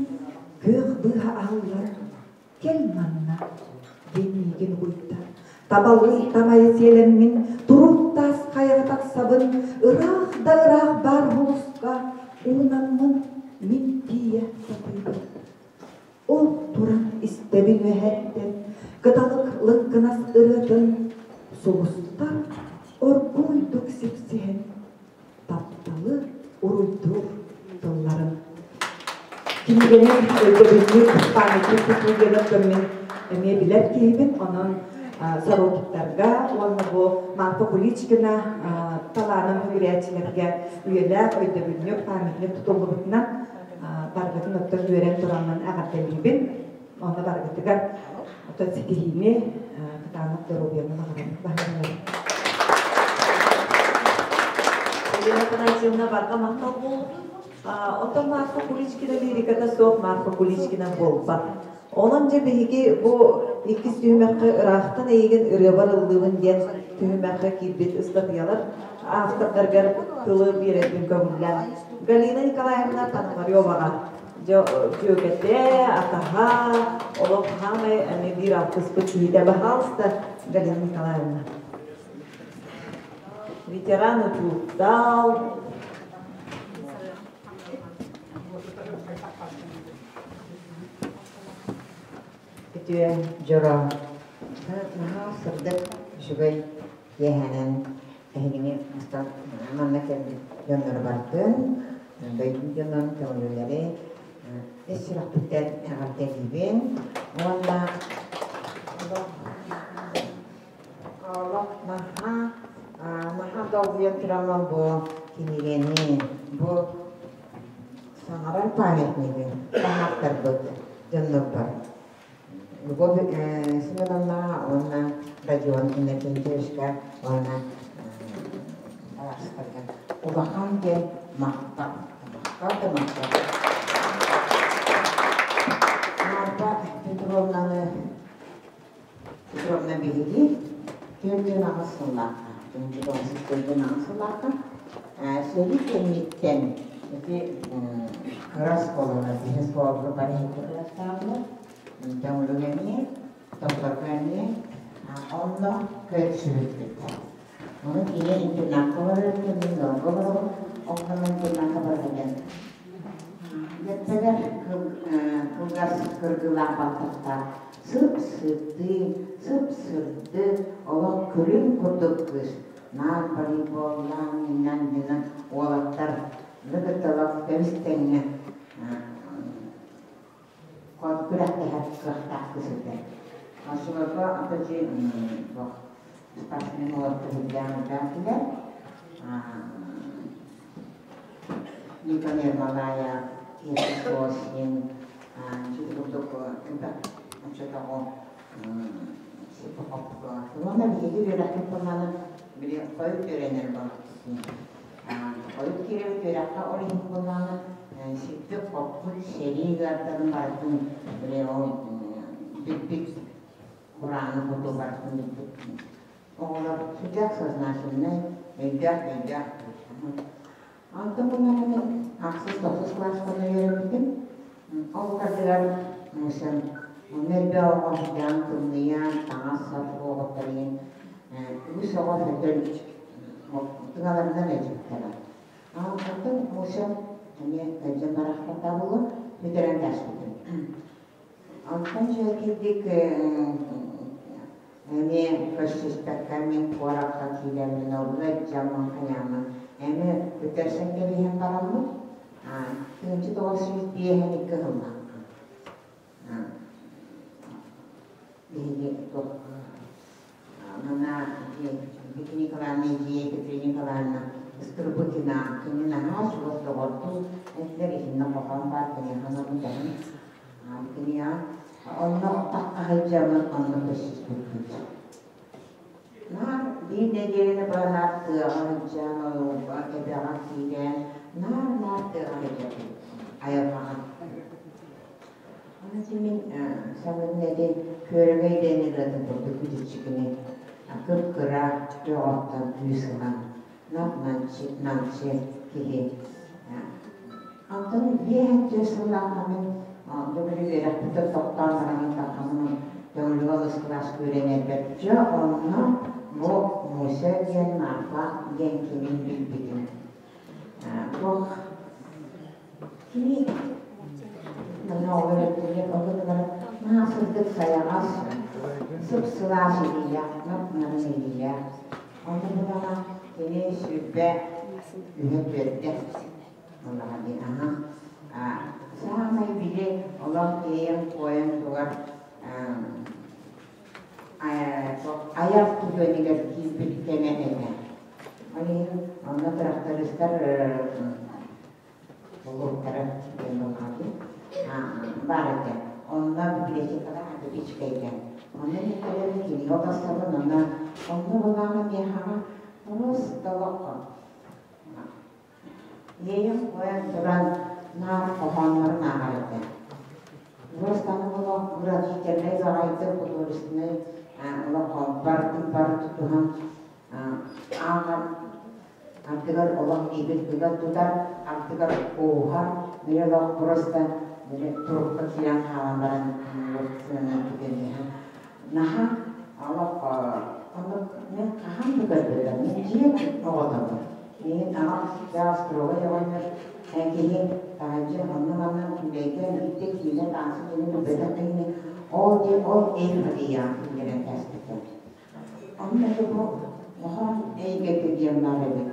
күөх быыһа аһыллар, кэл манна, диэн миигин угуйда. Табалыы тамайа сиэлэммин, турук таас хайаҕа тахсабын, ыраах да ыраах баар һулуска уунаммын мин тиийэ сатыыбын. Ол туран истэбин үөһэттэн, кыталык лыҥкынас ырыатын, сулустар оргууйдук сипсиһэн, тапталы уруйдуур тылларын. Кинигэни өйдөбүнньүк памятник тутууга мин эмиэ билэр киһибин, онон Сорокиттарга уонна бу Марфа Куличкина талаанын үгүрээччилэргэ үйэлээх өйдөбүнньүк памятник тутуллубутунан барыгытын оттон үөрэн тураммын эҕэрдэлиибин. Онно барыгытыгар оттон ситиһиини, кытаанах доруобуйаны баҕарабын. Баһыйабын. Елена Афанасьевна барҕа махтал буоллун. Оттон Марфа Куличкина лириката суох Марфа Куличкина буолбат. Онон дьэ биһиги бу иккис түһүмэххэ ыраахтан эйигин ырыабар ыллыыбын диэн түһүмэххэ киирбит ыстатыйалар автордаргар тылы биэрэрбин көҥүллээн. Галина Николаевна Пономареваҕа дьүөгэтэ, атаһа, олох хаамай эмиэ биир алтыспыт киһитэ. Баһаалыста, Галина Николаевна. ветеран учуутал. Үтүө дьоро наһаа сырдык үчүгэй киэһэнэн эһигини мустан манна кэлбит дьоннору бардын, дойдум дьонун көҥүллэри ис сүрэхпиттэн эҕэрдэлиибин уонна олох наһаа наһаа долгуйан тураммын бу кинигэни бу саҥарар памятнигы таһаартарбыт дьоннорбор Любовь Семеновна уонна Родион Иннокентьевичка уонна табаарыстарга улахан диэн махтал махтал да махтал. Марфа Петровнаны Петровна биһиги 48 сыллаахха, 1948 сыллаахха сэрии кэнниттэн ити кыра оскуолалар, биһи оскуолабыт бары иһикки кылаастаабылар, Төҥүлүгэ эмиэ, Томторго эмиэ, онно көрсүбүппүт. Ону кини интернакка барар, мин ыалга олоробун, онно интернакка барар Дэппэгэр кылгас кыргыылаах баттахтаах сып-сырдыы, сып-сырдык, олох күлүм курдук кыыс. Наар волейболлаан, иннан-динан уолаттар кытта тэбис тэҥҥэ күрэхтэһэр кыахтаах кыыс этэ. Оччолорго опять спортсмен уолаттар үрдээн элбээтилэр. Никон Ермолаев, Кирилл Сосин, ити курдук элбэх оччотооҕу Уонна биһиги үөрэхпит буоллаҕына, били хойут үөрэнэр буоллахпыт. Хойут киирэбит үөрэххэ ол иһин буоллаҕына, сиппит-хоппут сэрии ыардарын барытын били ол билбит курааны курдук барытын билбит оҕолор сүрдээх сознательнай, өйдөөх-өйдөөх. Онтон буоллаҕына мин ахсыс тохсус кылааска үөрэммитим. Ол ардыгар мусем онно элбэх оҕо дьаҥ тымныйан, таҥас-сап оҕоттор иһин үгүс оҕо сөтөл тыҥаларынан ыалдьыбыттара. Оттон мусем эмиэ ыалдьан барахтардаах буолуо, бүтэрэн кээспитим. Онтон дьүөкүйдик эмиэ көрсүспэккэ мин куоракка киирэммин ыалдьаммын хайааммын эмиэ бүтэрсэн кэбиһэн бараммыт 1952 сыллаахха биһиги туох манна Виктория Николаевна эдьиийэ Екатерина Николаевна Скрыбыкина кини наһаа чугас доҕордуу этилэр итиннэ хоһоон баар киниэхэ анаммытаһын киниэхэ онно тахха сылдьаммын онно көрсүспүппүт. Наар биир нэдиэлэни быһа наар тыаҕа сылдьан, ойуурга, эбэҕэ киирэн, наар-наар тыаҕа сылдьабын, айылҕаҕа. Аны ити мин саныыбын ити күөрэгэй диэн ырыатын курдук бүтүччүкүнү кып-кыра оҕоттон күүс ылан нап-намчы намчы киһи. Онтон биэһэнчэ сыллаахха мин бүгүн үөрэхпиттэн тохтоон баран таххаммын Төҥүлүгэ алыс кылааска үөрэнэрбэр дьэ онно бу Муся диэн Марфа диэн кимин билбитим. Туох кини манна оҕолор өттүлэр ол гынан наһаа сырдык сайаҕас сып-сылаас илиилээх нап-нарын илиилээх. Онно буолаҕа кини 23 түөртэ буоллаҕа дии аһа. Саамай били олох иэйэн-куойан тугар айар түгэнигэр киирбит кэмэ этэ. Ол иһин онно тырахтарыыстар булууттара диэн буоллаҕа дии баар этэ. Онно библиотекаҕа атлетическайга. Онно мин кэлэн кинигэ уларсабын, онно онно буоллаҕына миэхэҕэ просто олоххо Иэйэн-куойан туран наар хоһооннорун ааҕар этэ. Просто олох выразительнай баҕайытык художественнай олох барытын бары тутуһан ааҕар ардыгар олох миигин ыга тутар, ардыгар кууһар, били олох просто били турукка киирэн хаалан баран түгэниһэ наһаа олох оннук мен хаһан да көрбөтөм. Мин дьиэ оҕотобун. Миигин аҕам сүрдээх остуруогай оҕонньор киһи таһырдьа онно-манна күүлэйгэ биирдэ киинэ таҥасын диэни билбэтэх киһини ол дьиэ ол эйфорияҕа киллэрэн кээспитэ. Онно дьэ бу хоһоон эйгэтэ диэн баар эбит,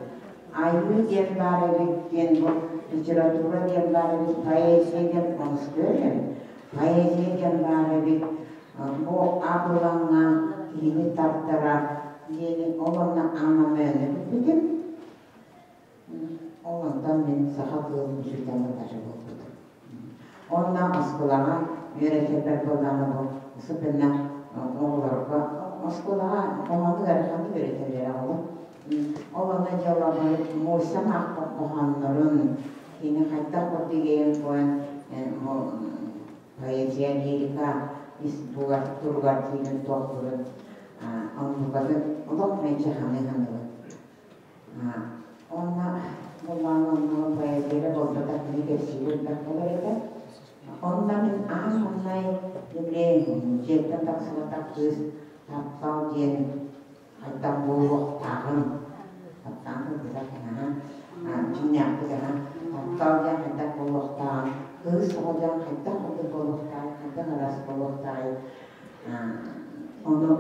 айыы диэн баар эбит диэн бу литература диэн баар эбит, поэзия диэн олус эбит, поэзия диэн баар эбит, бу абылаҥҥа киһини тардара диэни ол онно аамамыаны билбитим. Ол онтон мин саха тылын учуутала даже буолбутум. Онно оскуолаҕа үөрэтэрбэр буоллаҕына бу особенно оҕолорго оскуолаҕа хоһоону ыараханнык үөрэтэллэрэ оҕолор. Ол онно дьыалабын Муся аахпыт хоһооннорун кини хайдах курдук иэйэн куойан бу поэзия лирика ис тугар туругар киирэн туохтуурун оннукатын олох мэлдьи саныы-саныыбын. Уонна буоллаҕына онно поэзия буолбатах кини кэпсиирэ элбэх буолар этэ. Онно мин аан маҥнай били дьиэттэн тахсыбатах кыыс таптал диэн хайдах буолуохтааҕын таптаан кыргытар наһаа дьиҥнээхтик аһа таптал диэн хайдах буолуохтааҕын кыыс оҕо диэн хайдах курдук буолуохтааҕын хайдах ыраас буолуохтааҕый ону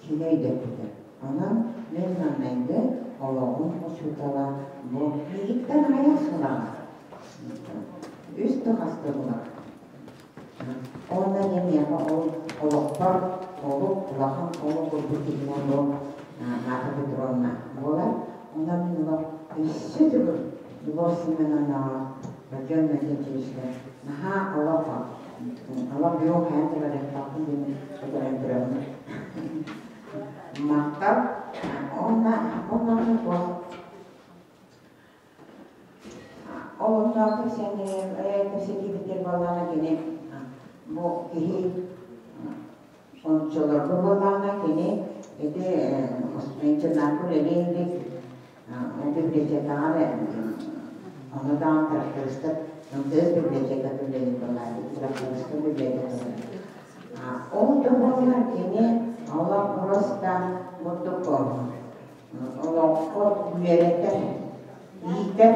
кини өйдөппүтэ. Онон мин маҥнайгы олоҕум учуутала бу миигиттэн аҕыйах сылаҕа үс да хаста булар. Уонна дьэ миэхэ ол олохпор олук улахан олук ылбыт киһинэн бу Марфа Петровна буолар. Онон мин олох өссө төгүл Любовь Семеновнаҕа Родион Иннокентьевичка наһаа олох олох био хайан да барыахтаахпын диэн өтөрөн турабын. Махтал. Уонна онно туох Ол онноох кэпсэтиибитигэр буоллаҕына кини бу киһи ончолорго буоллаҕына кини ити интернакка үлэлии илик ол библиотекаҕа эрэ ону даҕаны трактористар МТС библиотеката үлэлиир буоллаҕа трактористар библиотеката ол да буоллар кини олох просто бурдук олоххо үөрэтэр, иитэр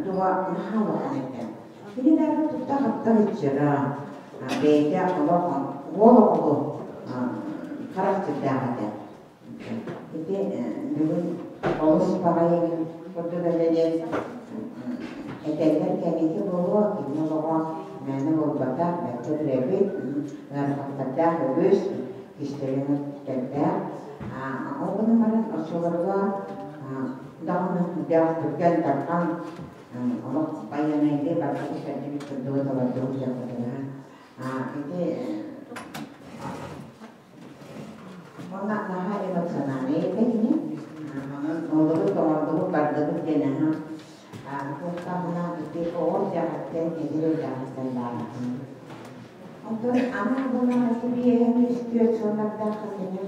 дуга наһаа улахан этэ. Кини даҕаны тутта-хапта сылдьара, бэйэтэ олох уол оҕолу харахтардаах этэ. Ити бүгүн олус баҕайы курдук этэ этэллэр кэнники буолуо, кини олоҕо мээнэ буолбатах, бэркэ билэбит, ыарахаттардаах үгүс, кистэлэҥ Ол гынан баран оччолорго даҕаны сүрдээх түргэн тарҕан олох байыаннайдыы барбыт кэрдибит курдугу толордубут дьахтарга. Ити уонна наһаа эмоциональнай этэ кини. Онон олору тоҥордубут бардыбыт диэн аһа туохтааҕына ити оҕо эрдэҕиттэн эдэр эрдэҕиттэн баара. Онтон аны буоллаҕына биэһэн үс түөрт сыллардаахха кини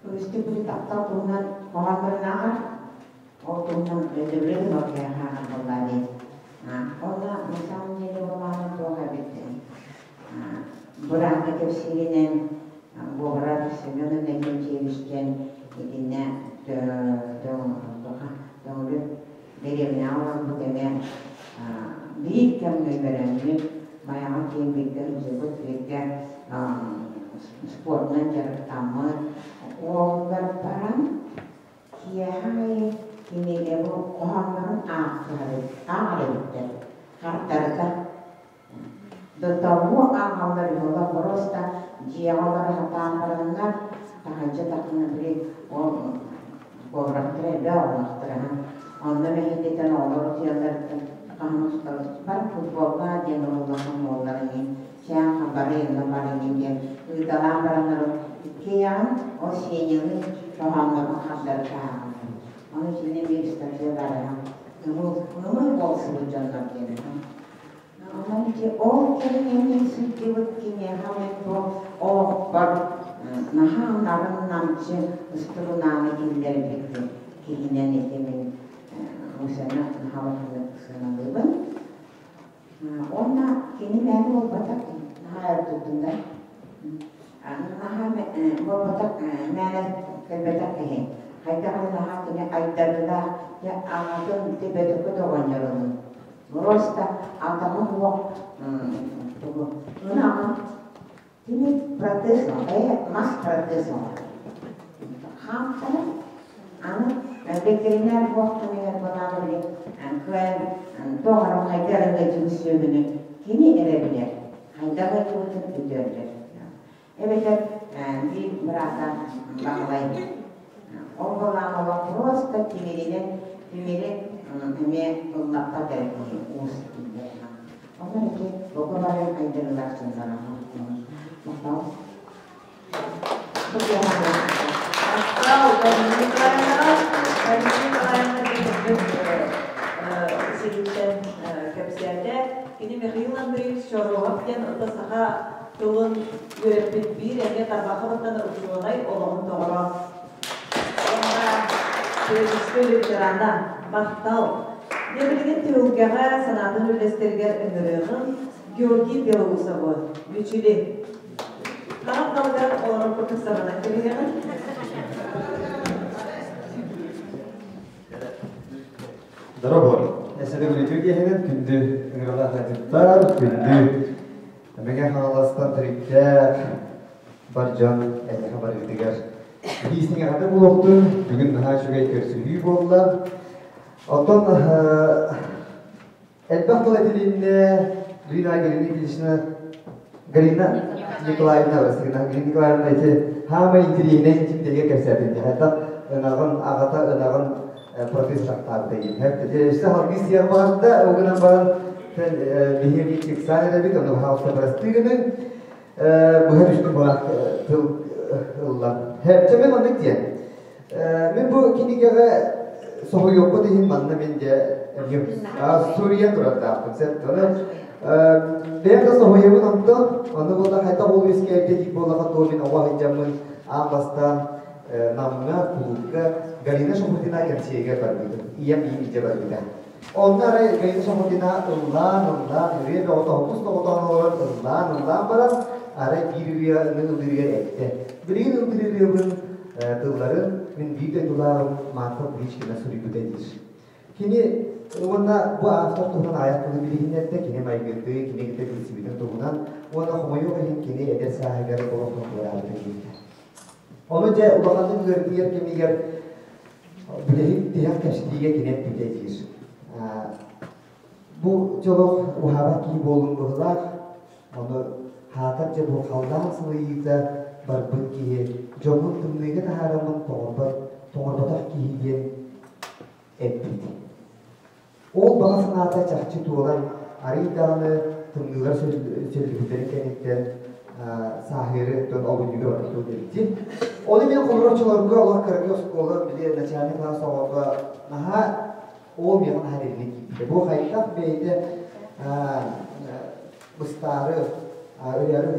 үстүк били таптал туһунан хоһооннорун ааҕар, ол туһунан өйдөбүлү ылар ааҕар буоллаа дии. Онно на самом деле буоллаҕына туох эбит быраата кэпсииринэн Говоров Семен Иннокентьевич диэн итиннэ Төҥүлү дэриэбинэҕэ олорбут эмиэ биир кэмҥэ үөрэммит, Майаҕа киин бииргэ сылдьыбыт, бииргэ спордунан дьарыктаммыт. Уолугар баран киэһэ аайы кинигэ бу хоһооннорун ааҕар эбиттэр, хардарыта. До того ааҕаллар үһү, просто дьиэҕэ олоро сатаан бараннар, таһырдьа тахсан били ол куобарахтара элбэх оҕолоохтор аһа. Онно мэһэйдэтэн оҕолор утуйалларыттан хаһан усталар бар футболлаа диэн урууллахан уоллар иҥин чээн бары инна бар иҥин диэн ыыталаан бараннар иккиэйэҕин ол Сенялыын хоһооннорун хардарыта ааҕаллар. Ону итиннэ биир ыстатыйа баар аһа. Ымыл ымыл буолсубут дьоннор диэн аһа. Онон ити ол кэмҥэ сылдьыбыт киниэхэ мин бу олохпор наһаа нарын-намчы ыстурунааны киллэрбит киһинэн ити мин Мусяны наһаа улаханнык сыаналыыбын. Уонна кини мээнэ буолбатах, наһаа өр туттунда. Наһаа буолбатах мээнэ кэлбэтэх киһи. Хайдах эрэ наһаа кини айдарыылаах, дьэ аҕатын төбөтөкө доҕонньорунун. Просто атаҕын уох тугу ынаҕын кини протез мас протез оҥорор. Хаамтара аны ветеринар буохтаныгар былаан били кыайан туох эрэ хайда эрэ ыалдьыбыт сүөһүнү кини эрэ билэр. Хайдах ыалдьыбытын өйдөөллөр. Эбэтэр биир быраата Баһылай ол былаан олох просто тимиринэн тимири эмиэ ыллаппат эрэ киһи уус дииллэр. Онон ити бука бары айдарыылаах дьоннор махтал. Махтал, Галина Николаевна. Галина Николаевна сириттэн кэпсээтэ. Кини Михаил Андреевич Чорохов диэн ото саха тылын үөрэппит биир эмиэ тарбахабыттан учуонай олоҕун доҕоро. Уонна педагогическай ветерана. Махтал. Дьэ билигин түһүлгэҕэ санаатын үллэстэригэр ыҥырыаҕын Георгий Белоусовы. Мүчүлү. Таһым далыгар олорор курдук сананан кэбиһэҕин. Дорогой, эсэде күнүтүү киэһэнэн күндү ыҥыралаах ыалдьыттар, күндү Мэҥэ Хаҥаластан төрүттээх бар дьон эйиэхэ барыытыгар биисиҥэҕэтэ буолуохтун, бүгүн наһаа үчүгэй көрсүһүү буолла. Оттон элбэх тыл этилиннэ, Галина Галина Ильинична Галина Николаевна Васильевна Галина Николаевна ити хаамай интириэһинэй типтэргэ кэпсээтин хайдах ынаҕын аҕата ынаҕын протест тахтаабыта диэн. Өссө салгыы сиэх баҕарда, ол гынан баран биһиги тиксан эрэбит, ону хаалса бырастыы гыныҥ. Быһа түстүм булах тыл ылла. Чэ мен оннук диэн. Мен бу кинигэҕэ соһуйуохпут иһин манна мен дьэ суруйан турардаахпын. Сеп, ону бэйэм да соһуйабын онтон, ону буолла хайдах ол үөскээбитэ диир буоллаха туо мин оҕо сылдьаммын аан бастаан Намҥа кулуупка Галина Шахурдина кэнсиэригэр барбытым. Ийэм иин илдьэ барбыта. Онно арай Галина Шахурдина ыллаан, ыллаан, ырыа бөҕө тоһуппус тоҕотоон олорон ыллаан, ыллаан баран, арай биир ырыаны ыллыырыгар эттэ. Билигин ыллыыр ырыабын тылларын мин биир дойдулааҕым Марфа Куличкина суруйбута диир. Кини уонна бу автор туһунан аҕыйах тылы билиһиннэрдэ, кини майгытын, кини кытта билсибитин туһунан уонна хомойуох иһин кини эдэр сааһыгар олохтон туораабытын диэтэ. Ону дьэ улаханнык ыарытыйар кэмигэр бүтэһик тиһэх кэпсэтиигэ кини эппитэ диир. Бу дьолох уһаабат киһи буолун быһылаах, ону хаатар дьэ бу халлаан сылыйыыта барбыт киһи дьоммун тымныыга таһаараммын тоҥорбот, тоҥорботох киһи диэн эппит. Ол баҕа санаата чахчы туолан, арыый даҕаны тымныылар сөллүбүттэрин кэнниттэн сааһыары оттон олунньуга барбыт диэбитин. Ону мен холорочуларга олох кыракый оскуола били начальный класс оҕото наһаа ол миэхэ наһаа дэринэ киирбитэ. Бу хайдах бэйэтэ быстаары өлөөрү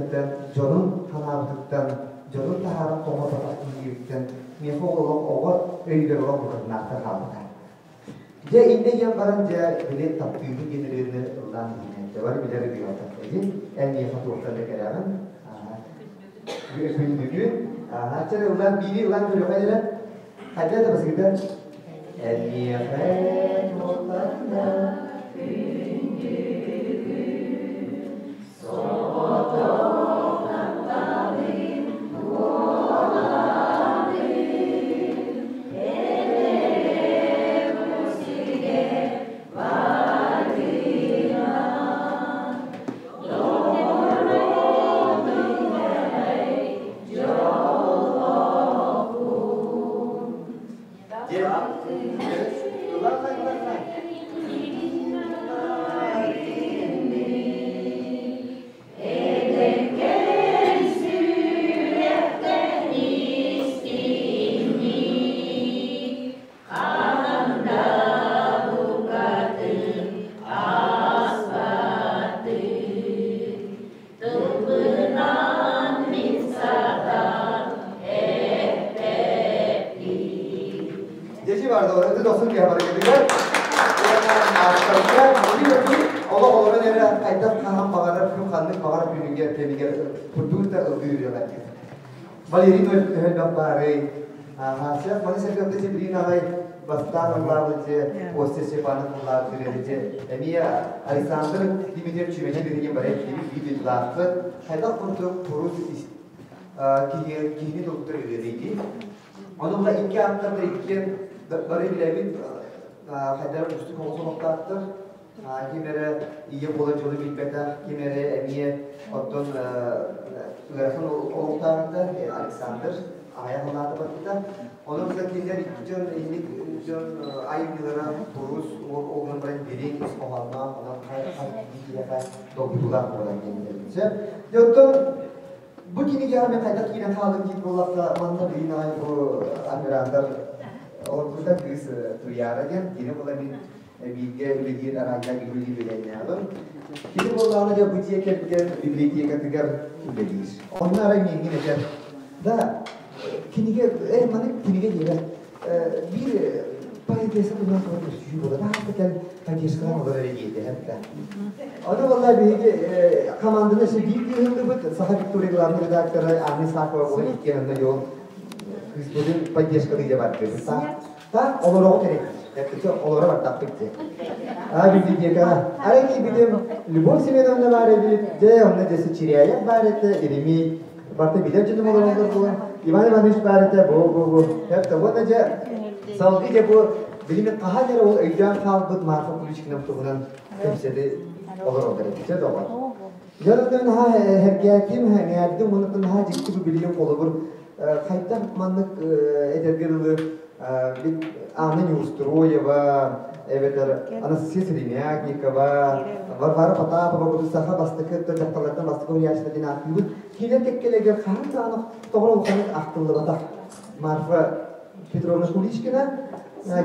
дьонун ханаабытыттан, дьонун таһааран тоҥорботох киһиириттэн миэхэ ол олох оҕо өйүгэр олох букатынаахтар хаалбыта. Дьэ иннэ диэн баран дьэ били таптыыбын диэн ырыаны ыллаан иһинэ бары билэр ырыалар эдин эн миэхэ туохтан да кэрэҕин күндүгүн чэ ыллаан биири ыллаан көрүөххэ эрэ хайда да басыгыта эн миэхэ туохтан да күндүгүн соҕотох тапталым Дьэчи барды, өтө дохсун киһи барыгытыгар. Олох олорон эрэ хайдах хаһан баҕарар күн ханнык баҕарар күнүгэр кэмигэр курдук да ылгыы үрүөҕэ. Валерий Ноев төһөлбөх баарый. Ага, маны сэргэмдэ Сибирин аҕай бастаан ыллаабыт же Костя Степанов ыллаабыт ырыаны же эмиэ Александр Дмитриев Чүмэчи билигин бары эттибит видеолаахпыт. Хайдах курдук курус киһи киһини толкутар ырыаны дии. Ону була икки ааптардар иккиэн бары билэбит хайдах устук оҕус олохтоохтор. Ким эрэ ийэ буолар дьолу билбэтэх, ким эрэ эмиэ оттон ыарахан олохтоохтор Александр аҕыйах ылаата барбыта. Онон була кинилэр икки дьон инник дьон айымньылара курус уол баран дириҥ ис хоһоонноох, онон хас киһиэхэ долгутуулаах буолан диэн сөп. Дьэ оттон бу кинигэҕэ мен хайдах киирэн хаалдым диир буоллахха, манна билин аҕай бу оператор олорбута кыыс Туяра диэн, кини була мин бииргэ үлэлиир араанньа үлэлиир үлэлээҕим. Кини буоллаҕына дьэ бу дьиэ кэргэн библиотекатыгар үлэлиир. Онно арай миигин этэр, да, кинигэ, маны кинигэ диэбэт, биир поэтесса туһунан туһунан көстүү буолар, аата кэл поддержкалаан олорор эрэ диэтэ да. Ону валла биһиги команданы өссө биир кыыһыллыбыт, Саха Виктория главный редактора Анна Исакова буолан иккиэн онно дьол кыыспытын поддержкалыы дьэ бардыбыт. Та олороҕут эрэ. Эппитэ олоро бардахпыт дии. А библиотекаҕа. Арай киирбитим Любовь Семеновна баар эбит, дьэ онно дьэ Чиряев баар этэ, Еремей барыта билэр дьонум олороллор буолан, Иван Иванович баар этэ, бу. Эптэ уонна дьэ салгыы дьэ бу билими хаһан эрэ ол өйдөөн хаалбыт Марфа Куличкина туһунан кэпсэти олороллор эбит, дьэ доҕор. Дьэ онон наһаа эргээтим, эҥээрдим, уонна наһаа дьикти бу билигин холобур хайдах маннык этэргэ дылы Анна Неустроева, эбэтэр Анастасия Сыремятникова, Варвара Потапова курдук саха бастакы дьахталлартан бастакы уһуйааччылар диэн ааттыыбыт. Кинилэр кэккэлэригэр хаһан даҕаны тоҕо улаханнык ахтыллыбатах. Марфа Петровна Куличкина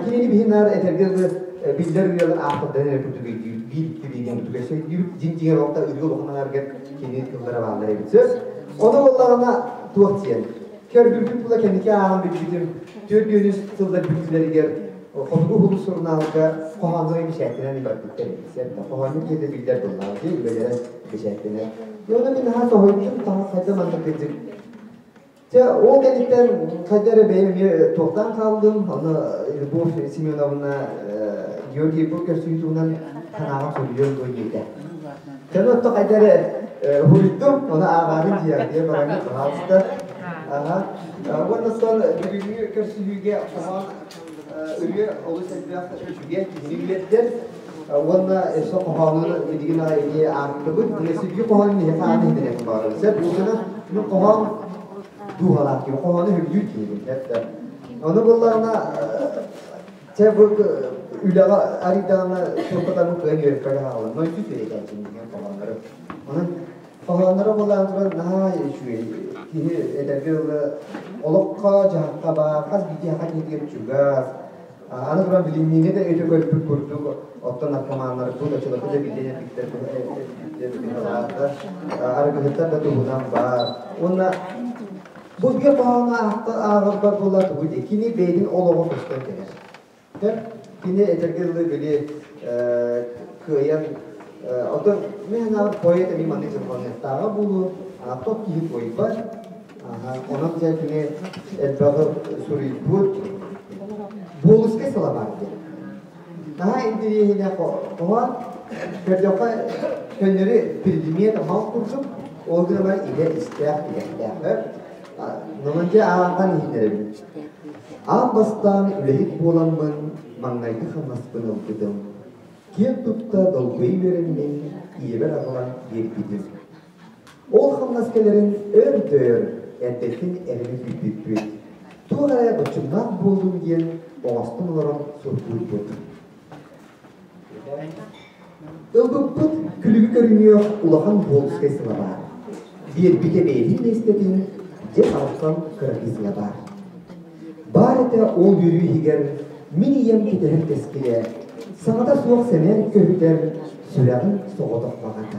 кинини биһинаар этэргэ дылы биллэр ырыалар автордарын эрэ курдук өйдүүр, биир икки биирдэн курдук өссө өйдүүр, дьиҥ-дьиҥэр олохто ырыа улахан аҥарыгар кини тыллара бааллар эбит. Сөп. Ону буоллаҕына туох диэн Көрбүппүт була кэнники ааҕан билбитим, 43 сыллар бүтүүлэригэр Хотугу Улус сурунаалга хоһооннору бэчээттэнэн барбыттар эбит. Хоһоонньут киһитэ биллэр буоллаҕа дии, үлэлэрэ бэчээттэнэр. Уонна мин наһаа соһуйдум, таһа хайда маннык кырдьык. Чэ, ол кэнниттэн хайда эрэ бэйэм эмиэ туохтаан хааллым, ону Любовь Семеновна Георгий бу көрсүһүү туһунан санааҕын суруйуом дуо диэтэ. Кэлин отто хайда эрэ уһуйдум, ону ааҕаарын дьиэҕитигэр бараҥҥыт, пожалуйста. Аха. Уонна оттон бүгүҥҥү көрсүһүүгэ хоһоон ырыа олус элбэх үчүгэй киһини үөрдэр. Уонна өссө хоһоонун билигин аҕай эмиэ аахтыбыт. Сүдү хоһоон миэхэ аан иһинэн баҕарабын. Сөп, уусана мин хоһоон дууһалаах киһи, хоһоону сөбүлүүр киһибин. Ону буллаҕына Чэ, бу үлэҕэ арыйдаҕына туохха кыайан үөрэппэккэ хааллым. Нойдуу үөрэтээччим диэн хоһооннору. Онон хоһоонноро буолан туран наһаа үчүгэй. Киһи этэргэ дылы олоххо, дьаһахха баар, хас биирдии саха киһитигэр чугас. Аны туран билиҥҥиҥэ да өтө көрбүт курдук оттон наркоманнар бу да чулапы да билиэн эппиттэр арыгыһыттар да туһунан баар. Уонна Бу биир хоһоону ааҕарбар буолла тугу дии, кини бэйэтин олоҕо көстөн кэлэр. Дьэ, кини этэргэ дылы били кыайан оттон мин санаабар поэт эмиэ маннык дьылҕаныахтааҕа буолуо, тот киһи туойбат, онон дьэ кини элбэҕи суруйбут Буолускай сыла баар диэн. Наһаа интэриэһинэй хоһоон, көрдөххө көннөрү предмет мал курдук, ол гынан баран илэ истээх, идэхтээх. Онон дьэ ааҕан иһинэрэбин. Аан бастаан үлэһит буоламмын маҥнайгы хамнаспын ылбытым. Киэн тутта долгуйа үөрэммин ийэбэр аҕалан биэрбитим. Ол хамнас кэлэрин өр да өр эрдэттэн эрэнэ күүппүппүт. Туох эрэ боччумнаах буоллун диэн оҥостон олорон сургуйбут. Ылбыппыт күлүгү көрүнүөх улахан буолускай сыла баар. Биэрбитэ бэйэтин миэстэтин, дьэ алтан кыракый сыла баар. Баар этэ ол үөрүү иһигэр мин ийэм кэтэһэр кэскилэ, саҥата суох сэмээр көһүтэр сүрэҕин соҕотох баҕата.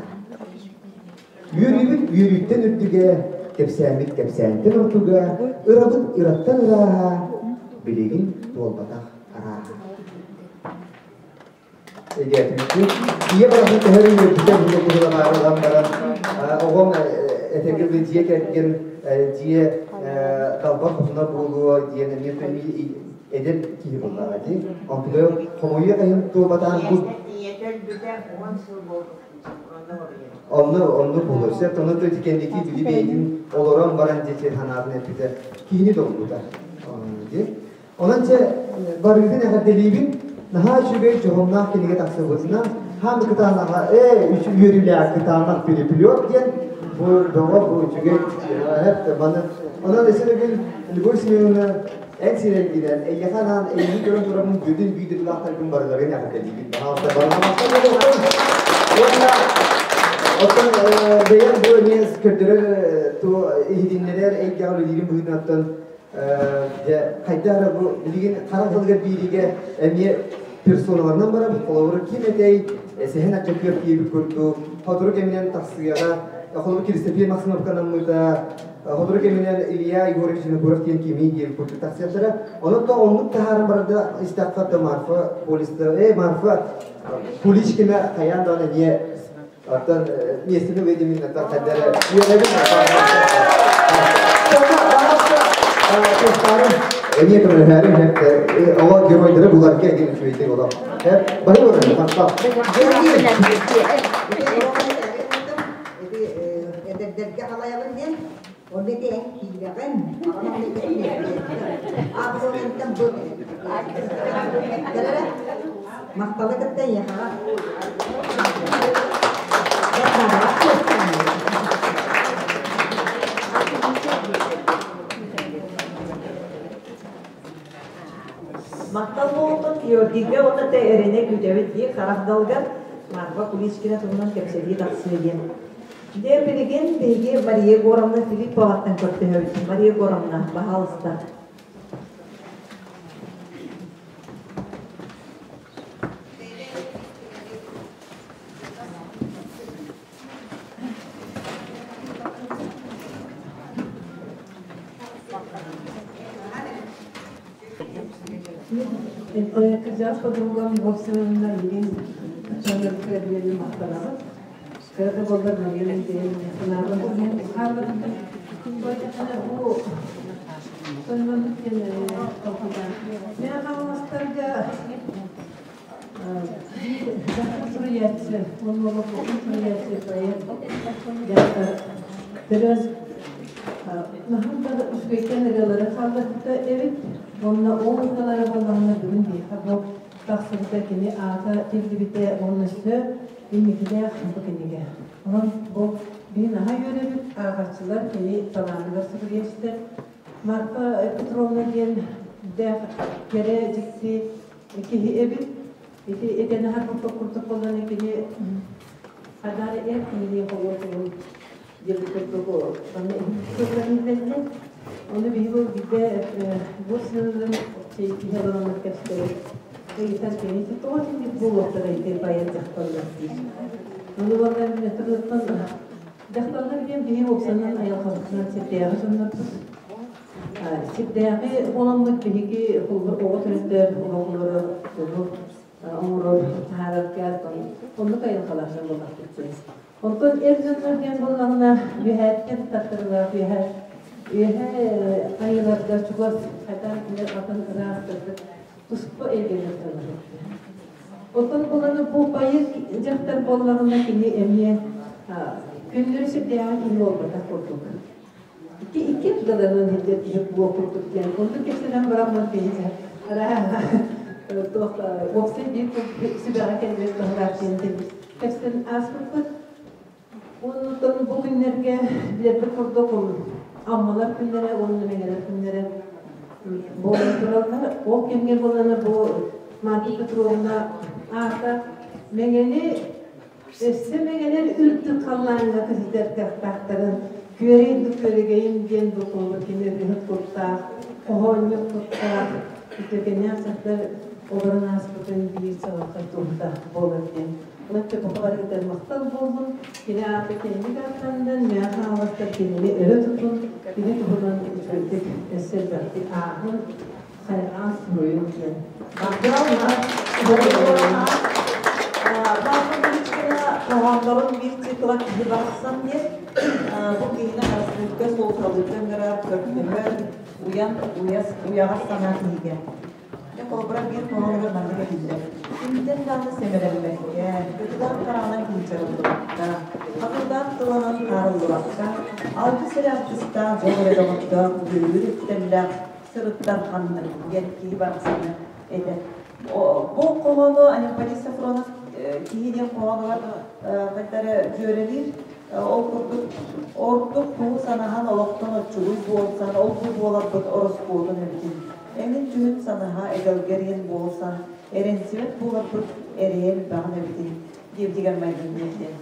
Үөрүүбүт үөрүүттэн үрдүгэ, кэпсээммит кэпсээнтэн ордуга, ырабыт ыраттан ырааһа, билигин туолбатах арааһа. Эдиэтиммит. Ийэ барахсан төһө үөрбүтэ буолуо быһыылаах ылан баран, оҕом этэргэ дьиэ кэргэн, дьиэ Далбар хотуна буолуо диэн эмиэ эдэр киһи буоллаҕа дии. Онтугар хомойуох иһин туобатаан бу Онно онно буолуо. Сөп онно то кэнники били бэйэтин олорон баран дьэ санаатын эппитэ киһини долгутар. Дии. Онон чэ барыгытын эҕэрдэлиибин. Наһаа үчүгэй дьоһуннаах кинигэ тахсыбытынан хаан кытаанаҕа ээ үөрүүлээх кытаанах переплет диэн бу бөҕө бу үчүгэй маны онон өссө бүгүн Любовь Семеновна эн сирэйгинэн эйиэхэ анаан эйигин көрөн турабын бүтүн биир барыларын эҕэрдэлиибин. Баһаалыста барыларын уонна оттон бэйэм бу эмиэ көрдөрөр иһитиннэрэр эйгэҕэ үлэлиирим быһыытынан оттон дьэ хайдах эрэ бу билигин харах тылыгар бииригэ эмиэ персоналарынан барабыт. Холобура ким этэй сэһэн аччакыар диэбит курдук сотору кэминэн тахсыаҕа холобур Киристэпиэ Максимовканаммыта сотору кэминэн Илья Егорович Винокуров диэн кимий диэбит курдук тахсыахтара. Онон то оннук таһааран барарда истэххэ то Марфа Полиста Марфа Куличкина хайаан даҕаны эмиэ оттон миэстэни выйдемин оттон хайдары үөрэбин эмиэ көмөлөһөөрү оҕо геройдары буларга диэн үчүгэйдик олох бары баран махтал Эдэрдэргэ халайабын диэн Онно ити эн киирэҕин, аабылыгыттан бу кэлэрэ махталы кытта эйиэхэҕэ. Махтал буолтун Георгийга уонна тэ эрэнэ күүтэбит дии харах далгар Марфа Куличкина туһунан кэпсэтии тахсыа диэн. Дьэ, билигин биһиги Мария Егоровна Филипповаттан көрдөһөбүт. Мария Егоровна, баһаалыста. Кырдьаҕас подругам Любовь Семеновна билигин дьоннорго биэрин махтанабыт. Кыра да буоллар Мария санаабын хаалларбытым. Бу соннонук диэн Мен хаҥаластарга суруйааччы, уонна суруйааччы поэт дьахтар төрөс наһаа да үчүгэйтэн ырыалары хаалларбыта эбит. Уонна ол ырыалары буоллаҕына бүгүн биһиэхэ бу тахсыбыта кини аата тиллибитэ уонна өссө инникилээх бу кинигэ. Онон бу биһи наһаа үөрэбит, ааҕааччылар кини талааныгар суруйааччылар. Марфа Петровна диэн дээх кэрэ дьикти киһи эбит. Ити этэн аһарбыт курдук буолан кини хадаар эр киһини холуотугун диэн курдук манна иһин Оны биһи бу биде бу сылын киһи олороммут кэпсэбит. Ыйытар кини тоҕо тинник буолуохтара ити поэт дьахталлар диир. Ону уонна метрыттан дьахталлар диэн биһи уопсанан айылҕабытынан сирдээҕи дьоннорбут. Сирдээҕи буоламмыт биһиги оҕо төрөттөр оҕолору тугу оҥорор таһаарарга оннук айылҕалаах дьон буоллахпыт диэн. Онтон эр дьоннор диэн буоллаҕына үөһээттэн таттарылаах үөһэ үөһэ айыларга чугас хайдах атын ыраас туспа эйгэлэр дьоннор. Оттон буланы бу поэт дьахтар буоллаҕына кини эмиэ күннөрү сирдээҕи киһи буолбатах курдук. Икки икки ардыларынан сылдьар киһи буо курдук диэн оннук кэпсэнэн бараммын киһи туох уопсай биир сүбэҕэ кэлбит баһылаах диэн кэпсэн ааспыппыт. Оннуттан бу күннэргэ билэрбит курдук Аммалар күннэрэ уонна Мэҥэлэр күннэрэ буолан тураллар. Ол кэмҥэ буолана бу Марфа Петровна аата Мэҥэни өссө Мэҥэлэр үрдүк халлааҥҥа көтүтэр кыахтаахтарын күөрэй да күөрэгэйим диэн бу куолу кини ырыаһыт куттаах, хоһоонньут куттаах, үтүөкэннээх дьахтар олорон ааспытын биир чаҕылхай туоһута буолар диэн. Онон бука махтал буоллун, кини аата киһини ааттаннан, мээх хааластар кинини өрө тутун, кини туһунан үчүгэйдик өссө элбэхтик ааҕын, хайҕаан суруйун диэн. Махтал, Марфа Куличкина Хоһооннорун биир цикла киһи барахсан диэн. Бу киһини харыстыырга, суолталыырга ыҥырар, көрдөһөр, уйан, уйас, уйаҕас санаа киһигэ. Дьэ, холобура, биир хоһоонугар маннык этиллэр. Кимтэн даҕаны сэмэлэммэккэ, ытыгар хараҕынан кынчарыллыбакка, хатылдаах тылынан хаарыллыбакка, алгыс эрэ аргыстаах дьол эрэ доҕордоох бүөлүүр үктэллээх сырыттар ханнык диэн киһи барахсаны этэр. Бу хоһоону Анемподист Сафронов киһи диэн хоһоонугар хайдары дьүөрэлиир. Ол курдук ордук куһу санаһан олохтон оччугуй буолсан, ол-бу буоларбыт ороскуотун эбитин. Эҥин-дьүһүн санаһа эгэлгэриэн буолсан, эрэнсибэт буоларбыт эрэйэ элбэҕин эбитин диэбитигэр майгынныыр диэн.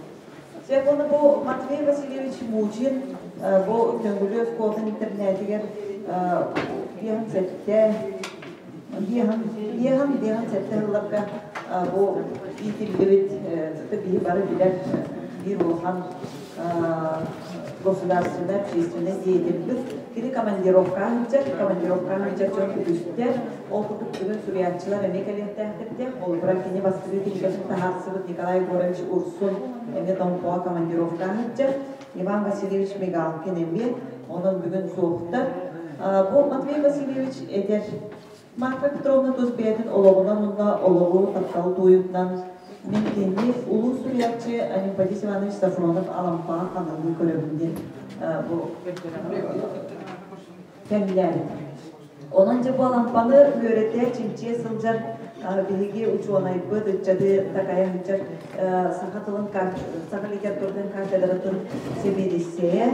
Сөп уонна бу Матвей Васильевич Мучин бу Төҥүлү оскуолатын интернетигэр биэһэн сэттэ биэһэн биэһэн биэһэн сэттэ сылларга бу иитиллибит биһи бары билэр биир улахан государственнай общественнай деятельбит. Кини командировкаҕа сылдьар, командировкаҕа сылдьар дьон үгүстэр. Ол курдук бүгүн суруйааччылар эмиэ кэлиэхтээхтэр. Холобура, кини бастакы кинигэтин таһаарсыбыт Николай Егорович Урсун эмиэ Томпоҕо командировкаҕа сылдьар. Иван Васильевич Мигалкин эмиэ. Онон бүгүн суохтар. Бу Матвей Васильевич этэр Марфа Петровна тус бэйэтин олоҕунан уонна олоҕу таптал туойутунан мин кинини улуу суруйааччы Анемподист Иванович Сафронов Алампаҕа ханалыы көрөбүн диэн бу кэмнээбит. Онон дьэ бу Алампаны үөрэтэ, чинчийэ сылдьар биһиги учуонайбыт, ыччаты такайа сылдьар саха тылын, саха литературатын кафедратын сэбиэдиссэйэ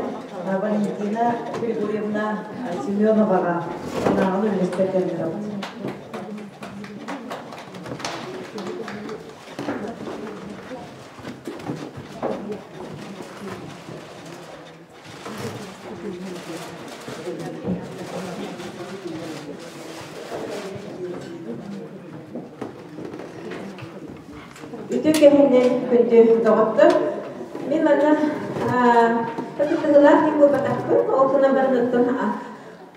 Валентина Григорьевна Семеноваҕа санааҕын үллэстэр кэллэрэбит. Үтүө кэһиннэн күндү доҕоттор. Мин манна кыттыһыылаах ким буолбатахпын, ол гынан баран оттон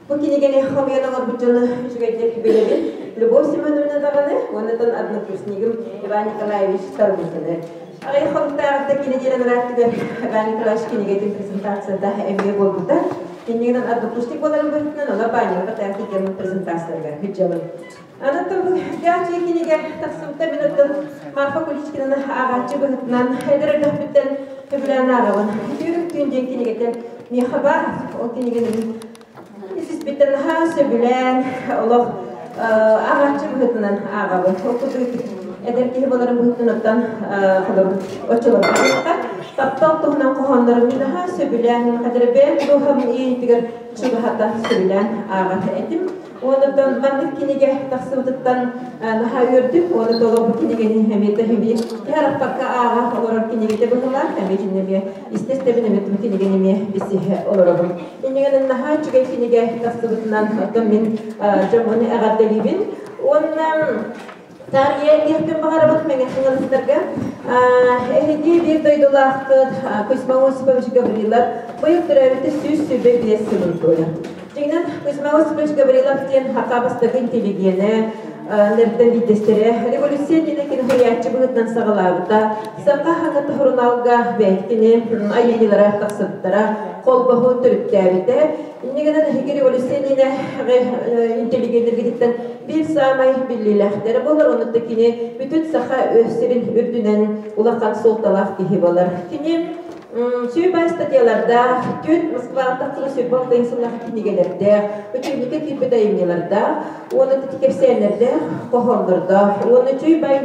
бу кинигэни хомуйан оҥорбут дьону үчүгэйдик билэбин. Любовь Семеновна даҕаны уонна однокурснигым Иван Николаевич Тарбутины. Аҕай хонуктааҕыта кини диэн ырааттыгар Иван Николаевич кинигэтин презентацията эмиэ буолбута. Иннигинэн однокурсник буоларын быһыытынан ону Панина Патриархи презентацияларыгар сылдьабын. Анаттан бу Гачи кинигэ тахсыбыта мин оттон Марфа Куличкинаны ааҕааччы быһыытынан эдэр эрдэхпиттэн сөбүлээн ааҕабын. Түүрүк түүн диэн кинигэтин миэхэ баар. Ол кинигэни мин ис-испиттэн наһаа сөбүлээн олох ааҕааччы быһыытынан ааҕабын. Ол курдук эдэр киһи буоларын быһыытынан оттон холобур оччолорго таптал туһунан хоһооннорун мин наһаа сөбүлээн хадары бэйэм дууһам иэйиитигэр чугаһата сөбүлээн ааҕар этим. Онуттан маннык кинигэ тахсыбытыттан наһаа үөрдүм. Уонна толорбут кинигэни эмиэ тэһибии киһи ааҕа олорор кинигэтэ быһыылаах. Эмиэ кинини эмиэ истэ-истэбин эмиэ бу кинигэни эмиэ билсиһэ олоробун. Иннигэнэн наһаа үчүгэй кинигэ тахсыбытынан оттон мин дьоммун эҕэрдэлиибин. Уонна Таарыйа диэхпин баҕарабын Мэҥэ Хаҥаластарга. Эһиги биир дойдулааххыт Кузьма Осипович Гаврилов быйыл төрөөбүтэ 125 сылын туойар. Дьиҥинэн Кузьма Осипович Гаврилов диэн саха бастакы интеллигенэ, нэрдэн биирдэстэрэ революция иннинэ кини суруйааччы быһыытынан саҕалаабыта. Саха хаҥата сурунаалга бэйэкини айымньылара тахсыбыттара, холбоһу төрүттээбитэ. Иннигинэн эһиги революция иннинэ интеллигеннэргититтэн биир саамай биллиилээхтэрэ буолар, онно кини бүтүн саха сирин үрдүнэн улахан суолталаах киһи буолар. Кини сүүбай статьялардаах, түөрт Москваҕа тахсыбыт сүүрбэ алтын сыллаах кинигэлэрдээх, учебникка киирбит айымньылардаах, уонна кэпсээннэрдээх, хоһооннордоох, уонна чүйбай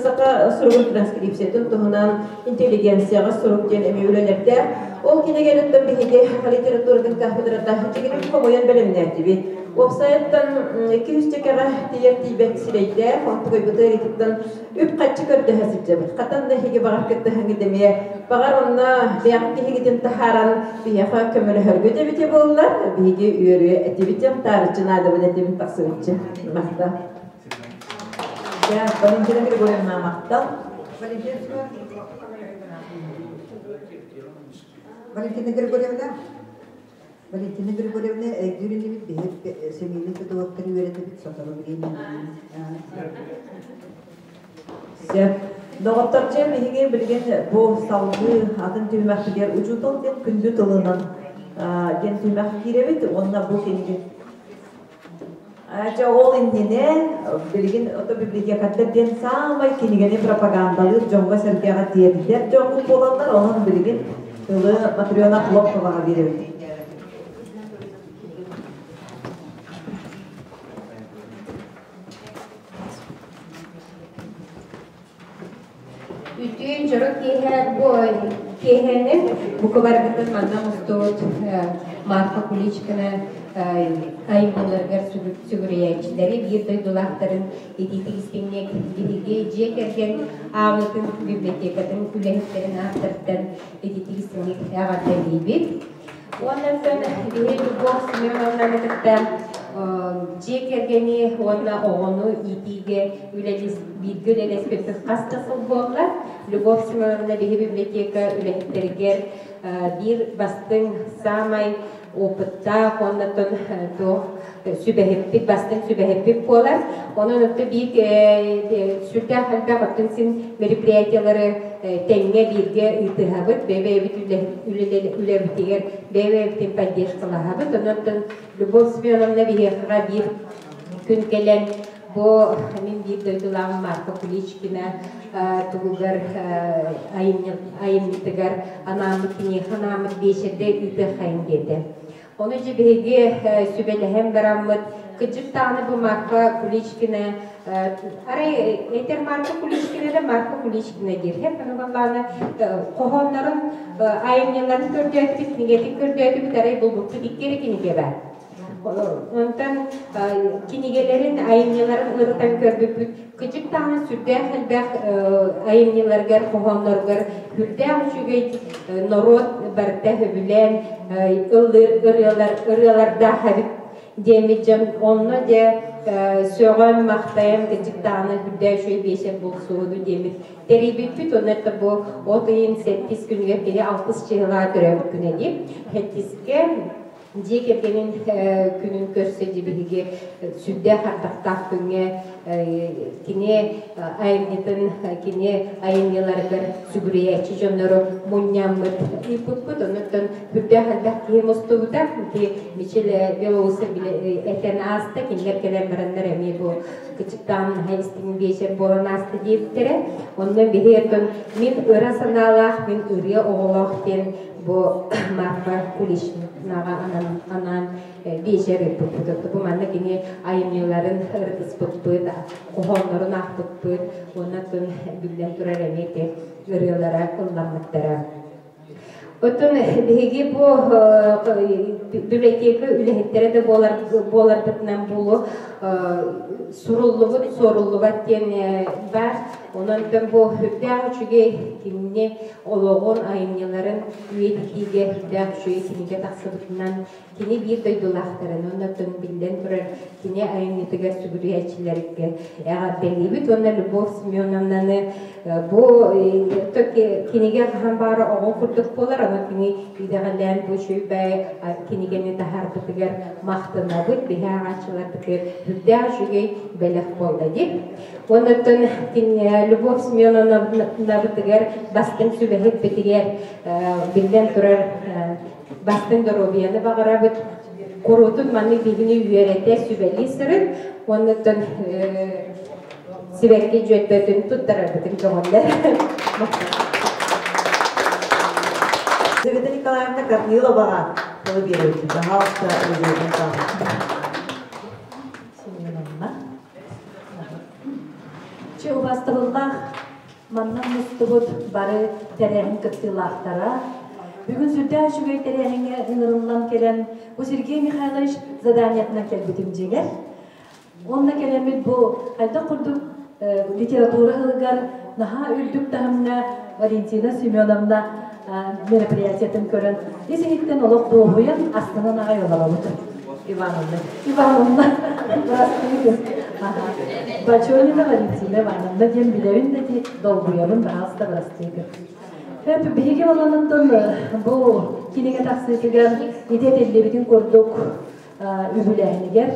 саха суругун транскрипциятын туһунан интеллигенцияҕа сурук диэн эмиэ үлэлэрдээх. Ол кинигэлэриттэн биһиги литературатын кафедрата дьигинин хомуйан бэлэмнээтибит. Уопсайыттан 200 кэҕэ тиийэр тиийбэт сирэйдээх, онтукайбыт ыарыытыттан үп-харчы көрдөһө сылдьабыт. Хатан да эһиги баҕар кыттыһыҥҥыт эмиэ, баҕар онно бэйэҕит киһигитин таһааран биһиэхэ көмөлөһөргүт эбитэ буоллар, биһиги үөрүө этибит диэн таарыччы наадабын этибин тахсыбыччы. Махтал. Валентина Григорьевна махтал. Валентина Григорьевна, Валентина Григорьевна өйдүүр инибит биһиги семейный педагогтары үөрэтэбит сотору времени. Сөп. Доҕотторча биһиги билигин бу салгыы атын түһүмэхпитигэр учуутал диэн күндү тылынан диэн түһүмэх киирэбит уонна бу кинигэ Дьэ ол иннинэ билигин ото библиотекардар диэн саамай кинигэни пропагандалыыр дьоҥҥо-сэргэҕэ тиэрдэр дьоммут буолаллар, онон билигин тылы Матрена Хлопковаҕа биэрэбит. Үтүө дьоро киэһэ бу киэһэни бука баргытын манна мустубут Марфа Куличкина айымньыларыгар сүгүрүйээччилэри биир дойдулаахтарын итиитик истиҥник биһиги дьиэ кэргэн ааҕыытын библиотекатын үлэһиттэрин ааттарыттан итиитик истиҥник эҕэрдэлиибит. Уоннаттан биһи Любовь Семеновнаны кытта дьиэ кэргэни уонна оҕону иитиигэ үлэлис, бииргэ үлэлэспиппит хас да сыл буолла. Любовь Семеновна биһи библиотека үлэһиттэригэр биир бастыҥ, саамай опыттаах уоннаттан туох сүбэһиппит, бастыҥ сүбэһиппит буолар. Онон өттө биир сүрдээх элбэх оттон син мероприятиялары тэҥҥэ бииргэ ыытыһабыт, бэйэ-бэйэбит үлэбитигэр бэйэ-бэйэбитин поддержкалаһабыт. Онон Любовь Семеновна биһиэхэҕэ биир күн кэлэн бу мин биир дойдулааҕым Марфа Куличкина тугугар айымньытыгар анааммыт киниэхэ анааммыт биэчэрдэ ыытыаххайын диэтэ. Ону дьэ биһиги сүбэлэһэн бараммыт, кырдьык даҕаны бу Марфа Куличкина, арай этэр Марфа Куличкина да Марфа Куличкина диир. Һэп аны баллааны хоһооннорун айымньыларын көрдөөтүбүт, кинигэтин көрдөөтүбүт, арай булбуппут икки эрэ кинигэ баар. Онтон кинигэлэрин, айымньыларын ырытан көрбүппүт, кырдьык даҕаны сүрдээх элбэх айымньыларыгар, хоһоонноругар сүрдээх үчүгэй норуот барыта сөбүлээн ыллыыр ырыалар, ырыалардаах эбит диэммит дьон онно дьэ сөҕөн, махтайан, кырдьык даҕаны сүрдээх үчүгэй биэчэр буолсуоду диэммит тэрийбиппит. Онно это бу от ыйын сэттис күнүгэр кини алтыс чыһылаа төрөөбүт күнэ дии. Сэттискэ Дьиэ кэргэнин күнүн көрсө биһиги сүрдээх ардахтаах күҥҥэ кини айымньытын, кини айымньыларыгар сүгүрүйээччи дьоннору мунньаммыт ыыппыппыт. Оннуттан сүрдээх элбэх киһи мустубута. Ити Мичил Белоусов этэн ааста, кинилэр кэлэн бараннар эмиэ бу кычыктаан истиҥ биэчэр буолан ааста диэбиттэрэ. Онно биһи оттон мин ыра санаалаах, мин ырыа оҕолоох диэн бу Марфа Куличнаҕа анаан биэчэр ыыппыппыт. Бу манна кини айымньыларын ырытыспыппыт, хоһооннорун аахпыппыт уонна биллэн турар эмиэ ити ырыалара ылламмыттара. Оттон биһиги бу библиотека үлэһиттэрэ да буолар буоларбытынан буолуо суруллубут, суоруллубат диэн баар. Онон бу үрдээх үчүгэй кинини олоҕун, айымньыларын үйэтитиигэ сүрдээх үчүгэй кинигэ тахсыбытынан кини биир дойдулаахтарын уонна оттон биллэн турар кини айымньытыгар сүгүрүйээччилэргэ эҕэрдэлиибит уонна Любовь Семеновнаны бу кинигэ хаһан баара оҕо курдук буолар, ону кини идэҕэлээн бу үчүгэй кинигэни таһаарбытыгар махтанабыт, биһи ааҕааччыларбытыгар сүрдээх үчүгэй бэлэх буолла дип. Оннуттан Любовь Семеновнабытыгар бастыҥ сүбэһиппитигэр биллэн турар бастыҥ доруобуйаны баҕарабыт. Куруутун маннык биһигини үөрэтэ, сүбэлии сырыт. Оннуттан сибэкки дьүөттөтүн туттарарбытын көҕүллэр. Елизавета Николаевна Корниловаҕа тылы биэрэбит. Пожалуйста, Елизавета Николаевна. Семеновна. Чэ, убаастабыллаах манна мустубут бары тэрээһин кыттыылаахтара. Бүгүн сүрдээх үчүгэй тэрээһиҥҥэ ыҥырыллан кэлэн, бу Сергей Михайлович заданиетынан кэлбитим дьиҥэр. Уонна кэлэммит бу хайдах курдук литература ыһылыгар наһаа үрдүк таһымҥа Валентина Семеновна мероприятиятын көрөн, ис-иһиттэн олох дуоһуйан, астынан аҕай олоробут. Ивановна. Ивановна. Здравствуйте. Бочонина Валентина Ивановна диэн билэбин да ти долгуйабын, баһаалыста бырастыыгын. Хөп, биһиги баланыттан бу кинигэ тахсыытыгар ити этиллибитин курдук үбүлээһинигэр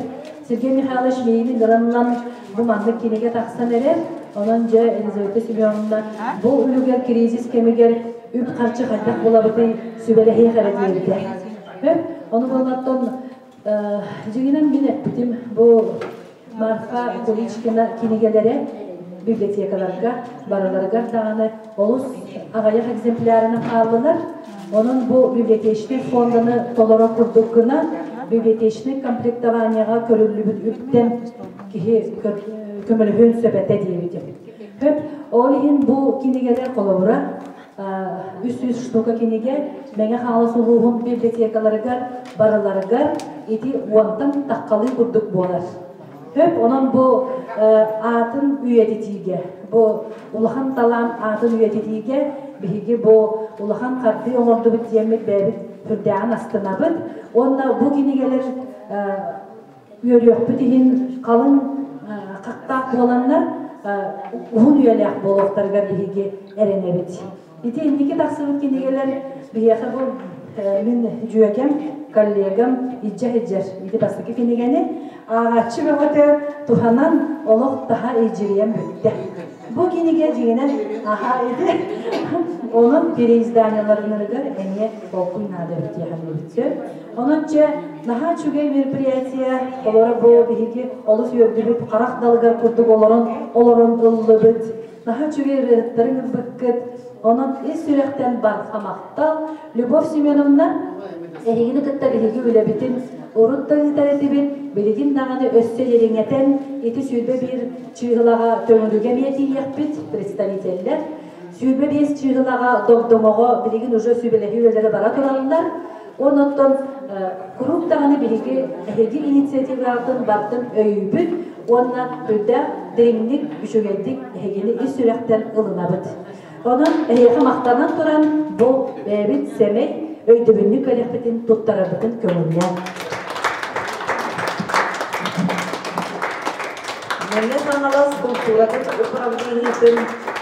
Сергей Михайлович миигин ыҥыранан бу маннык кинигэ тахсан эрэр. Онон дьэ Елизавета Семеновна бу үлүгэр кризис кэмигэр үп-харчы хайдах булабытый сүбэлэһиэх эрэ диэбитэ. Ону буоллаттан дьиҥинэн мин эппитим бу Марфа Куличкина кинигэлэрэ библиотекаларга барыларыгар даҕаны олус аҕыйах экземплярынан хааллылар. Онон бу библиотечнай фонданы толоро курдук гына библиотечнай комплектованиеҕа көрүллүбүт үптэн киһи көмөлөһүөн сөп этэ диэбитим. Хөп, ол иһин бу кинигэлэр холобура 300 штука кинигэ Мэҥэ Хаҥалас улууһун библиотекаларыгар барыларыгар ити уонтан таххалыы курдук буолар. Хөп, онон бу аатын үйэтитиигэ, бу улахан талаан аатын үйэтитиигэ биһиги бу улахан хардыы оҥордубут диэммит бэйэбит сүрдээҕин астынабыт. Уонна бу кинигэлэр үөрүөхпүт иһин халыҥ хахтаах буоланнар уһун үйэлээх буолуохтарыгар биһиги эрэнэбит. Ити инники тахсыбыт кинигэлэр биһиэхэ бу мин дьүөгэм, коллегам илдьэ сылдьар ити бастакы кинигэни ааҕааччы бөҕөтө туһанан олох таһа илдьирийэн бүттэ. Бу кинигэ дьиҥинэн аха ити онон переизданиеларынарыгар эмиэ толкуй наада эбит диэхэннибит сөп. Онон чэ наһаа үчүгэй мероприятие олоро бу биһиги олус үөрдүбүт харах далыгар курдук олорон олорон ыллыбыт. Наһаа үчүгэй ырыаһыттарын ылбыккыт. Онон ис сүрэхтэн барҕа махтал. Любовь Семеновна, эһигини кытта биһиги үлэбитин урут да ыытар этибит, билигин даҕаны өссө дириҥэтэн ити 21 чыыһылаҕа Төҥүлүгэ эмиэ тиийиэхпит, представителлэр. 25 чыыһылаҕа Догдоҥоҕо билигин уже сүбэлэһии үлэлэрэ бара тураллар. Онон куруук даҕаны биһиги эһиги инициативаҕытын бартын өйүүбүт уонна үрдээх дириҥник, үчүгэйдик эһигини ис сүрэхтэн ылынабыт. Онон эһиэхэ махтанан туран бу бэйэбит сэмэй өйдөбүнньүк кэлэхпитин туттарарбытын көҥүллээн. Мэҥэ Хаҥалас култууратын управлениетын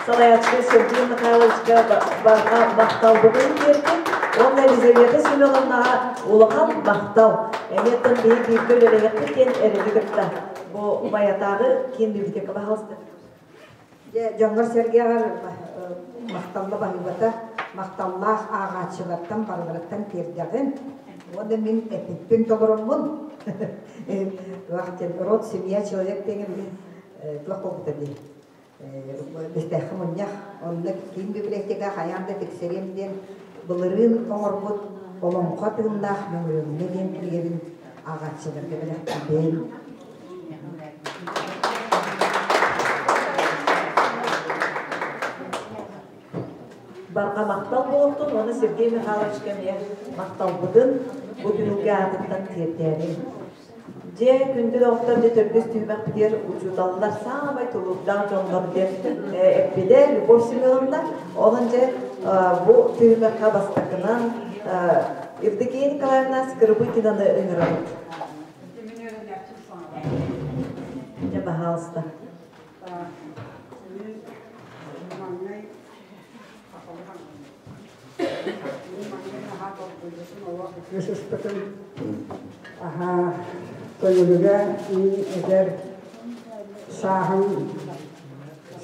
салайааччы Сергей Михайловичка барҕа махталбытын тиэртим уонна Елизавета Семеновнаҕа улахан махтал. Эмиэттэн биһи бииргэ үлэлэһиэхпит диэн эрэли кытта бу Майатааҕы киин библиотека баһаалыста. Дьэ, дьоҥҥор-сэргэҕэр махталла баһыыбата, махталлаах ааҕааччылартан барыларыттан тиэрдэҕин. Уонна мин эппиппин толороммун, род, семья, человек диэҥэ билин туох буолбута дии. Бэстээххэ мунньах, онно киин библиотека хайаан да тиксэриэм диэн былырыын оҥорбут Олоҥхо тыыннаах мөҥүрүҥҥэ диэн кинигэбин ааҕааччыларга бэлэхтиибин. Барҕа махтал буолуохтун уонна Сергей Михайловичка эмиэ махталбытын бу түһүлгэ аатыттан тиэрдээриҥ. Дьэ, күндү доҕоттор, дьэ төрдүс түһүмэхпитигэр учууталлар саамай тулуурдаах дьоннор диэн эппитэ Любовь Семеновна. Онон дьэ бу түһүмэххэ бастакынан Евдокия Николаевна Скрыбыкинаны ыҥырабыт. Дьэ, баһаалыста. Сыспытым аһаа көҥүлүгэ мин эдэр сааһым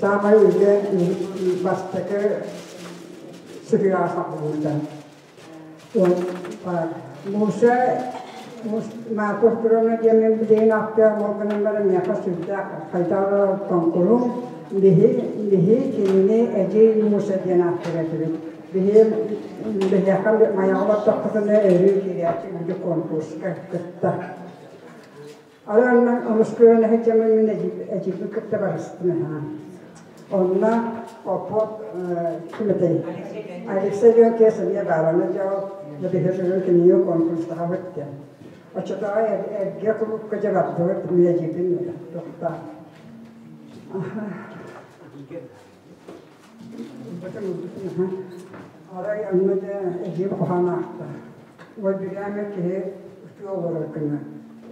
саамай үлэ бастакы сыһыаҕа саҕалыыта. Муса Марков Петровна диэммин билигин ахтыах буолгунан баран миэхэ сүрдээх хайдах тоҥкурум биһи биһи кинини эдьиий Муса диэн ааттыыр этибит. Биһи биһиэхэ майаҕа олордохпутуна өрүү киирээччи мэлдьи конкурска кытта. Арай Москваҕа сылдьаммын мин эдьиийбин кытта барыстым аһаан. Онно Оппот ким этэй? Алексей Леонтьевич эмиэ баарана дьол, биһиги кинигэ конкурстаабыт диэн. Оччотооҕу эргэ кулуупка дьэ бардыбыт, мин эдьиийбин тохтоон. Арай онно дьэ эдьиийим куһаҕан аахта. Уол бирээмэ киһи ытыы олорор гына.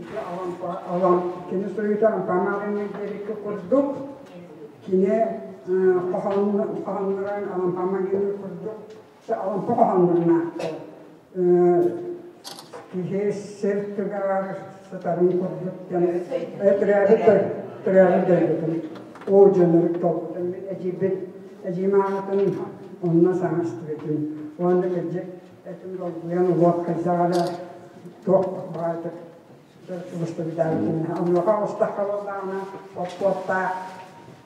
Ити кини суруйуута Алампа диэбиккэ курдук, кини хоһооннорун Алампа курдук, Алампа хоһооннорун аахта. Киһи сир түгэҕэр сытарын курдук диэн төрөөбүт төрөөбүт дойдутун оо дьоннору толкутун мин эдьиийбит эдьиийим аҕатын онно саҥа истибитим уонна кырдьык этим долгуйан уот хайдах эрэ туох баҕайытык устубутаабытын онуоха оҕустахха буоллаҕына оппуоттаах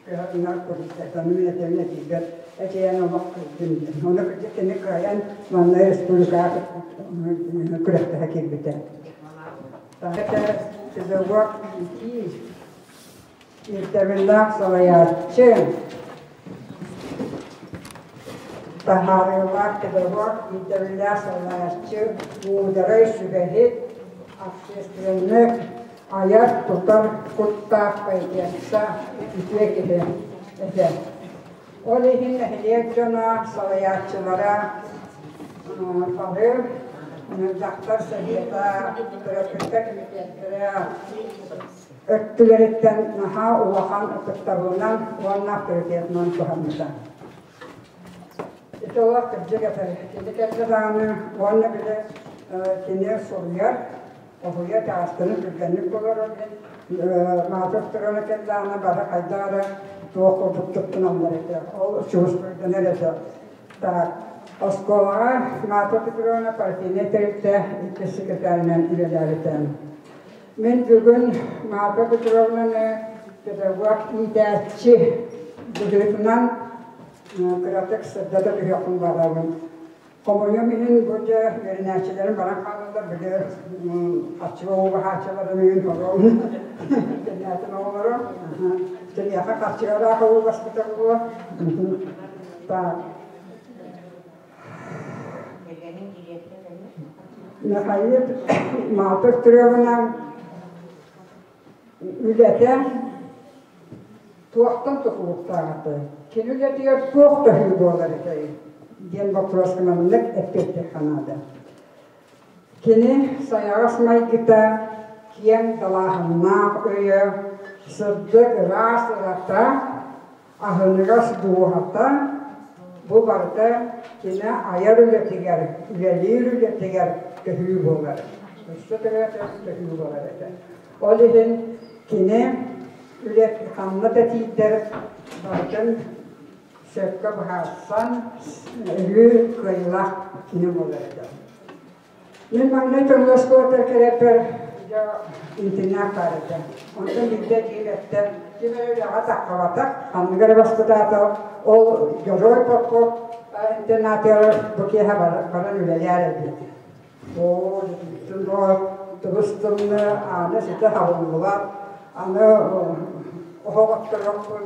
кыһатынар курдук мин этэбин этиигэр эчэйэн олох кырдьым диэн ону кырдьык кини кыайан манна республикаҕа күрэхтэһэ киирбитэ. Педагог иитии ирдэбиллээх салайааччы таһаарыылаах педагог ирдэбиллээх салайааччы муударай сүбэһит общественник айар-тутар куттаах поэтесса үтүө киһи этэ. Ол иһин нэһилиэк дьоно, салайааччылара бары дьахтар совета, төрөппүттэр кэмитиэттэрэ өттүлэриттэн наһаа улахан ытыктабылынан уонна авторитетынан туһаммыта. Ити олох кырдьык этэр. Кини кэллэ даҕаны уонна били кини суруйар, Оһуйа таастаны түргэнник олорор Маатыр турана кэллэҕинэ бары хайдах эрэ туох курдук туттуналлар этэ. Ол чувствуйданар этэ. Так, оскуолаҕа Марфа Петровна партийнай тэрилтэ иккис секретарынан үлэлээбитэ. Мин бүгүн Марфа Петровнаны педагог иитээччи быһыытынан кыратык сырдата түһүөхпүн баҕарабын. Хомойуом иһин, бу дьэ үөрэнээччилэрим баран хаалаллар, били харчыга уугаһааччыларын иһин хоруом кэннээтин оҕолору. Киниэхэ харчыга ыраах уугаспыта буолуо. Так. Михаил Матов Тревынан үлэтэ туохтан тутулуктаах этэй? Кини үлэтигэр туох төһүү буолар этэй? диэн боппуруоска маннык эппиэттиэххэ наада. Кини сайаҕас майгыта, киэҥ далааһыннаах өйө, сырдык ыраас ырата, аһыныгас дууһата бу барыта кини айар үлэтигэр, үлэлиир үлэтигэр төһүү буолар. Өссө төрөөтөр төһүү буолар этэ. Ол иһин кини үлэ ханна да тиийдэр барытын сөпкө быһаарсан, өрүү кыайыылаах кини буолар этэ. Мин маҥнай Төҥүлү оскуолатыгар кэлэрбэр дьэ интернат баар этэ. Онтон биирдэ дьиэлэттэн ким эрэ үлэҕэ таххабатах, ханнык эрэ баспытаатал ол Дьоруой Попов интернатыгар бу киэһэ баран үлэлээр диэтэ. Оо, тыбыс тымныы, ааны ситэ хабыллыбат, аны оһох отторохпун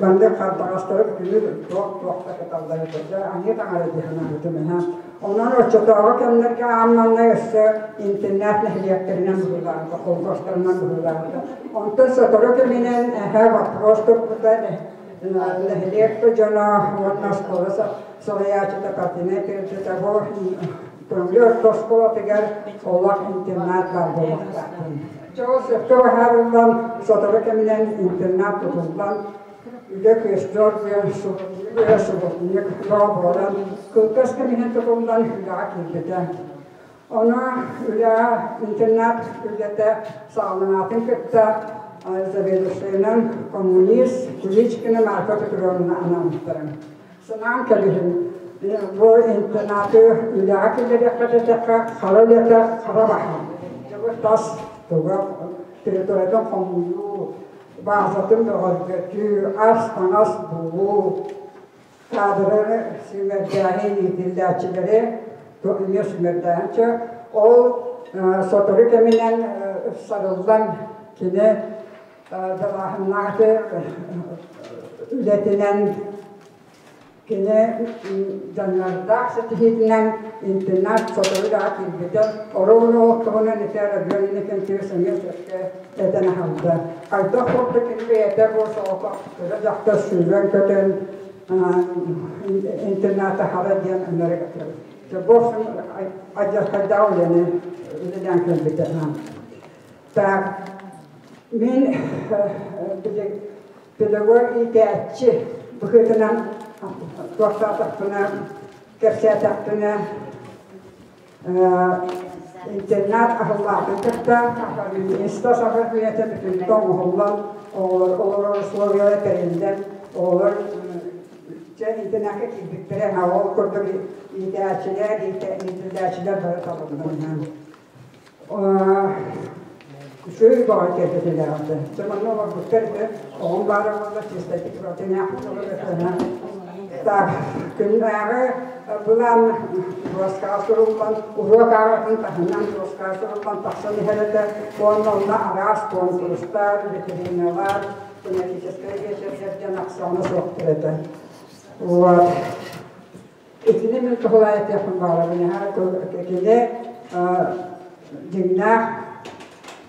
маннык хардаҕастары күнү туох туохта кыталлар этэ аньыы таҥара дии санаабытым эһэ онон оччотооҕу кэмнэргэ аан маҥнай өссө интернат нэһилиэктэринэн быһыылаабыта холкуостарынан быһыылаабыта онтон сотору кэминэн эһэ вопрос турбута нэһилиэк дьоно уонна оскуола салайааччыта партийнай тэрилтэтэ бу Төҥүлү орто оскуолатыгар олох интернат баар буолуохтаахпын. Чоҕу сөпкө быһаарыллан, сотору кэминэн интернат тутуллан, үлэ күөстүөр субботник субботник буолан, кылгас кэминэн тутуллан үлэҕэ киирбитэ. Ону үлэҕэ интернат үлэтэ саҕаланаатын кытта заведующайынан коммунист Куличкина Марфа Петровна анаабыттара. Санаан кэбиһин, бу интернаты үлэҕэ киллэриэххэ диэтэххэ, хара үлэтэ хара баһаам. Дьэ тас туга территориятын хомуйуу, баазатын бөҕөргөтүү, ас-таҥас булуу, кадры сүүмэрдээһин, иитиллээччилэри эмиэ сүүмэрдээһин ол сотору кэминэн сарыллан кини далааһыннаах үлэтинэн кини дьаныардаах ситиһиитинэн интернат сотору да киирбитэ оруолу олохтоҕунан ити Родион Иннокентьевич эмиэ сөпкө этэн аһарда. Хайдах курдук кини бэйэтэ бу соҕотох кыра дьахтар сүүрэн-көтөн интерната хара диэн ынырык этэр. Бу адьырхайдаах үлэни үлэлээн кэлбитэ. Так, мин педагог иитээччи быһыытынан туохтаатахпына, кэпсээтэхпинэ, Интернат аһыллаатын кытта министр саха үйэтэ бүтүннүү оҥоһуллан, оҕолор олорор условиялара тэриллэн, оҕолор дьэ интернакка киирбиттэрэ, ол курдук иитээччилэр, иитиллээччилэр бары талыллан. Үчүгэй баҕа кэлбэтилээҕитэ. Дьэ манна олорбуттар этэ, оҕом баара буолла, чистайдык Так, күннээҕи былаан дуоскаҕа суруллан, уруок ааҕатын таһынан дуоскаҕа суруллан тахсан иһэр этэ. Уонна онно араас куонкурустар, витриналар, тематическай биэчэрдэр диэн ахсаана суохтар этэ. Вот. Итини мин туһулаан этиэхпин баҕарабын. Кини дьиҥнээх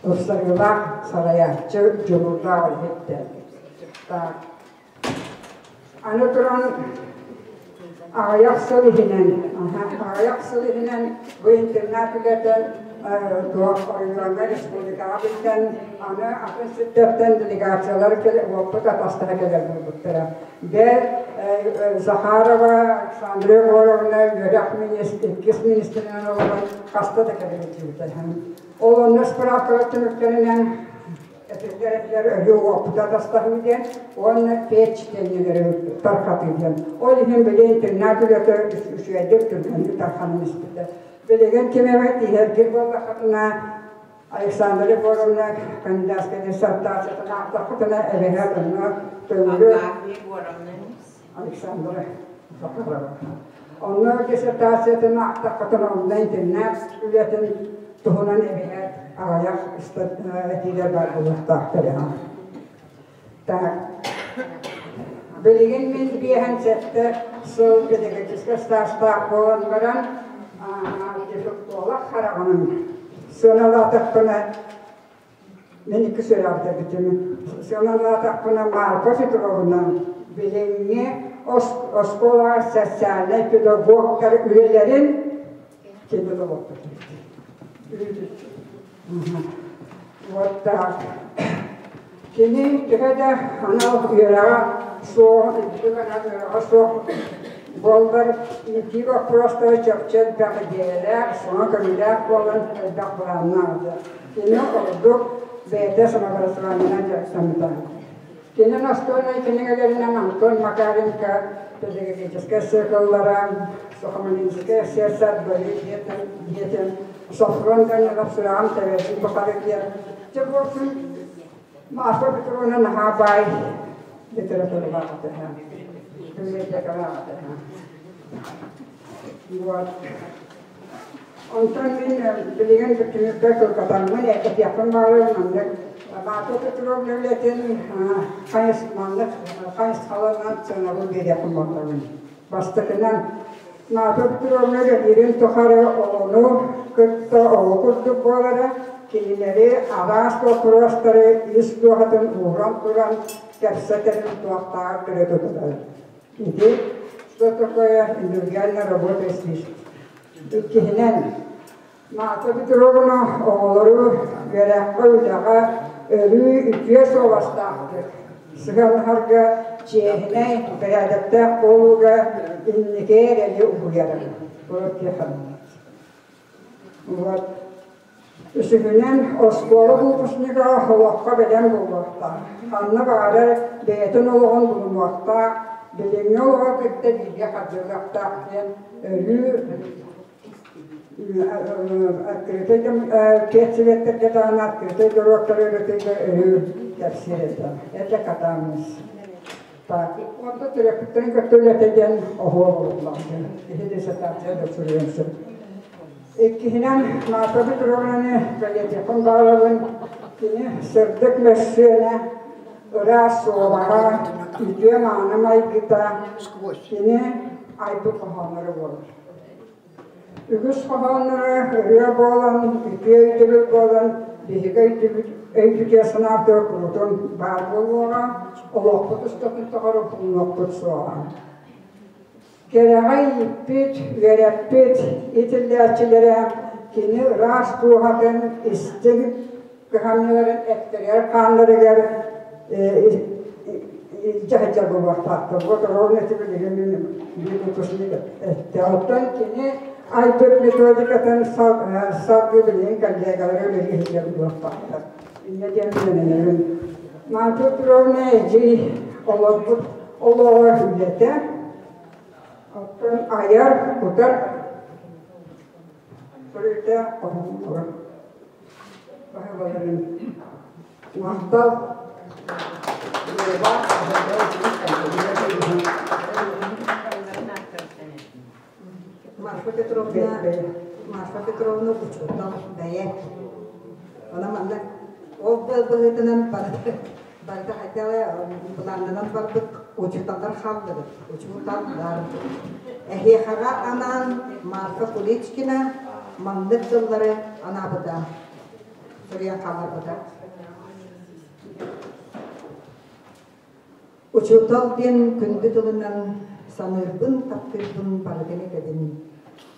тупсарыылаах салайааччы дьулуурдаах үлэһит. Так. Аны туран аҕыйах сыл иһинэн, аҕыйах сыл иһинэн бу интернат үлэтэ туох оройуоҥҥа республикаҕа биллэн, аны атын сирдэртэн делегациялар уоппут атастаһа кэлэр буолбуттара. Бэл Захарова Александра Егоровна үөрэх министр, иккис министринэн олорон хаста да кэлэн илдьибитэ. Ол онно справкалар түмүктэринэн этиллэр этилэр өлүү уоппута атастаһыы диэн уонна печь диэннэлэри тархатыы диэн. Ол иһин били интернат үлэтэ үчүгэйдик түргэнник тарханан испитэ. Билигин ким эмэ тииһэргир буоллаххытына Александра Егоровна кандидатскай диссертациятын аахтаххытына эбэһээт онно төҥүрү Александра Захарова. Онно диссертациятын аахтаххытына онно интернат үлэтин туһунан эбэһээт аҕыйах этиилэр баар буолуохтаахтар. Так. Билигин мин 57 сыл педагогическай стажтаах буолан баран дефектолог хараҕынан сыаналаатахпына мен икки сүрэҕдэрбитим сыаналаатахпына Марфа Петровна билиҥҥи оскуолаҕа социальнай педагогтар үлэлэрин кини толорбут. Вот так. Кини төһө да анал үөрэҕэ суох, үрдүк анал үөрэҕэ суох буоллар, иитии боппуруостара чопчу элбэх идиэйэлээх, саҥа көрүүлээх буолан элбэх былааннаах этэ. Кини ордук бэйэтэ самообразованиенан дьарыктаммыта. Кини настольнай кинигэлэринэн Антон Макаренко педагогическай цикллара, Сухомлинская сердце Борис диэтин, Софрон Данилов сүрэҕим тэбэрин тухары диэн. Дьэ буолсун Марфа Петровна наһаа баай литературалаах этэ. Библиотекалаах этэ. Вот. Онтон мин билигин түмүккэ кылгатаммын этиэхпин баҕарабын маннык Марфа Петровна үлэтин маннык хайысхаларынан сыанабыл биэриэхпин баҕарабын. Бастакынан, Марфа Петровна үлэлиирин тухары оҕону кытта оҕо курдук буолара, кинилэри араас боппуруостары ис дууһатын ууран туран кэпсэтэрин туохтааҕар өрө тутар. Ити что такое индивидуальная работа с личностью? Иккиһинэн, Марфа Петровна оҕолору үөрэххэ, үлэҕэ өрүү үтүө суобастаахтык сыһыаннаһарга, чиэһинэй, бэрээдэктээх буолууга инники эрэли угуйара. Вот. Үсүһүнэн, оскуола выпускнига олоххо бэлэм буолуохтаах. Ханна баҕарар бэйэтин олоҕун булунуохтаах, билиҥҥи олоҕу кытта бииргэ хардыылыахтаах диэн өрүү открытый педсоветтэргэ даҕаны открытый уруоктары ырытыыга өрүү кэпсиир этэ. Это катамнес. Так, онто төрөппүттэрин кытта үлэтэ диэн оһуор буоллаҕа. Киһи диссертация да суруйан сөп. Иккиһинэн, Марфа Петровнаны бэлиэтиэхпин баҕарабын. Кини сырдык мөссүөнэ, ыраас суобаһа, үтүө-мааны майгыта кини айбыт хоһоонноро буолар. Үгүс хоһоонноро ырыа буолан, үтүө өйдөбүл буолан, биһиги өйбүтүгэр санаабытыгар куруутун баар буолуоҕа, олохпут устатын тухары умнуохпут суоҕа. Кэрэҕэ ииппит, үөрэппит итиллээччилэрэ кини ыраас дууһатын истиҥ кыһамньыларын эттэригэр-хааннарыгар Илдьэ буолуохтаахтар. Вот ровно ити билигин мин биир выпускник эттэ. Оттон кини айбыт методикатын салгыы билигин коллегалара үлэлии сылдьар буолуохтаахтар. Инньэ диэн үөрэнэбин. Марфа Петровна эдьиий олорбут олоҕор үлэтэ, оттон айар, кутар Төрүтэ хоһоонноро баһыларын махтал. Марфа Петровна, Марфа Петровна учуутал бэйэ. Она манна ол быһыытынан барыта хотела былааннанан барбыт учууталлар хааллыбыт. Учууталлар. Эһиэхэҕэ анаан Марфа Куличкина маннык тыллары анаабыта. Суруйан хаалларбыта. Учуутал диэн күндү тылынан саныырбын, таптыырбын барытын этэбин.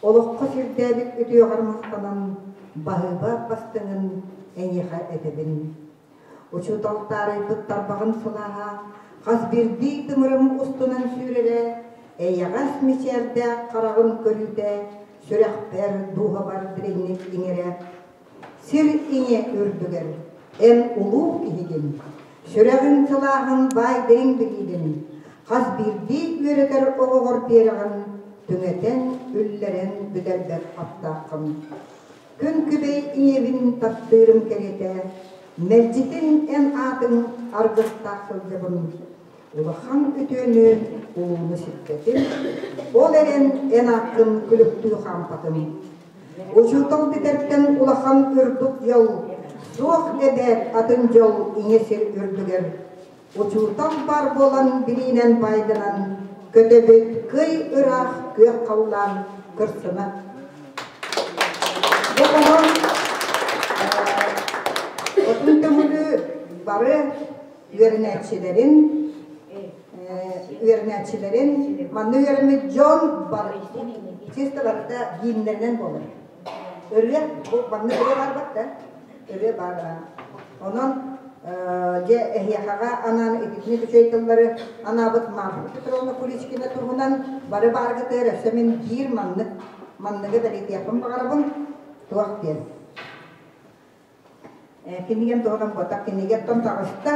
Олоххо сирдээбит үтүөҕэр махтанан, баһыыба бастыҥын эйиэхэ этэбин. Учуутал таарыйбыт тарбаҕын сылааһа хас биирдии тымырым устунан сүүрэрэ, эйэҕэс мичээрдээх хараҕын көрүүтэ сүрэхпэр, дууһабар дириҥник иҥэрэ. Сир ийэ үрдүгэр эн улуу киһигин, сүрэҕиҥ сылааһын баай дириҥ билиигин, хас биирдии үөрэтэр оҕоҕор биэрэҕин түҥэтэн, үллэрэн бүтэрбэт аптааххын. Күн күбэй ийэбин таптыырым кэриэтэ, мэлдьитин эн аатыҥ аргыстаах сылдьабын. Улахан үтүөнү улууну сиппэтим, ол эрэн эн ааккын күлүктүү хаампатым. Учуутал бүтэртэн улахан үрдүк дьол, суох эбээт атын дьол ийэ сир үрдүгэр. Учуутал баар буолан билиинэн байданан, көтөбүт кый ыраах күөх халлаан кырсына. Бу хоһоон отун төҥүлү бары үөрэнээччилэрин үөрэнээччилэрин манна үөрэммит дьон бары чисто барыта гимнэринэн буолар. Ырыа бу манна ырыа барбат да ырыа баар. Онон дьэ эһиэхэҕэ анаан ититини үчүгэй тыллары анаабыт Марфа Петровна Куличкина туһунан бары бааргытыгар өссө мин биир маннык манныгы бэлиэтиэхпин баҕарабын туох диэн кинигэм туһунан буотах кинигэттэн таҕыста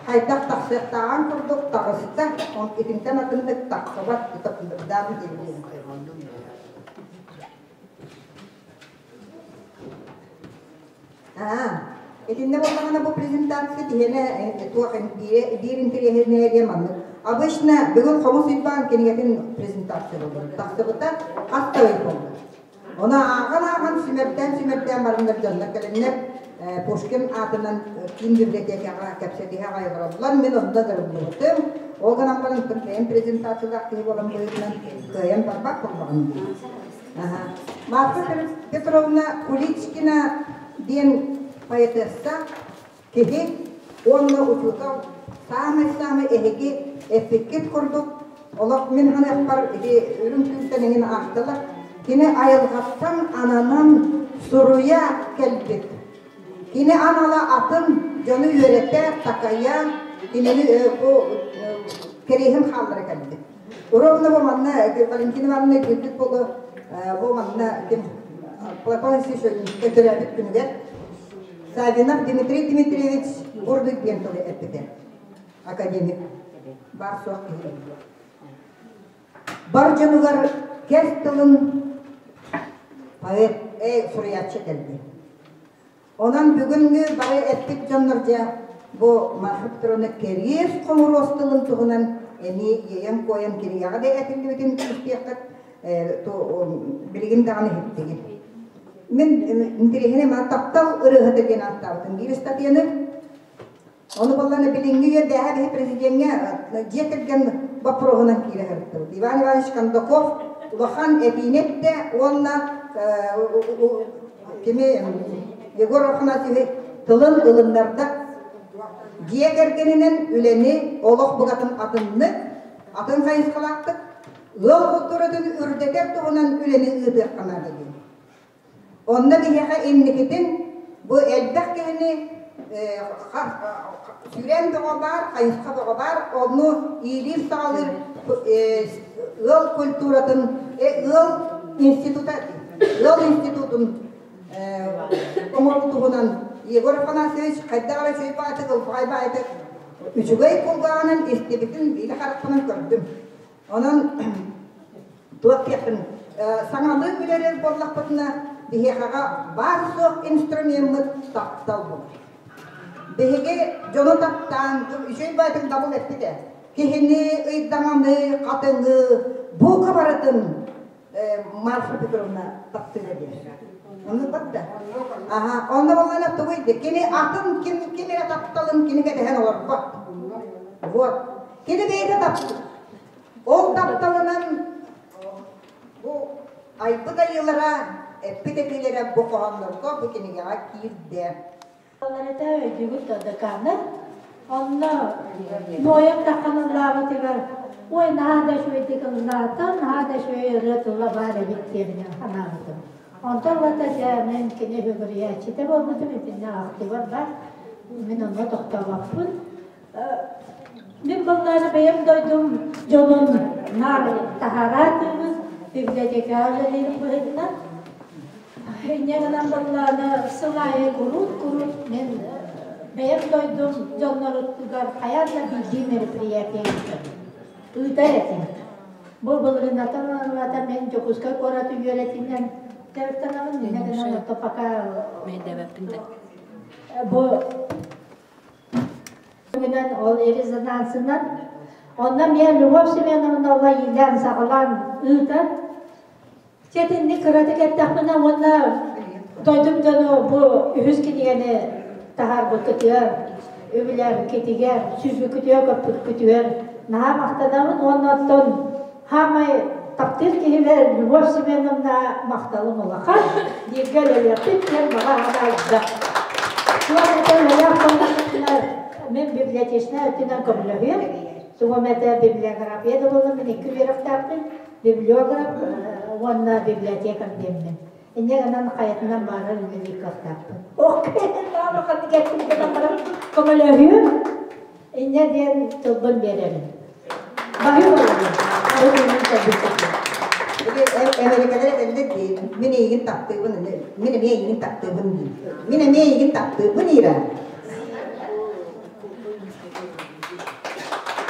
хайдах тахсыахтааҕын курдук таҕыста он итинтэн атыннык тахсыбат даан диэбитин. Аа, итиннэ буоллаҕына бу презентация биһиэнэ туох биир интэриэһинэйэ маннык. Обычно бүгүн Хомус Уйбаан кинигэтин презентация буолар. Тахсыбыта хас да ый буолла. Ону ааҕан-ааҕан сүмэрдээн-сүмэрдээн бараннар дьоннор кэлэннэр Пушкин аатынан киин библиотекаҕа кэпсэтиһэ аҕай олороллор. Мин онно ыҥырыллыбытым. Ол гынан баран бэйэм презентациялаах киһи буолан быһыытынан кыайан барбат буоллаҕым дии. Марфа Петровна Куличкина диэн поэтесса киһи уонна учуутал саамай-саамай эһиги эппиккит курдук олох мин ханыахпар ити үрүҥ түүнтэн эҥин аахтылар. Кини айылҕаттан ананан суруйа кэлбит. Кини анала атын дьону үөрэтэ, такайа, кинини бу кэриэһин хааллара кэлбит. Ровно бу манна Валентина Ивановна күүппүт буолу бу манна ким Платон Алексеевич төрөөбүт күнүгэр Савинов Дмитрий Дмитриевич Бурдук диэн тылы эппитэ. Академик. Бар суох киһи. Бар дьонугар кэс тылын поэт, суруйааччы кэлди. Онон бүгүҥҥү бары эппит дьоннор дьэ бу Марфа Петровна кэриэс хомуруос тылын туһунан эмиэ иэйэн-куойан кинигэҕэ да этиллибитин истиэххит, билигин даҕаны иһиттигит. Мин интэриэһинэй мана таптал ырыаһыта диэн ааттаабытым биир ыстатыйаны. Ону буоллаҕына билиҥҥи үйэ бээһэ биһи президеҥҥэ дьиэ кэргэн боппуруоһунан киирэ сырыттыбыт. Иван Иванович Кондаков улахан этиини эттэ уонна кими Егор Афанасьевич тылын ылыннарда. Дьиэ кэргэнинэн үлэни олох букатын атыннык, атын хайысхалаахтык, ыал култууратын үрдэтэр туһунан үлэни ыытыахха наада диэн. Онно биһиэхэ инникитин бу элбэх киһини Сүүрэн бөҕө баар, хайысха бөҕө баар, онну иилиир-саҕалыыр ыал культуратын, ыал института, ыал институтун оҥоруу туһунан Егор Афанасьевич хайдах эрэ үчүгэй баҕайытык, ылбаҕай баҕайытык үчүгэй кулгааҕынан истибитин биир харахпынан көрдүм. Онон туох диэхпин саҥалыы үлэлиир буоллахпытына биһиэхэҕэ баар суох инструмеммыт таптал буолар. Биһиги дьону таптаан үчүгэй баҕайытык дабыл эппитэ. Киһини ыйдаҥаны, хатыҥы, бука барытын Марфа Петровна таптыыра диэн. Оннук батта. Аха, онно боллана тугуй кини атын ким ким эрэ тапталын кини кэтэһэн олорбот. Вот. Кини бэйэтэ таптыыр. Ол тапталынан бу айбыт айыылара, эппит этиилэрэ бу хоһооннорго, бу кинигэҕэ киирдэ. Аларата өйдүүгүт деканы. Онно Ноем таххан ыллаабытыгар ой наһаа да үчүгэйдик ыллаата, наһаа да үчүгэй ырыа тыла баар эбит диэбинэн санаабытым. Онтон ылата дьэ мен кини үгүрүйээччитэ буолбутум, итиннэ ахтыбар бар. Мин онно тохтообоппун. Мин баллааны бэйэм дойдум дьонун наар таһаараатыыбын, библиотекаҕа үлэлиирим быһыытынан. Инньэ гынан баллааны сыл аайы куруут-куруут мин бэйэм дойдум дьонноругар хайаан да биирдии мероприятие ыытабын. Ыытар этим. Бу былырыыннаттан ылата мен Дьокуускай куораты үөрэтинэн дьарыктанабын. Инньэ гынан ото пока бу Бүгүнэн ол резонансынан онно эмиэ Любовь Семеновна иилээн саҕалаан ыытан Сэтинник кыратык эттэхпинэ уонна дойдум дьону бу үһүс кинигэни таһаарбыккытыгар, үбүлээбиккитигэр, сүүйбүккүтүгэр, көппүккүтүгэр наһаа махтанабын уонна оттон хаамай таптыыр киһибэр Любовь Семеновна махталым улахан, бииргэ үлэлиэхпит диэн баҕа санаайда. Туох этэ үлэлээх буоллахпытына мин библиотечнай өттүнэн көмөлөһүөм. Тугум этэ библиография да буоллар мин икки үөрэхтээхпин. Библиограф уонна библиотекарь диэммин. Инньэ гынан хайатынан баарар үлэлиир кыахтаахпын. Ох, ханнык эттим гынан баран көмөлөһүөм. Инньэ диэн тылбын биэрэбин. Баһыы буолабын. Арыгынан кэлбит. Эмэрикэлэр этэллэр дии, мин эйигин таптыыбын, мин эмиэ эйигин таптыыбын дии. Мин эмиэ эйигин таптыыбын Ира.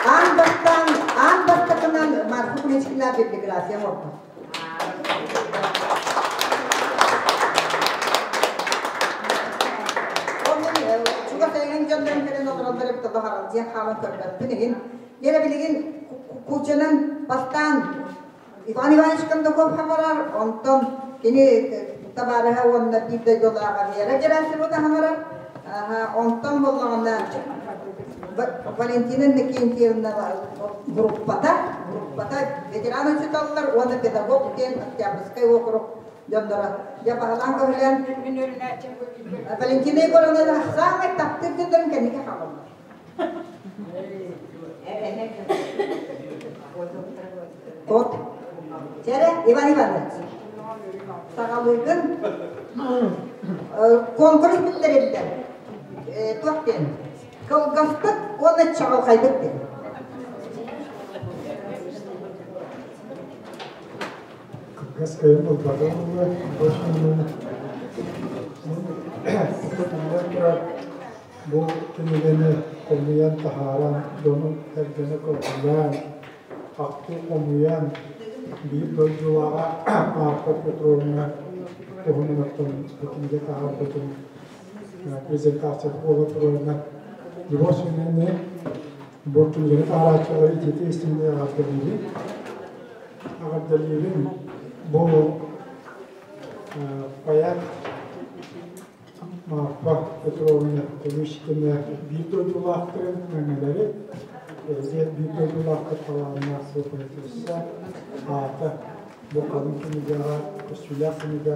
Аан бастаан, аан бастакынан Марфа Куличкина библиография оҥорбут. Ол мин чугас эйигин дьоннорум кэлэн олороллор эбит олох дьиэ хаалан көрбөппүн игин. Дьэ билигин кучанан бастаан Иван Иванович Кондаков хамарар, онтон кини табаарыһа уонна биир дойдулааҕа Вера Герасимовна хамарар. Онтон буоллаҕына Валентина Иннокентьевна группата, группата ветеран учууталлар уонна педагог диэн Октябрьскай уокурук дьонноро. Дьэ баһылаан көһүлээн Валентина Егоровна саамай таптыыр дьоннорун кэнники хаалаллар. Кот. Чэрэ, Иван Иванович. Саҕалыыгын. Конкурс биллэриллэр. Туох диэн? Кылгастык уонна чаҕылхайдык диэн. Кылгас кыайын булбатым турар Бу кинигэни хомуйан таһааран, дьону-сэргэни көҕүлээн, ахтыы хомуйан, биир дойдулааҕа Марфа Петровна туһунан оттон бу кинигэ таһаарбытын презентацията буола турарынан Любовь Семеновна бу кинигэни таһаарааччылары итиитэ истиҥник эҕэрдэлиибин. Эҕэрдэлиибин. Бу поэт Марфа Петровна Куличкина биир дойдулаахтарын мэҥэлэри, эһиги биир дойдулааххыт талааннаах поэтесса аата бу халыҥ кинигэҕэ, көстүүлээх кинигэ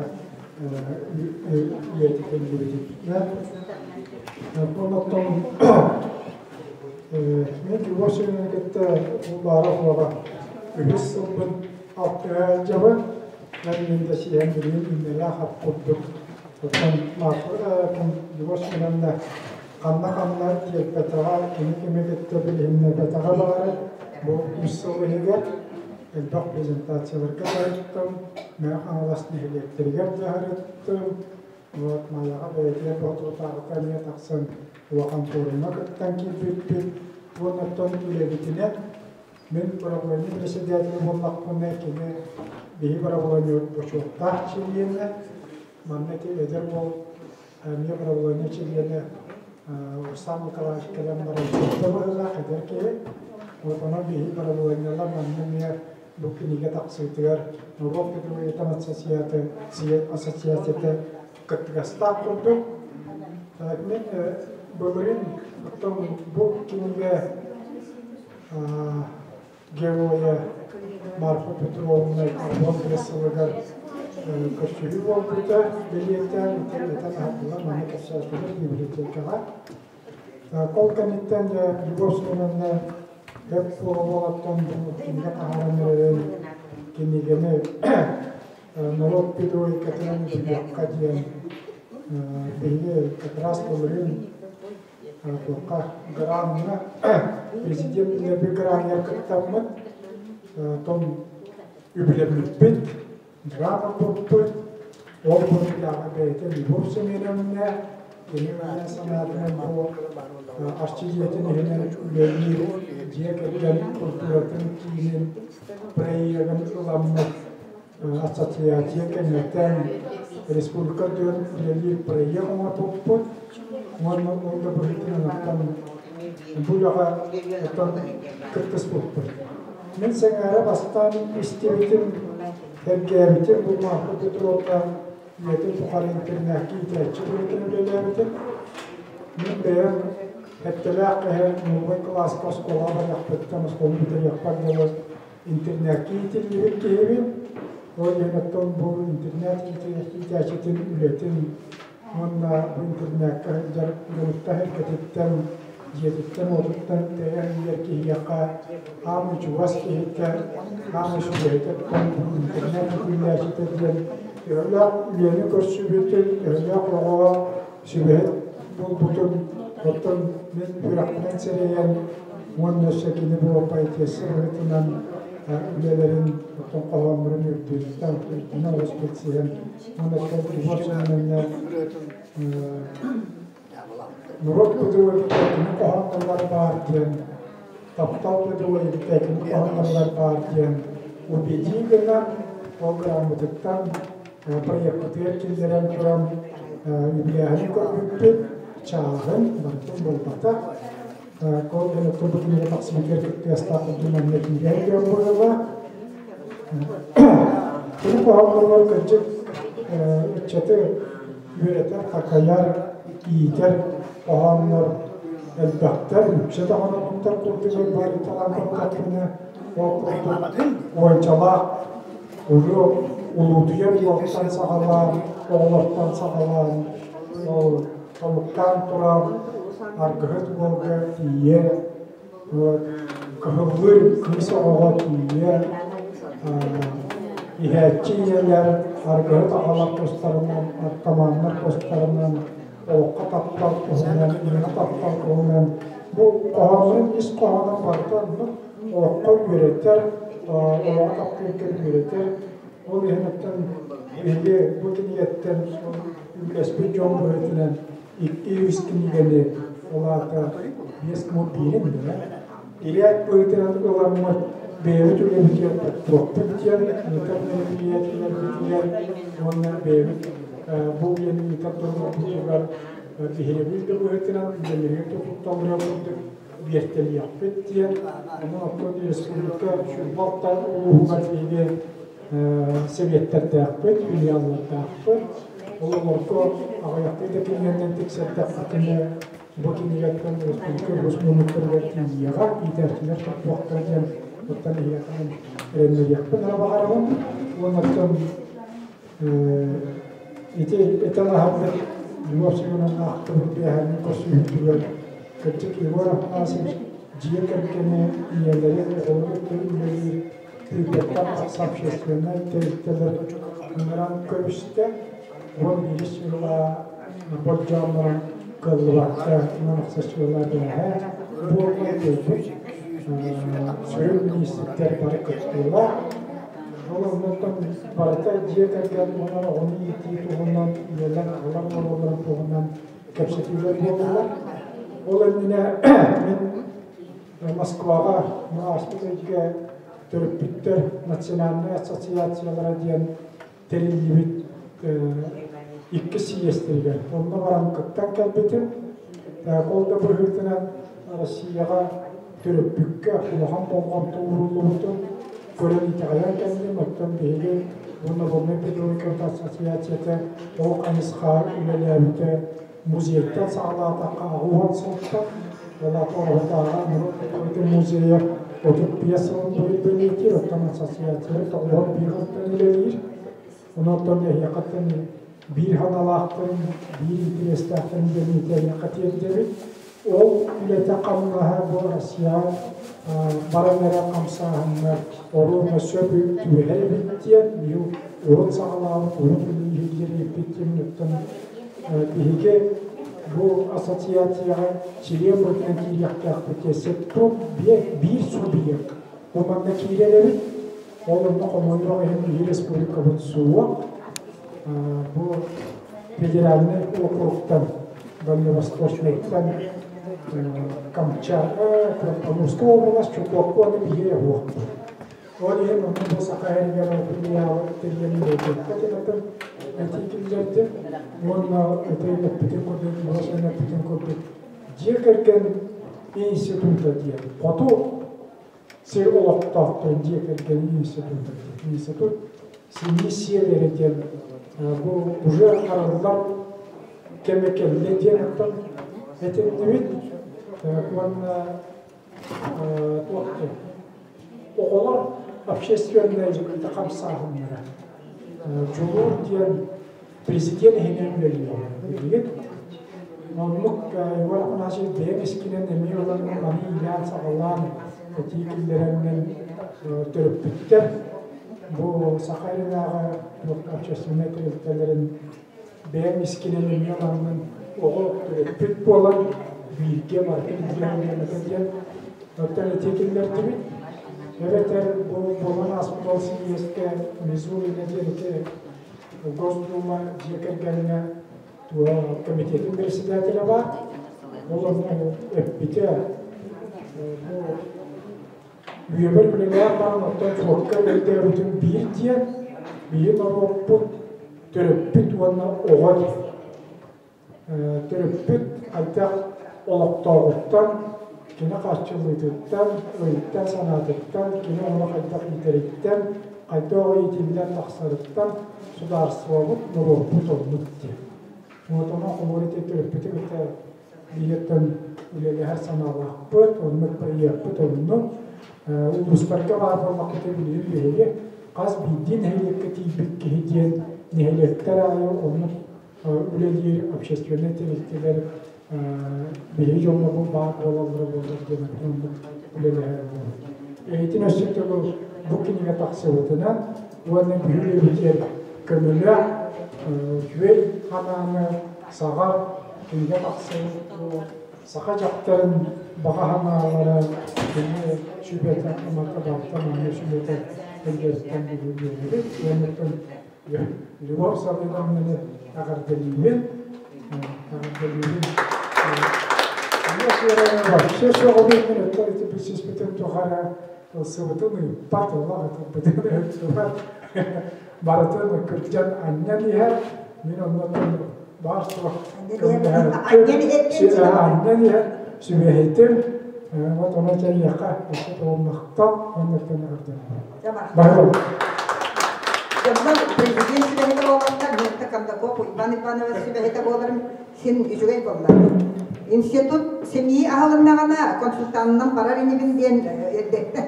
үйэтитиллибитинэн. Онтон мен Любовь Семеновна кытта баара суоҕа үһүс сылбын алтыһа сылдьабын. Мен да сиэн билигин иннэлээх ап курдук. Оттон Любовь Семеновна Ханна-ханна тиэрпэтэҕэ, кими-кими кытта билиһиннэрбэтэҕэ баара, бу үс сыл иһигэр элбэх презентацияларга сырыттым, Мэҥэ Хаҥалас нэһилиэктэригэр да сырыттым, вот Майаҕа бэйэтигэр боотурутааҕыта эмиэ тахсан улахан форумҥа кыттан киирбиппит. Уонна оттон үлэбитинэн мин правление председателэ буоллахпына, кини биһи правлениебыт бочуоттаах чилиэнэ, манна ити эдэр уол эмиэ правление чилиэнэ Руслан Николаевич кэлэн баран быһыылаах эдэр киһи. Вот онон биһи правлениелар манна эмиэ бу кинигэ тахсыытыгар норуот педагогикатын ассоциацията кыттыгастаах курдук. Мен былырыын оттон бу кинигэ геройа Марфа Петровна 15 сылыгар көрсүһүү буолбута бэлиэтээн этэн аһардылар манна кэпсээтилэр библиотекаҕа. Ол кэнниттэн дьэ Любовь Семеновна көп буола-буолаттан бу кинигэ таһааран эрэрин кинигэни норуот педагогикатынан үбүлүөххэ диэн биһиги как раз былырыын туохха граҥҥа президент үлэбит граҥҥа кыттаммыт том үбүлэммиппит гран ылбыппыт. Ол быһыытааҕы бэйэтэ Любовь Семеновна кини санаатынан бу Арчы дьиэтин иһинэн үлэлиир дьиэ кэргэн культуратын киинин проегын ыламмыт ассоциация кэҥэтэн республика үрдүгэр үлэлиир проект оҥорбуппут уонна ол да быһыытынан оттон бу үлэҕэ оттон кыттыспыппыт. Мин сэҥээрэ бастаан истибитим, сэргээбитим бу Марфа Петровна үйэтин тухары интернакка иитээччи быһыытынан үлэлээбитим. Мин бэйэм сэттэлээх киһи нуобай кылааска оскуолаҕа барыахпыттан оскуоланы бүтэриэхпэр дылы интернакка иитиллибит киһибин. Ол иһин оттон бу интернат иитээччитин үлэтин уонна бу интернакка сылдьар дьонуттан эргэтиттэн, дьиэтиттэн-уотуттан тэйэн иһэр киһиэхэ аан чугас киһитэ, аан үчүгэйитэ бу интернат иитиллээччитэ диэн төһөлөөх үлэни көрсүбүтүн, төһөлөөх оҕоҕо сүбэһит буолбутун оттон мин үөрэхпинэн сэрэйэн уонна өссө кини бу поэтесса быһыытынан үлэлэрин оттон хоһооннорун үрдүттэн үрдүнэн олус билсиһэн уонна оттон Любовь Семеновна норуот педагогиката кини хоһоонноргор баар диэн, таптал педагогиката кини хоһоонноргор баар диэн убедии гынан ол граммытыттан проекпытыгар киллэрэн туран үбүлээһини көрбүппүт, чааһын барытын буолбатах. Ол гына турбут кинигэ тахсыбытыгар кыттыгастаах курдук манна киирэн диэн буолла. Кини хоһоонноругар кырдьык ыччаты үөрэтэр, такайар, иитэр хоһооннор элбэхтэр, үксэ даҕаны оннуктар курдук барыталаан көрдөхпүнэ, ол курдук уончалаах Уруу улуутуйар уолтан саҕалаан, оҕолортон саҕалаан, ол тобуктаан туран аргыһыт уолга тиийэ, кыһыллыыр кыыс оҕоҕо тиийэ, иһээччи ийэлэр, аргыһыт аҕалар тустарынан, наркоманнар тустарынан, олоххо таптал туһунан, ийэҕэ таптал туһунан бу хоһооннорун ис хоһооно барыта оннук олоххо үөрэтэр, олоҕу таптыырга үөрэтэр. Ол иһин оттон биһиги бу кинигэттэн үллэспит дьон быһыытынан 200 кинигэни, ол аата 5 биирин да, ирээт быһыытынан ыламмыт бэйэбит үлэбитигэр туттуохпут диэн ыытар мероприятиеларбытыгар уонна бэйэбит бу үлэни ыытар дьоннорбутугар биһирэбил да быһыытынан үлэлэригэр тутталлара курдук биэртэлиэхпит диэн. Онон оттон республика 26 улууһугар биһиги сэбиэттэрдээхпит, филиаллардаахпыт. Ол олорго аҕыйахтыы да кинигэннэн тиксэрдэхпитинэ, бу кинигэттэн республика үгүс муннуктарыгар тиийиэҕэ, иитээччилэр туппуохтара диэн оттон эһиэхэ эрэннэриэхпин эрэ баҕарабын. Уонна оттон ити этэн аһарбыт Любовь Семеновна ахтыбыт бэйэһэҥҥи көрсүһүүтүгэр кырдьык Егор Афанасьевич дьиэ кэргэни, ийэлэри, оҕолору кытта үлэлиир тыырбаттан тахса общественнай тэрилтэлэр ыҥыран көрүстэ. 11 сыла болдьоон баран Кыаллыбакка 16 сыллар бэҕэһээ буолла буолбут сүрүн миниистирдэр бары кыттыылаах. Ол оннуттан барыта дьиэ кэргэн уонна оҕону иитии туһунан, ийэлэр, аҕалар оруолларын туһунан кэпсэтиилэр буоллулар. Ол иннинэ мин Москваҕа ааспыт ыйга төрөппүттэр национальнай ассоциациялара диэн тэриллибит иккис съезтэригэр онно баран кыттан кэлбитим. Ол да быһыытынан Россияҕа төрөппүккэ улахан болҕомто ууруллубутун көрөн итэҕэйэн кэллим. Оттон биһиги бу народнай педагогика ассоциацията ол хайысха үлэлээбитэ музейтан саҕалаатахха 80 сылтан, ол аата Ороһутааҕы норуот педагогикатын музейа 35 сылын бэлиэтиир, оттон ассоциация 91 сылтан үлэлиир. Онон эһиэхэттэн биир ханалаахтарын, биир интэриэстээхтэрин бэлиэтиэххэ тиэрдэбит. Ол үлэтэ хамнаһа бу Россияҕа баран эрэ хамсааһыннар оруолга сөп түбэһэр эбит диэн, биһи урут саҕалаабыт, урут үлэлиир эбиппит диэн биһиги бу ассоциацияҕа чилиэн быһыытынан киириэхтээхпит диэн сектор биир субъект. Бу манна киирэр эбит. Ол онно хомойуох иһин биһи республикабыт суох. Бу федеральнай округтан, Дальневосточныйтан Камчатка, Амурская область, Чукотка уонна биһиги уохпут. Ол иһин онно бу Саха сиригэр филиалы тэрийэн үлэлиэххэ диэн этии киллэрдим. Уонна ити эппитин курдук, Милошин эппитин курдук, дьиэ кэргэн института диэн хоту сир олохтоохторун дьиэ кэргэн института диэн. Институт семьи севера диэн бу уже арыллар кэмэ кэллэ диэн оттон этиннибит. Уонна туох оҕолор общественнай хамсааһыннара Дьулуур диэн президент иһинэн үлэлиир. Билигин оннук Егор Афанасьевич бэйэм искинэн эмиэ ылан маны иилээн саҕалаан этии киллэрэммин төрөппүттэр бу Саха сиринээҕи общественнай тэрилтэлэрин бэйэм искинэн эмиэ ыламмын оҕо төрөппүт буолан бииргэ барытын илдьэн диэн оттон этии киллэрдибит. Эбэтэр бу буолан ааспыт ол съезкэ Мизулина диэн ити Госдума дьиэ кэргэҥҥэ комитетин председателэ баар. Ол онно эппитэ бу үйэбэр үлэлээн баран оттон чуокка өйдөөбүтүм биир диэн биһи норуоппут төрөппүт уонна оҕо диэн. Төрөппүт хайдах олохтооҕуттан, кини хааччыллыытыттан, өйүттэн санаатыттан, кини оҕону хайдах иитэриттэн, хайдах оҕо иитиллэн тахсарыттан судаарыстыбабыт, норуоппут оннук диэн. Вот онон холобур ити төрөппүтү кытта биһиэттэн үлэлэһэр санаалаахпыт, оннук проекпыт оннук. Улуустарга баар буоллахпыт билигин биһиги хас биирдии нэһилиэккэ тиийбит киһи диэн нэһилиэктэр аайы оннук үлэлиир общественнай тэрилтэлэр биһиги дьоҥҥо бу баар буолаллара буоллар диэн оннук үлэлэһэр буолбут. Эһитин өссө төгүл бу кинигэ тахсыбытынан уонна биһиги үлэбитигэр көмөлөөх үчүгэй ханааны саҕар кинигэ тахсыбыт бу саха дьахтарын баҕа санаалара кини сүбэтэ амата барыта манна сүбэтэ элбэриттэн бүгүн уонна Любовь Саввиновнаны эҕэрдэлиибин. Эҕэрдэлиибин. Вообще сөҕөбүн мин өттөр ити билсиспитим тухары ылсыбытын ыыппат, олох ытырбытын ыытсыбат. Барытын кырдьан анньан иһэр. Мин оннотон баар суох көмөлөһөр. Анньан иһэр сүбэһитим. Вот ону чэйиэхэ өссө туолмахтал оннуттан эҕэрдэлиибин. Бары Дьоннор президент сүбэһитэ буоллахтар, Миэтта Кондаков Иван Иванович сүбэһитэ буоларым син үчүгэй буолла. Институт семьи аһылыннаҕына консультанынан барар инибин диэн эрдэттэн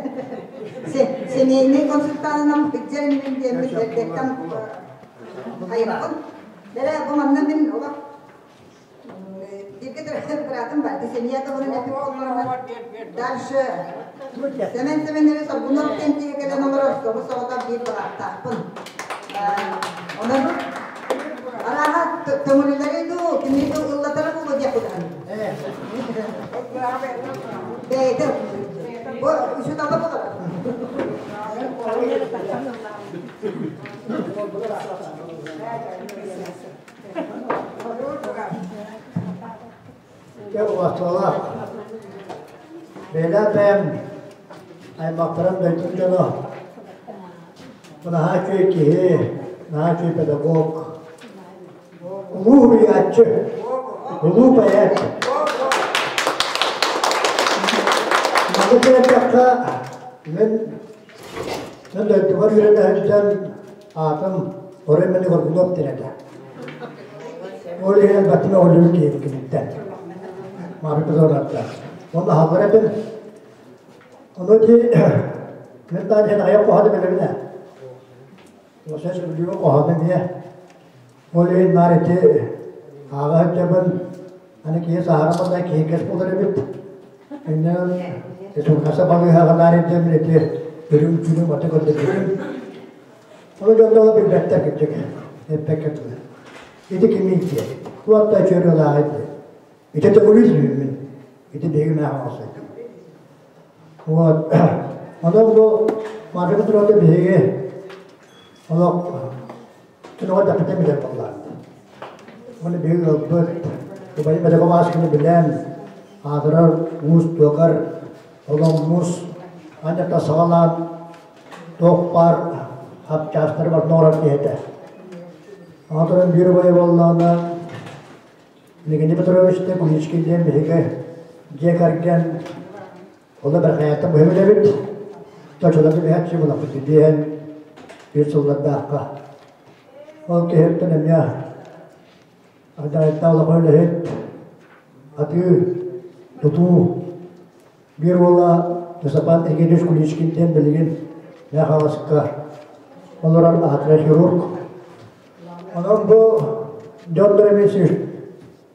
семейный консультанынан сылдьар инибин диэммин эрдэттэн хайыппын. Бэрэ бу манна мин олох Бииргэ төрөппүт быраатым бар. Семья туһунан эппит буоллаҕына дальше Сэмэн Сэмэнович Аргунов диэн киһи кэлэн олорор, собус-соҕотох биир бырааттаахпын. Онон арааһа төҥүлүлэри дуу, кими дуу ыллатара буолуо диэхпин. Бэйэтэ. Бу үсү тала болар. Кэ уастала. Бэйэлээх бэйэм аймахтарым дойдум дьоно. Наһаа үчүгэй киһи, наһаа үчүгэй педагог. Улуу уһуйааччы, улуу поэт. Маннык диэтэххэ, мин мен дойдубар үөрэнэ сылдьан аатым Орой Мени Горбунов диэн этэ. Ол иһин элбэхтик өҕүллүбүт киһи киниттэн. Мария Петровна. Онно аһаллар этим. Ону ити мен даан иһин аҕыйах хоһону билэбин ээ. Осен сөбүлүүбүн хоһоону эмиэ. Ол иһин наар ити ааҕа сылдьабын. Аны киһи сааһыран барда киһиргэс буолар эбит. Иннинэн Республикаса балыыһаҕа наар илдьэммин ити үрүҥ күнү маты көрдөрбүтүм. Ону дьонно билбэттэр кырдьык эппэккэ дылы. Ити кимий диэн. Туох да үчүгэй диэн. Ити төгүрүс үүммүн. Ити биһиги мээхэ оҥостойдум. Вот. Онон бу Марфа Петровна биһиги олох киноҕа дэппитэ билэр буоллаҕа. Оны биһиги ылбыт, убайым Педагогическаны билэн, аатырар уус туокар, олоҥмус, анньата саҕалаан туох баар хапчаастары барытын оҥорор киһи этэ. Аатыран биир убайа буоллаҕына, Евгений Петрович Куличкин диэн биһиги дьиэ кэргэн Онно бэрхэйэттэн быһа билэбит. Чочулар түбэһээччи булаппыт диэн биир сыллардаахха. Ол киһиттэн эмиэ Ардайыттаах улахан үлэһит, атыы, тутуу биир уола Степан Евгеньевич Куличкин диэн билигин Мэҥэ Хаҥаласка олорор аатырар хирург. Онон бу дьон эмиэ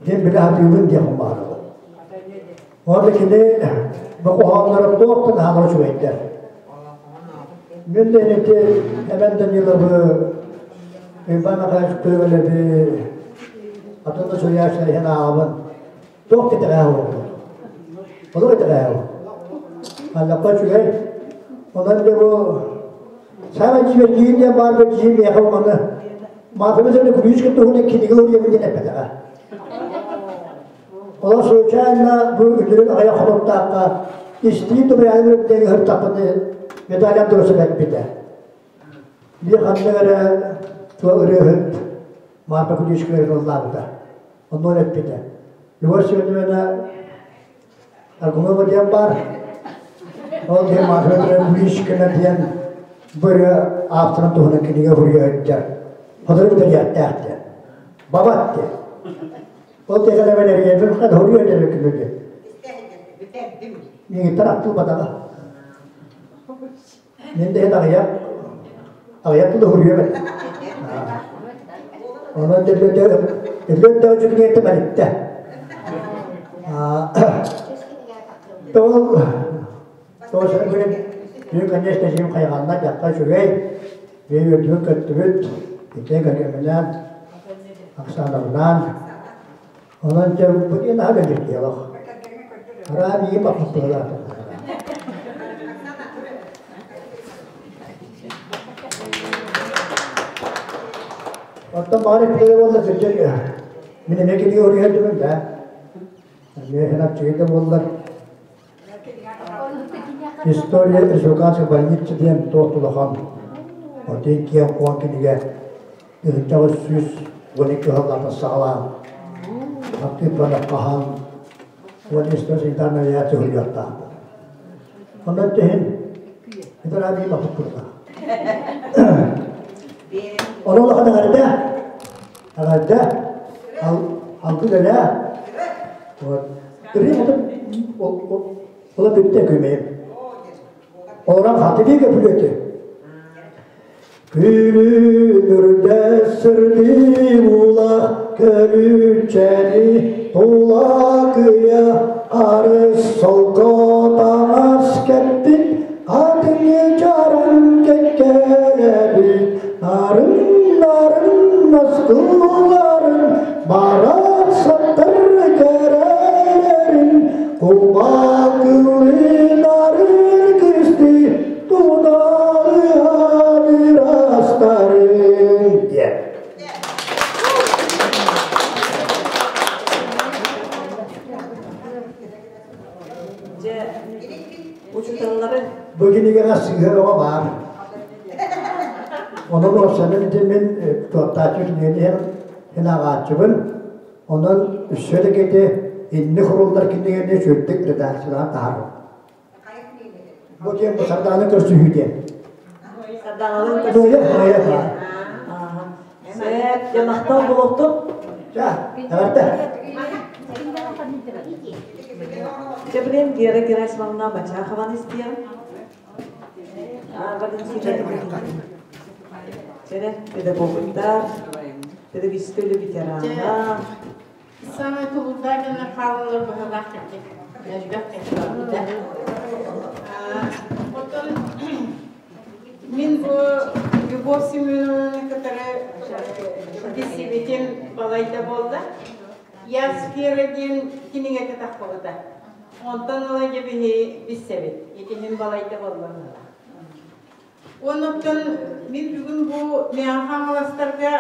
диэн билэ сатыыбын диэхпин баҕарабын. Уонна кини бу хоһоонноро туох да наһаа үчүгэйдэр. Мин да ити Эбэн Даниловы, Иван Михайлович Күрүөлэби, атын да суруйааччылар иһин ааҕабын. Туох да итэҕэһэ буолбут. Олох итэҕэһэ Аллахха үчүгэй. Онон дьэ бу саамай дьиибэргиир диэн баар бу киһи миэхэ маны Марфа Петровна Куличкин туһунан кинигэ уруйабын диэн эппэтэҕэ. Олох случайно бу үтүрүн аҕыйах хонуктаахха истии тубайааны үрдүнэн ыһыртахпыны Виталий Андросов эппитэ. Биир ханнык эрэ туох ырыаһыт Марфа Куличкина ыллаабыта. Оннуон эппитэ. Любовь Семеновна Аргунова диэн баар. Ол диэн Марфа Куличкина диэн быры авторын туһунан кинигэ суруйа сылдьар. Сотору бүтэриэхтээх диэн. Бабат диэн. Ол тиэхэлэбэн эрийэбин хат хоруйа дэрэ күнү. Миигиттэн аттылбатаҕа. Мен дэһин аҕыйах аҕыйах тылы хоруйа бэр. Онон дөбөлдөөх үчүгүнүөттэ бэриттэ. Тол Тоҕус күнүн күн конечно дьиҥ хайҕанна дьахха үчүгэй биир үөрдүбүт көттүбүт итиэн кэргэмминээн Оксанабынаан онон дьэ бу диэн наһаа бэлиэтиэ олох араа миигин баппыт быһыылаах. Оттон баҕар эппиэгэ буолла кырдьык мин эмиэ кинигэ уруйар да эмиэ ханапчыгы да буоллар История республиканской больницы диэн туох улахан отын киэҥ-куоҥ кинигэ 1912 сыллартан саҕалаан хаттыыппанах хаһан уон история санитарная авиация суруйуохтаахпыт. Онон иһин итара биир баппыт курдук. Ону улахан эҕэрдэ, эҕэрдэ, алгы үлэлээ. Вот. Ола бүттэ көмөйүм. Олорон хатыгы көпүлөтү. Күлүмүрдэ сырдыы ула көлүччэни тула кыйа арыс солко таҥас кэппит хатыҥы чарын кэккэлэбит нарын нарын наскыларын барахсаттар кэрэ. Кубакылынарын кысты туналыһан ырастарын диэн. Дьэ, учууталлары Бу кинигэҕэ сыыһа бөҕө баар. Онон уопсайынан ити мин туоттааччы кинигэни иһэн иһин ааҕааччыбын. Онон өссө да ити инник суруллар кинигэни үчүгэйдик редакциялаан таһаарбыт. Бу диэн бу Сардаана көрсүһүү диэн. Сарданалыын Нуйа, нуйа. Сөп, дьэ махтал буолуохтун. Ча, эҕэрдэ. Дьэ билим Вера Герасимовна Мачахованы истиэм. Валентина Чэрэ, педагогуттар, педагогическай үлэ ветерана. Самай тулуурдаах дьоннор хаалаллар быһыылаах кырдьык. Элбэх киһи барбыта. Оттон мин бу Любовь Семеновнаны кытары билсибитим балайда буолла. Я сфера диэн кинигэтэ тахпыбыта. Онтон ыла дьэ биһи билсэбит. Итинин балайда буолла. Оннуктан мин бүгүн бу Мэҥэ Хаҥаластарга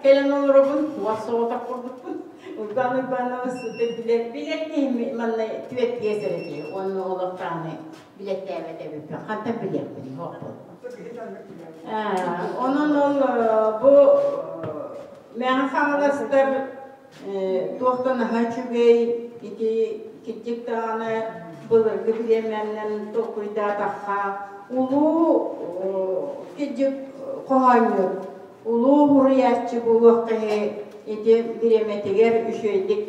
кэлэн олоробун, туох соҕотох курдукпун. Уйбаан Уйбаанабыс билэр билэр киһим манна түөрт-биэс эрэ киһи, уонна олох даҕаны билэттээбэт эбиппин. Хантан билиэхпиний, суохпун. Онон ол бу Мэҥэ Хаҥаластар туох да наһаа үчүгэй ити кирдьик даҕаны былыргы бириэмэннэн толкуйдаатахха улуу кирдьик хоһоонньут улуу суруйааччы буолуох киһи ити бириэмэтигэр үчүгэйдик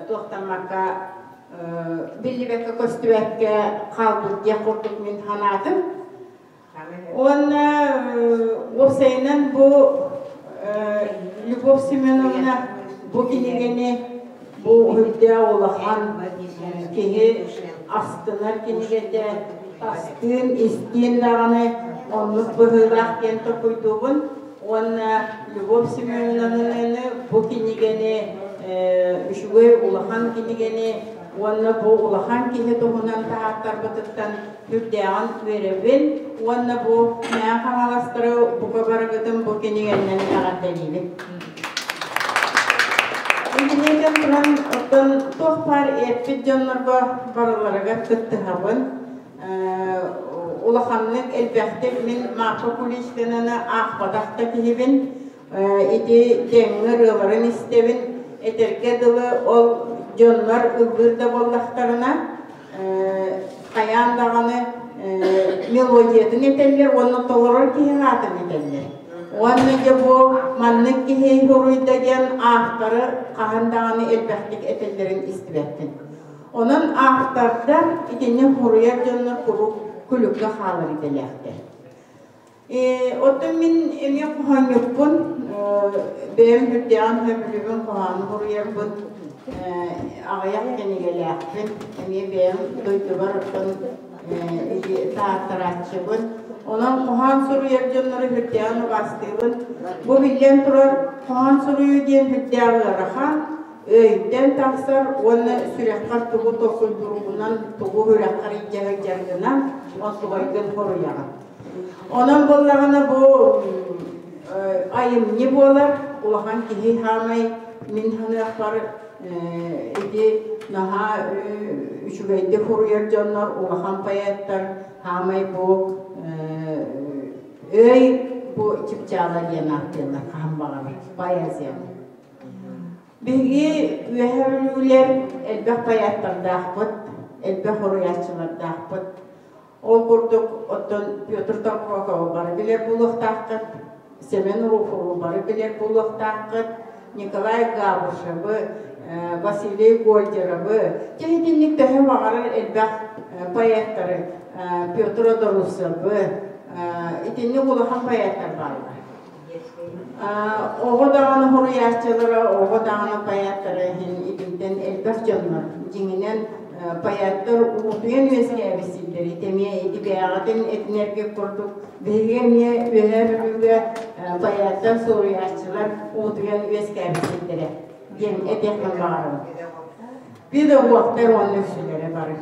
туохтаммакка биллибэккэ көстүбэккэ хаалбыт диэх курдук мин санаатым. Уонна уопсайынан бу Любовь Семеновна бу кинигэни бу үрдээх улахан киһи астынар кинигэтэ тастыын истиин даҕаны оннук быһыылаах диэн толкуйдуубун уонна Любовь Семеновнаны бу кинигэни үчүгэй улахан кинигэни уонна бу улахан киһи туһунан таһааттарбытыттан Үрдээҕин үөрэбин уонна бу Мэҥэ Хаҥаластары бука барыгытын бу кинигэннэн эҕэрдэлиибин. Интиниэтэн туран оттон туох баар эппит дьоннорго барыларыгар кыттыһабын. Улаханнык элбэхтик мин Марфа Куличкинаны аахпатах да киһибин. Ити дэҥҥэ ырыаларын истэбин. Этэргэ дылы ол дьоннор ыллыыр да буоллахтарына хайаан даҕаны мелодиятын этэллэр уонна толорор киһи аатын этэллэр. Уонна дьэ бу маннык киһи суруйда диэн авторы хаһан даҕаны элбэхтик этэллэрин истибэппин. Онон автордар итинник суруйар дьоннор куруук күлүккэ хаалар идэлээхтэр. Оттон мин эмиэ хоһоонньуппун, бэйэм сүрдээҕин сөбүлүүбүн хоһоону суруйарбын, аҕыйах кинигэлээхпин, эмиэ бэйэм дойдубар оттон тааттарааччыбын. Онон хоһоон суруйар дьоннору сүрдээҕин убаастыыбын. Бу биллэн турар, хоһоон суруйуу диэн сүрдээх ыарахан, өйтөн тахсар уонна сүрэххэр тугу толкуйдуургунан, тугу сүрэххэр илдьэ сылдьаргынан онтугайгын хоруйаҕын. Онон буоллаҕына бу айымньы буолар, улахан киһи хаамай мин саныахпар ити наһаа үчүгэйдик суруйар дьоннор, улахан поэттар хаамай бу өй бу чыпчаала диэн ааттыыллар хаһан баҕарар поэзияны. Биһиги Үөһээ Бүлүүлэр элбэх поэттардаахпыт, элбэх суруйааччылардаахпыт. Ол курдук, оттон Петр Токроковы бары билэр буолуохтааххыт, Семен Руфову бары билэр буолуохтааххыт, Николай Габышевы, Василий Гольдеровы, дьэ итинник төһө баҕарар элбэх поэттары, Петр Одорусовы, итинник улахан поэттар бааллар. Оҕо даҕаны суруйааччылара, оҕо даҕаны поэттара иһин итинтэн элбэх дьоннор дьиҥинэн поэттар уутуйан үөскээбит сирдэр ити эмиэ ити бэйэҕитин этинэргэ курдук биһиги эмиэ Үөһээ Бүлүүгэ поэттар, суруйааччылар уутуйан үөскээбит сирдэрэ диэн этиэхпин баҕарабын. Педагогтар онно үксүлэрэ бары.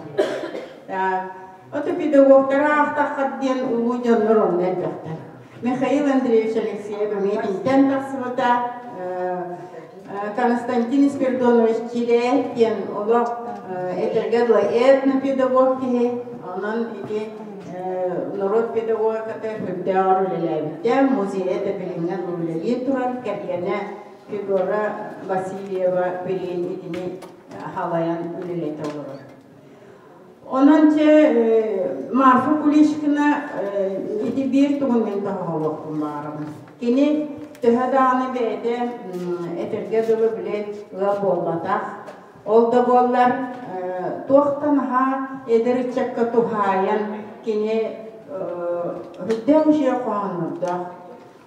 Ото педагогтары аахтаххат диэн улуу дьоннор онно элбэхтэр. Михаил Андреевич Алексеев эмиэ итинтэн тахсыбыта. Константин Спиридонович Чиряев диэн олох этэргэ дылы этнопедагог киһи. Онон ити норуот педагогиката үрдээҕэр үлэлээбитэ. Музейа да билиҥҥэ үлэлии турар. Кэргэнэ Федора Васильева билигин итини халайан үлэлэтэ олорор. Онон чэ Марфа Куличкина ити биир тугун мин тоһоҕолуохпун баҕарабын. Кини төһө даҕаны бэйэтэ этэргэ дылы били ыал буолбатах. Ол да буоллар туохтан наһаа эдэр ыччакка туһаайан кини үрдээх үчүгэй хоһооннордоох.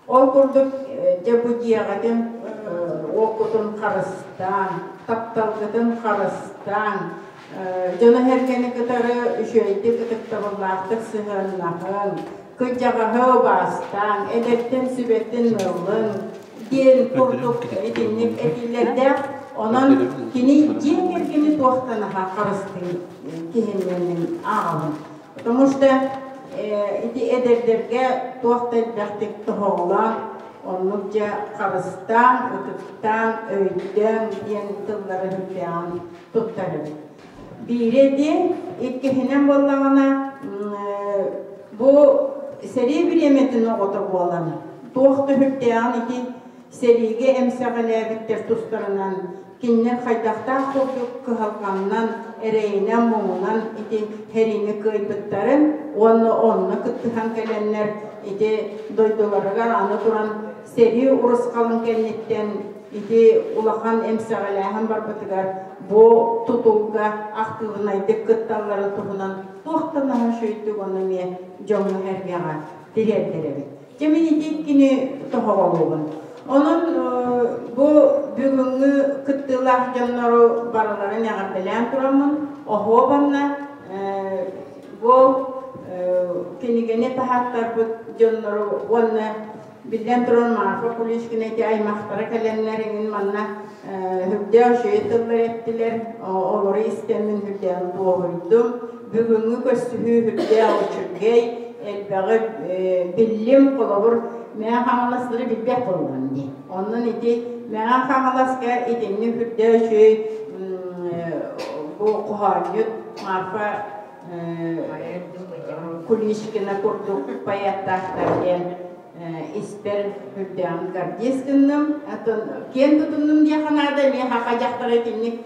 Ол курдук дьэ бу дьиэҕитин уоккутун харыстаан, тапталгытын харыстаан, дьону-сэргэни кытары үчүгэйдик ытыктабыллаахтык сыһыаннаһыҥ, кырдьаҕаһы убаастааҥ, эдэртэн сүбэтин ылыҥ диэн курдук итинник этиилэрдээх. Онон кини дьиэ кэргэни туохтан аһа харыстыыр киһиннэн мин ааҕабын. Потому что ити эдэрдэргэ туох да элбэхтик тоһоҕолоон, оннук дьэ харыстаан, ытыктаан, өйдөөн диэн тыллары үрдээҕин туттар эбит. Биирэ диэн, иккиһинэн буоллаҕына, бу сэрии бириэмэтин оҕото буолан, туох да үрдээҕин ити сэриигэ эмсэҕэлээбиттэр тустарынан кинилэр хайдахтаах курдук кыһалҕаннан, эрэйинэн-муҥунан ити сэриини кыайбыттарын уонна онно кыттыһан кэлэннэр ити дойдуларыгар аны туран сэрии урусхалын кэнниттэн ити улахан эмсэҕэлээһин барбытыгар бу тутулга актыыбынайдык кытталларын туһунан туохтан наһаа үчүгэйдик ону эмиэ дьоҥҥо-сэргэҕэ тириэрдэр эбит. Дьэ мин ити иккини тоһоҕолуубун. Онон бу бүгүҥҥү кыттыылаах дьоннору барыларын эҕэрдэлээн тураммын, оһуобанна бу кинигэни таһааттарбыт дьоннору уонна биллэн туран Марфа Куличкина ити аймахтара кэлэннэр иҥин манна үрдээх үчүгэй тыллар эттилэр, олору истэммин үрдээн дуоһуйдум. Бүгүҥҥү көрсүһүү үрдээх үчүгэй, элбэҕи биллим, холобур, Мэҥэ Хаҥаластары билбэт буоллум дии. Онон ити Мэҥэ Хаҥаласка итинник үрдээх үчүгэй бу хоһоонньут Марфа Куличкина курдук поэттаахтар диэн испэр үрдээҕин гордец гынным. Киэн тутуннум диэххэ наада, эмиэ хаха дьахтара итинник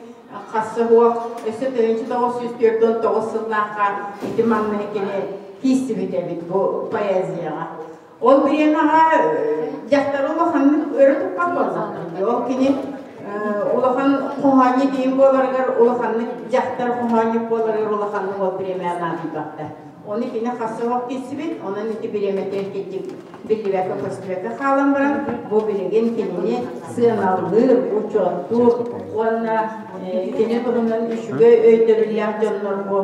хасса суох өссө 1949 сыллаахха ити маҥнай кини киирсибит эбит бу поэзияҕа. Ол бириэмэҕэ дьахтары улаханнык өрө туппат буоллахтар. Ол кини улахан хоһоонньу киин буоларыгар улаханнык дьахтар хоһоонньук буоларыгар улаханнык ол бириэмэҕэ наадыйбаттар. Ону кини хасыһок киирсибит, онон ити бириэмэтигэр кирдик биллибэккэ көстүбэккэ хаалан баран, бу билигин кинини сыаналыыр, учуоттуур уонна кини туһунан үчүгэй өйдөбүллээх дьоннор бу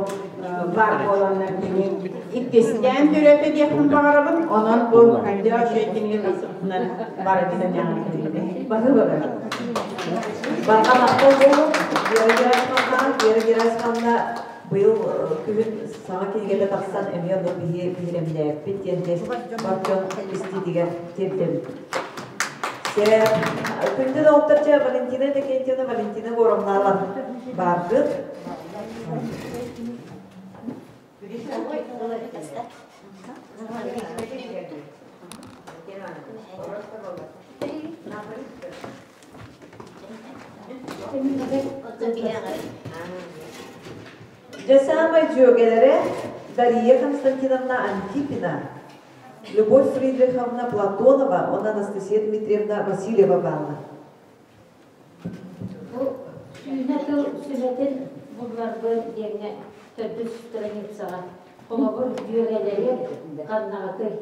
баар буоланнар кини иккистээн төрөөтө диэхпин баҕарабын. Онон бу хайдах үчүгэй кинигэ тахсыбытынан барытын баһыыба. Барҕа махтал буолуҥ. Вера Герасимовна, Вера Герасимовна быйыл күһүн саҥа кинигэтэ тахсан эмиэ онно биһирэмнээппит диэн бар дьон истиитигэр тиэрдэбит. Күндү доҕоттор, дьэ Валентина Иннокентьевна, Валентина Горовналар бааргыт. Дьэ саамай дьүөгэлэрэ Дария Константиновна Антипина, Любовь Фридриховна Платонова уонна Анастасия Дмитриевна Васильева бааллар. Бу сүүнэ тыл сүмэтин булларбын диэҥҥэ төрдүс страницаҕа холобур дьүөгэлэри ханнаҕытый?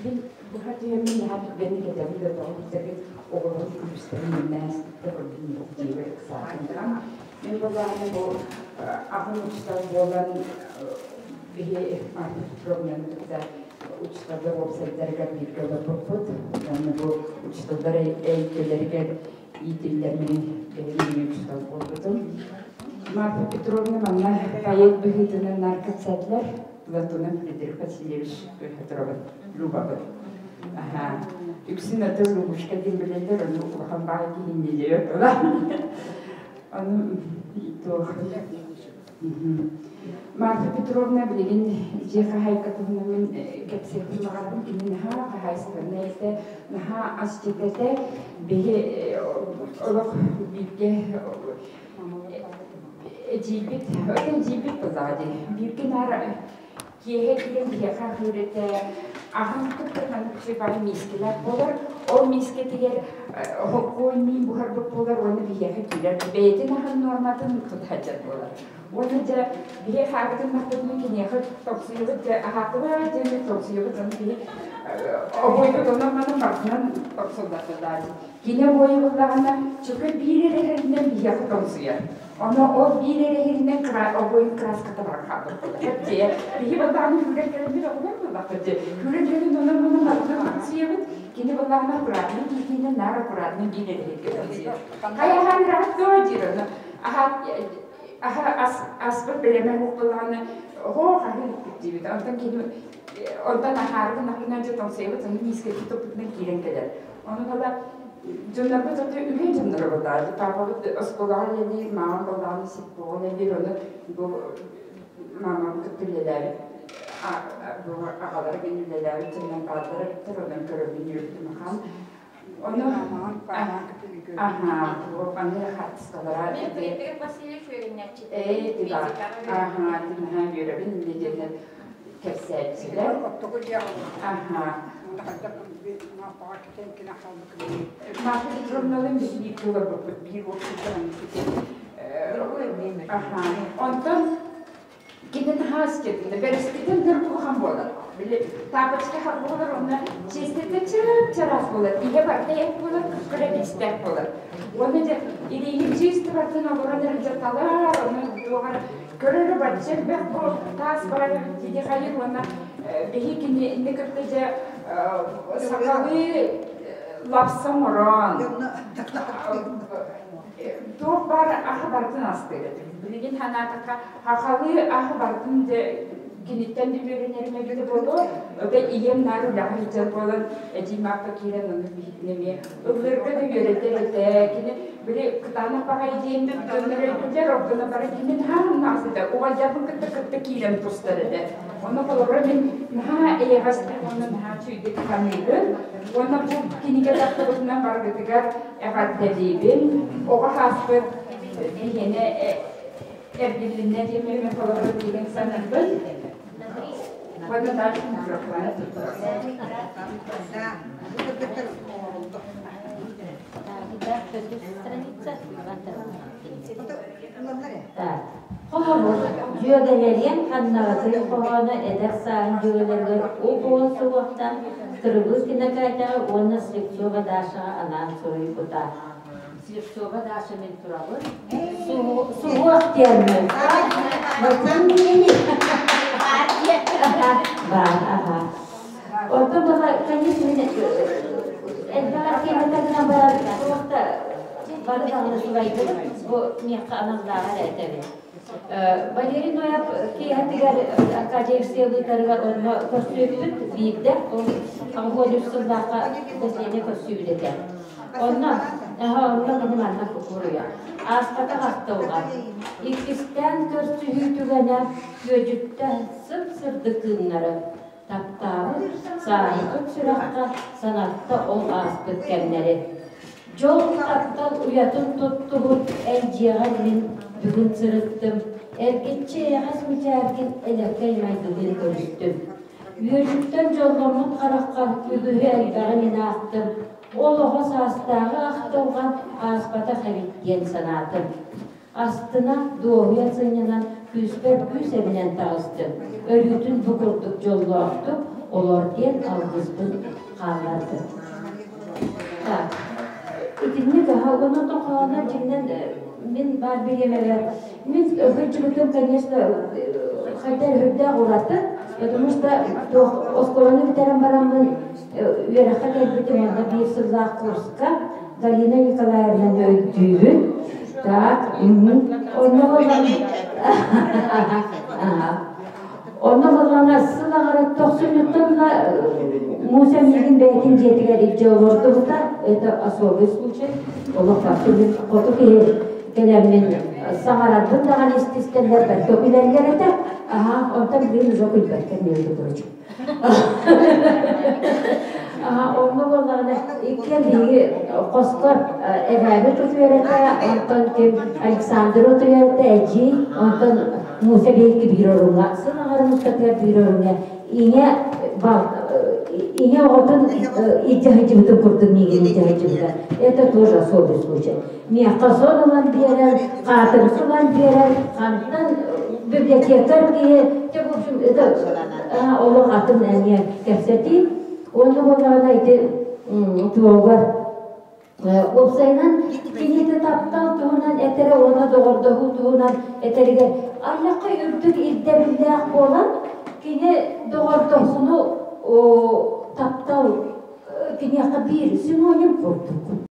Мин быһа түһэммин наһаа түргэнник этэбин да тоҕо диэтэргит оҕолорум күлүстэрин мэннээстиктэр ордун дьиэбэр ыксаатым. Мин былааны бу аҕам учуутал буолан биһи Марфа Петровнаны кытта учууталлар уопсайдарыгар бииргэ олорбуппут. Уонна бу учууталлар эйгэлэригэр Иитиллэммин бэйэм учуутал буолбутум. Марфа Петровна манна поэт быһыытынан наар кэпсээтилэр. Платонов Фредерик Васильевич Петровын Любабыт. Аха. Үксүн аты Любушка диэн билэллэр, ону улахан баай киһи иннилиэ тула. Ону туох Марфа Петровна билигин дьиэ хаһаайка туһунан мин кэпсиэхпин баҕарабын. Кини наһаа хаһаайыстыбаннай этэ, наһаа асчыт этэ. Биһи олох бииргэ эдьиийбит, эдьиийбит буоллаҕа дии. Бииргэ наар Киэһэ киирэн биһиэхэ аһыыр этэ. Аһын кытта маннык үчүгэй миискэлээх буолар. Ол миискэтигэр хоккуой миин буһарбыт буолар уонна биһиэхэ киирэр. Бэйэтин аһын нуорматын тутаһадьар буолар. Уонна дьэ биһи хаабытын махтатына киниэхэ тоҥсуйабыт дьэ аһаатыбаа диэн тоҥсуйабыт ону кини обуойбут онон манан барытынан тоҥсуллатылаа. Кини обуойа буллаҕына чөкө биир эрэ иһэринэн биһиэхэ тоҥсуйар. Ону ол биир эрэ иһиринэн обуойун краската баран хаалбыт буолар. Дьэ, биһи былааны күүрэн кэлэммит оҕолор буоллахпыт дьэ. Күүрэн кэлэн онон онон барытын тоҥсуйабыт. Кини былаана аккуратный киһитинэн наар аккуратный биир эрэ иһиргэ тоҥсуйар. Хайахан ыраат дуо диир ону. Аха аха ас аспыт бэлэмэ суох буоллаҕына оһоо хаһыы иликпит диибит. Онтон кини онтон аһаары гыннахпына дьэ тоҥсуйабыт, ону миискэтин туппутунан киирэн кэлэр. Ону бала дьоннорбут ото үһүөн дьонноро буоллаҕа. Папабыт оскуолаҕа үлэлиир, маамам буоллаҕына сиппоҕа үлэлиир, ону бу маамам кытта үлэлээбит бу аҕалара гин үлэлээбит дьоннор бааллар эбиттэр, онон көрөммүн үөрдүм ахан. Ону аха, аны хаартыскалара Петр Васильевич үөрэнээччитэ. Ээ, аха, наһаа үөрэбин инньэ диэннэр кэпсээччилэр. Аха. Марфа Петровналыын биир олорбуппут, биир уопсайга Аха. Онтон кини наһаа астетында, бэрэскитин нырбухан буолар. Били тапочка хар буолар, онно чиэстэтэ чап-чараас буолар, иһэ барыта эт буолар, кыра истээх буолар. Уонна дьэ илииһин чиисти бартын олорон эрэ дьаталар, онно туох эрэ көрөрө бачча элбэх бу таас баар эбит дии хайыр уонна биһи кинини кытта дьэ сахалыы лапса оҥорон туох баар аһы барытын астыыр этим. Билигин санаатахха сахалыы аһы барытын дьэ киниттэн да үөрэнэрим эбитэ буолуо. Ото ийэм наар үлэҕэ сылдьар буолан эдьиий Мааппа киирэн ону биһигини эмиэ ыллыырга да үөрэтэр этэ. Кини били кытаанах баҕайы диэн дьоннор өйдүүлэр, ол гынан баран кини наһаа муннаҕас этэ. Убайдарбын кытта кытта киирэн тустар этэ. Онно холобура мин наһаа эйэҕэстик уонна наһаа үчүгэйдик саныыбын. Уонна бу кинигэ тахсыбытынан барыгытыгар эҕэрдэлиибин. Оҕо сааспыт биһиэнэ эргилиннэ диэммин мин холобура билигин саныыбын. Уонна дальше микрофон. Холобур, дьүөгэлэриэм ханнаҕытый хоһооно эдэр сааһын дьүөгэлэригэр уп-уһун суһуохтаах Тырыбыскина Катяҕа уонна Слепцова Дашаҕа анаан суруйбута. Слепцова Даша мин турабын. Суһуох диэммин. Баар, аха. Оттон баҕа, конечно, мин элбэх архиватарынан барар туох да бары даҕаны сылайдыбыт. Бу миэхэ аналлааҕа эрэ этэбин. Валерий Ноев киэһэтигэр Аркадий Евсеевыытарыгар онно көрсүөппүт биирдэ. Ол 83 сыллаахха Василий көрсүүбүт этэ. Онно, онно кини манна куруйа. Ааспатах ахтылҕан. Иккистээн көрсүһүү түгэнэ күөдьүттэ сып-сырдык кыымнары таптаабыт, сааһырбыт сүрэххэ санатта ол ааспыт кэмнэри. Дьол таптал уйатын туттубут эн дьиэҕэр мин бүгүн сырыттым, эргиччи эйэҕэс мичээргин элэккэй майгылыын көрүстүм. Үөрүүттэн дьолломмут хараххар үгүһү элбэҕи мин аахтым, ол оҕо саастааҕы ахтылҕан ааспатах эбит диэн санаатым. Астына, дуоһуйа сынньанан күүспэр күүс эбинэн таҕыстым, өрүүтүн бу курдук дьоллоохтук олор диэн алгыспын хааллардым. Так, итинник аһа уонна тохооно дьиҥнэн мин баар бириэмэбэр мин кырдьыбытым, конечно, хайда үрдээх ураты, потому что оскуоланы бүтэрэн бараммын үөрэххэ кэлбитим, онно биир сыллаах курска. Галина Николаевнаны өйдүүбүн. Так, онно Онно буоллаҕына сыл аҕара тохсунньуттан ыла Муся миигин бэйэтин дьиэтигэр илдьэ олордубута. Это особый случай. Олох хоту киһи кэлэммин саҥарарбын даҕаны истистэллэр бэркэ күлэллэр этэ. Аха, онтон билигин уже күлбэккэ между прочим. Онно буоллаҕына иккиэн биһиги хоско эбээбит утуйар этэ, онтон ким Александр утуйар этэ, эдьиий, онтон Муся биһикки биир оруҥҥа, сыл аҥарын устатыгар биир оруҥҥа ийэ ийэ оҕотун илдьэ сылдьыбытын курдук миигин илдьэ сылдьыбыта. Это тоже особый случай. Миэхэ сон ылан биэрэр, хаатырыс ылан биэрэр, хантан библиотекарь киһи, в общем, это олох атын эмиэ кэпсэтии. Уонна буоллаҕына ити туоҕугар уопсайынан киниэтэ таптал туһунан этэрэ уонна доҕордоһуу туһунан этэригэр Аллахха үрдүк ирдэбиллээх буолан кини доҕордоһууну таптал киниэхэ биир синоним курдук.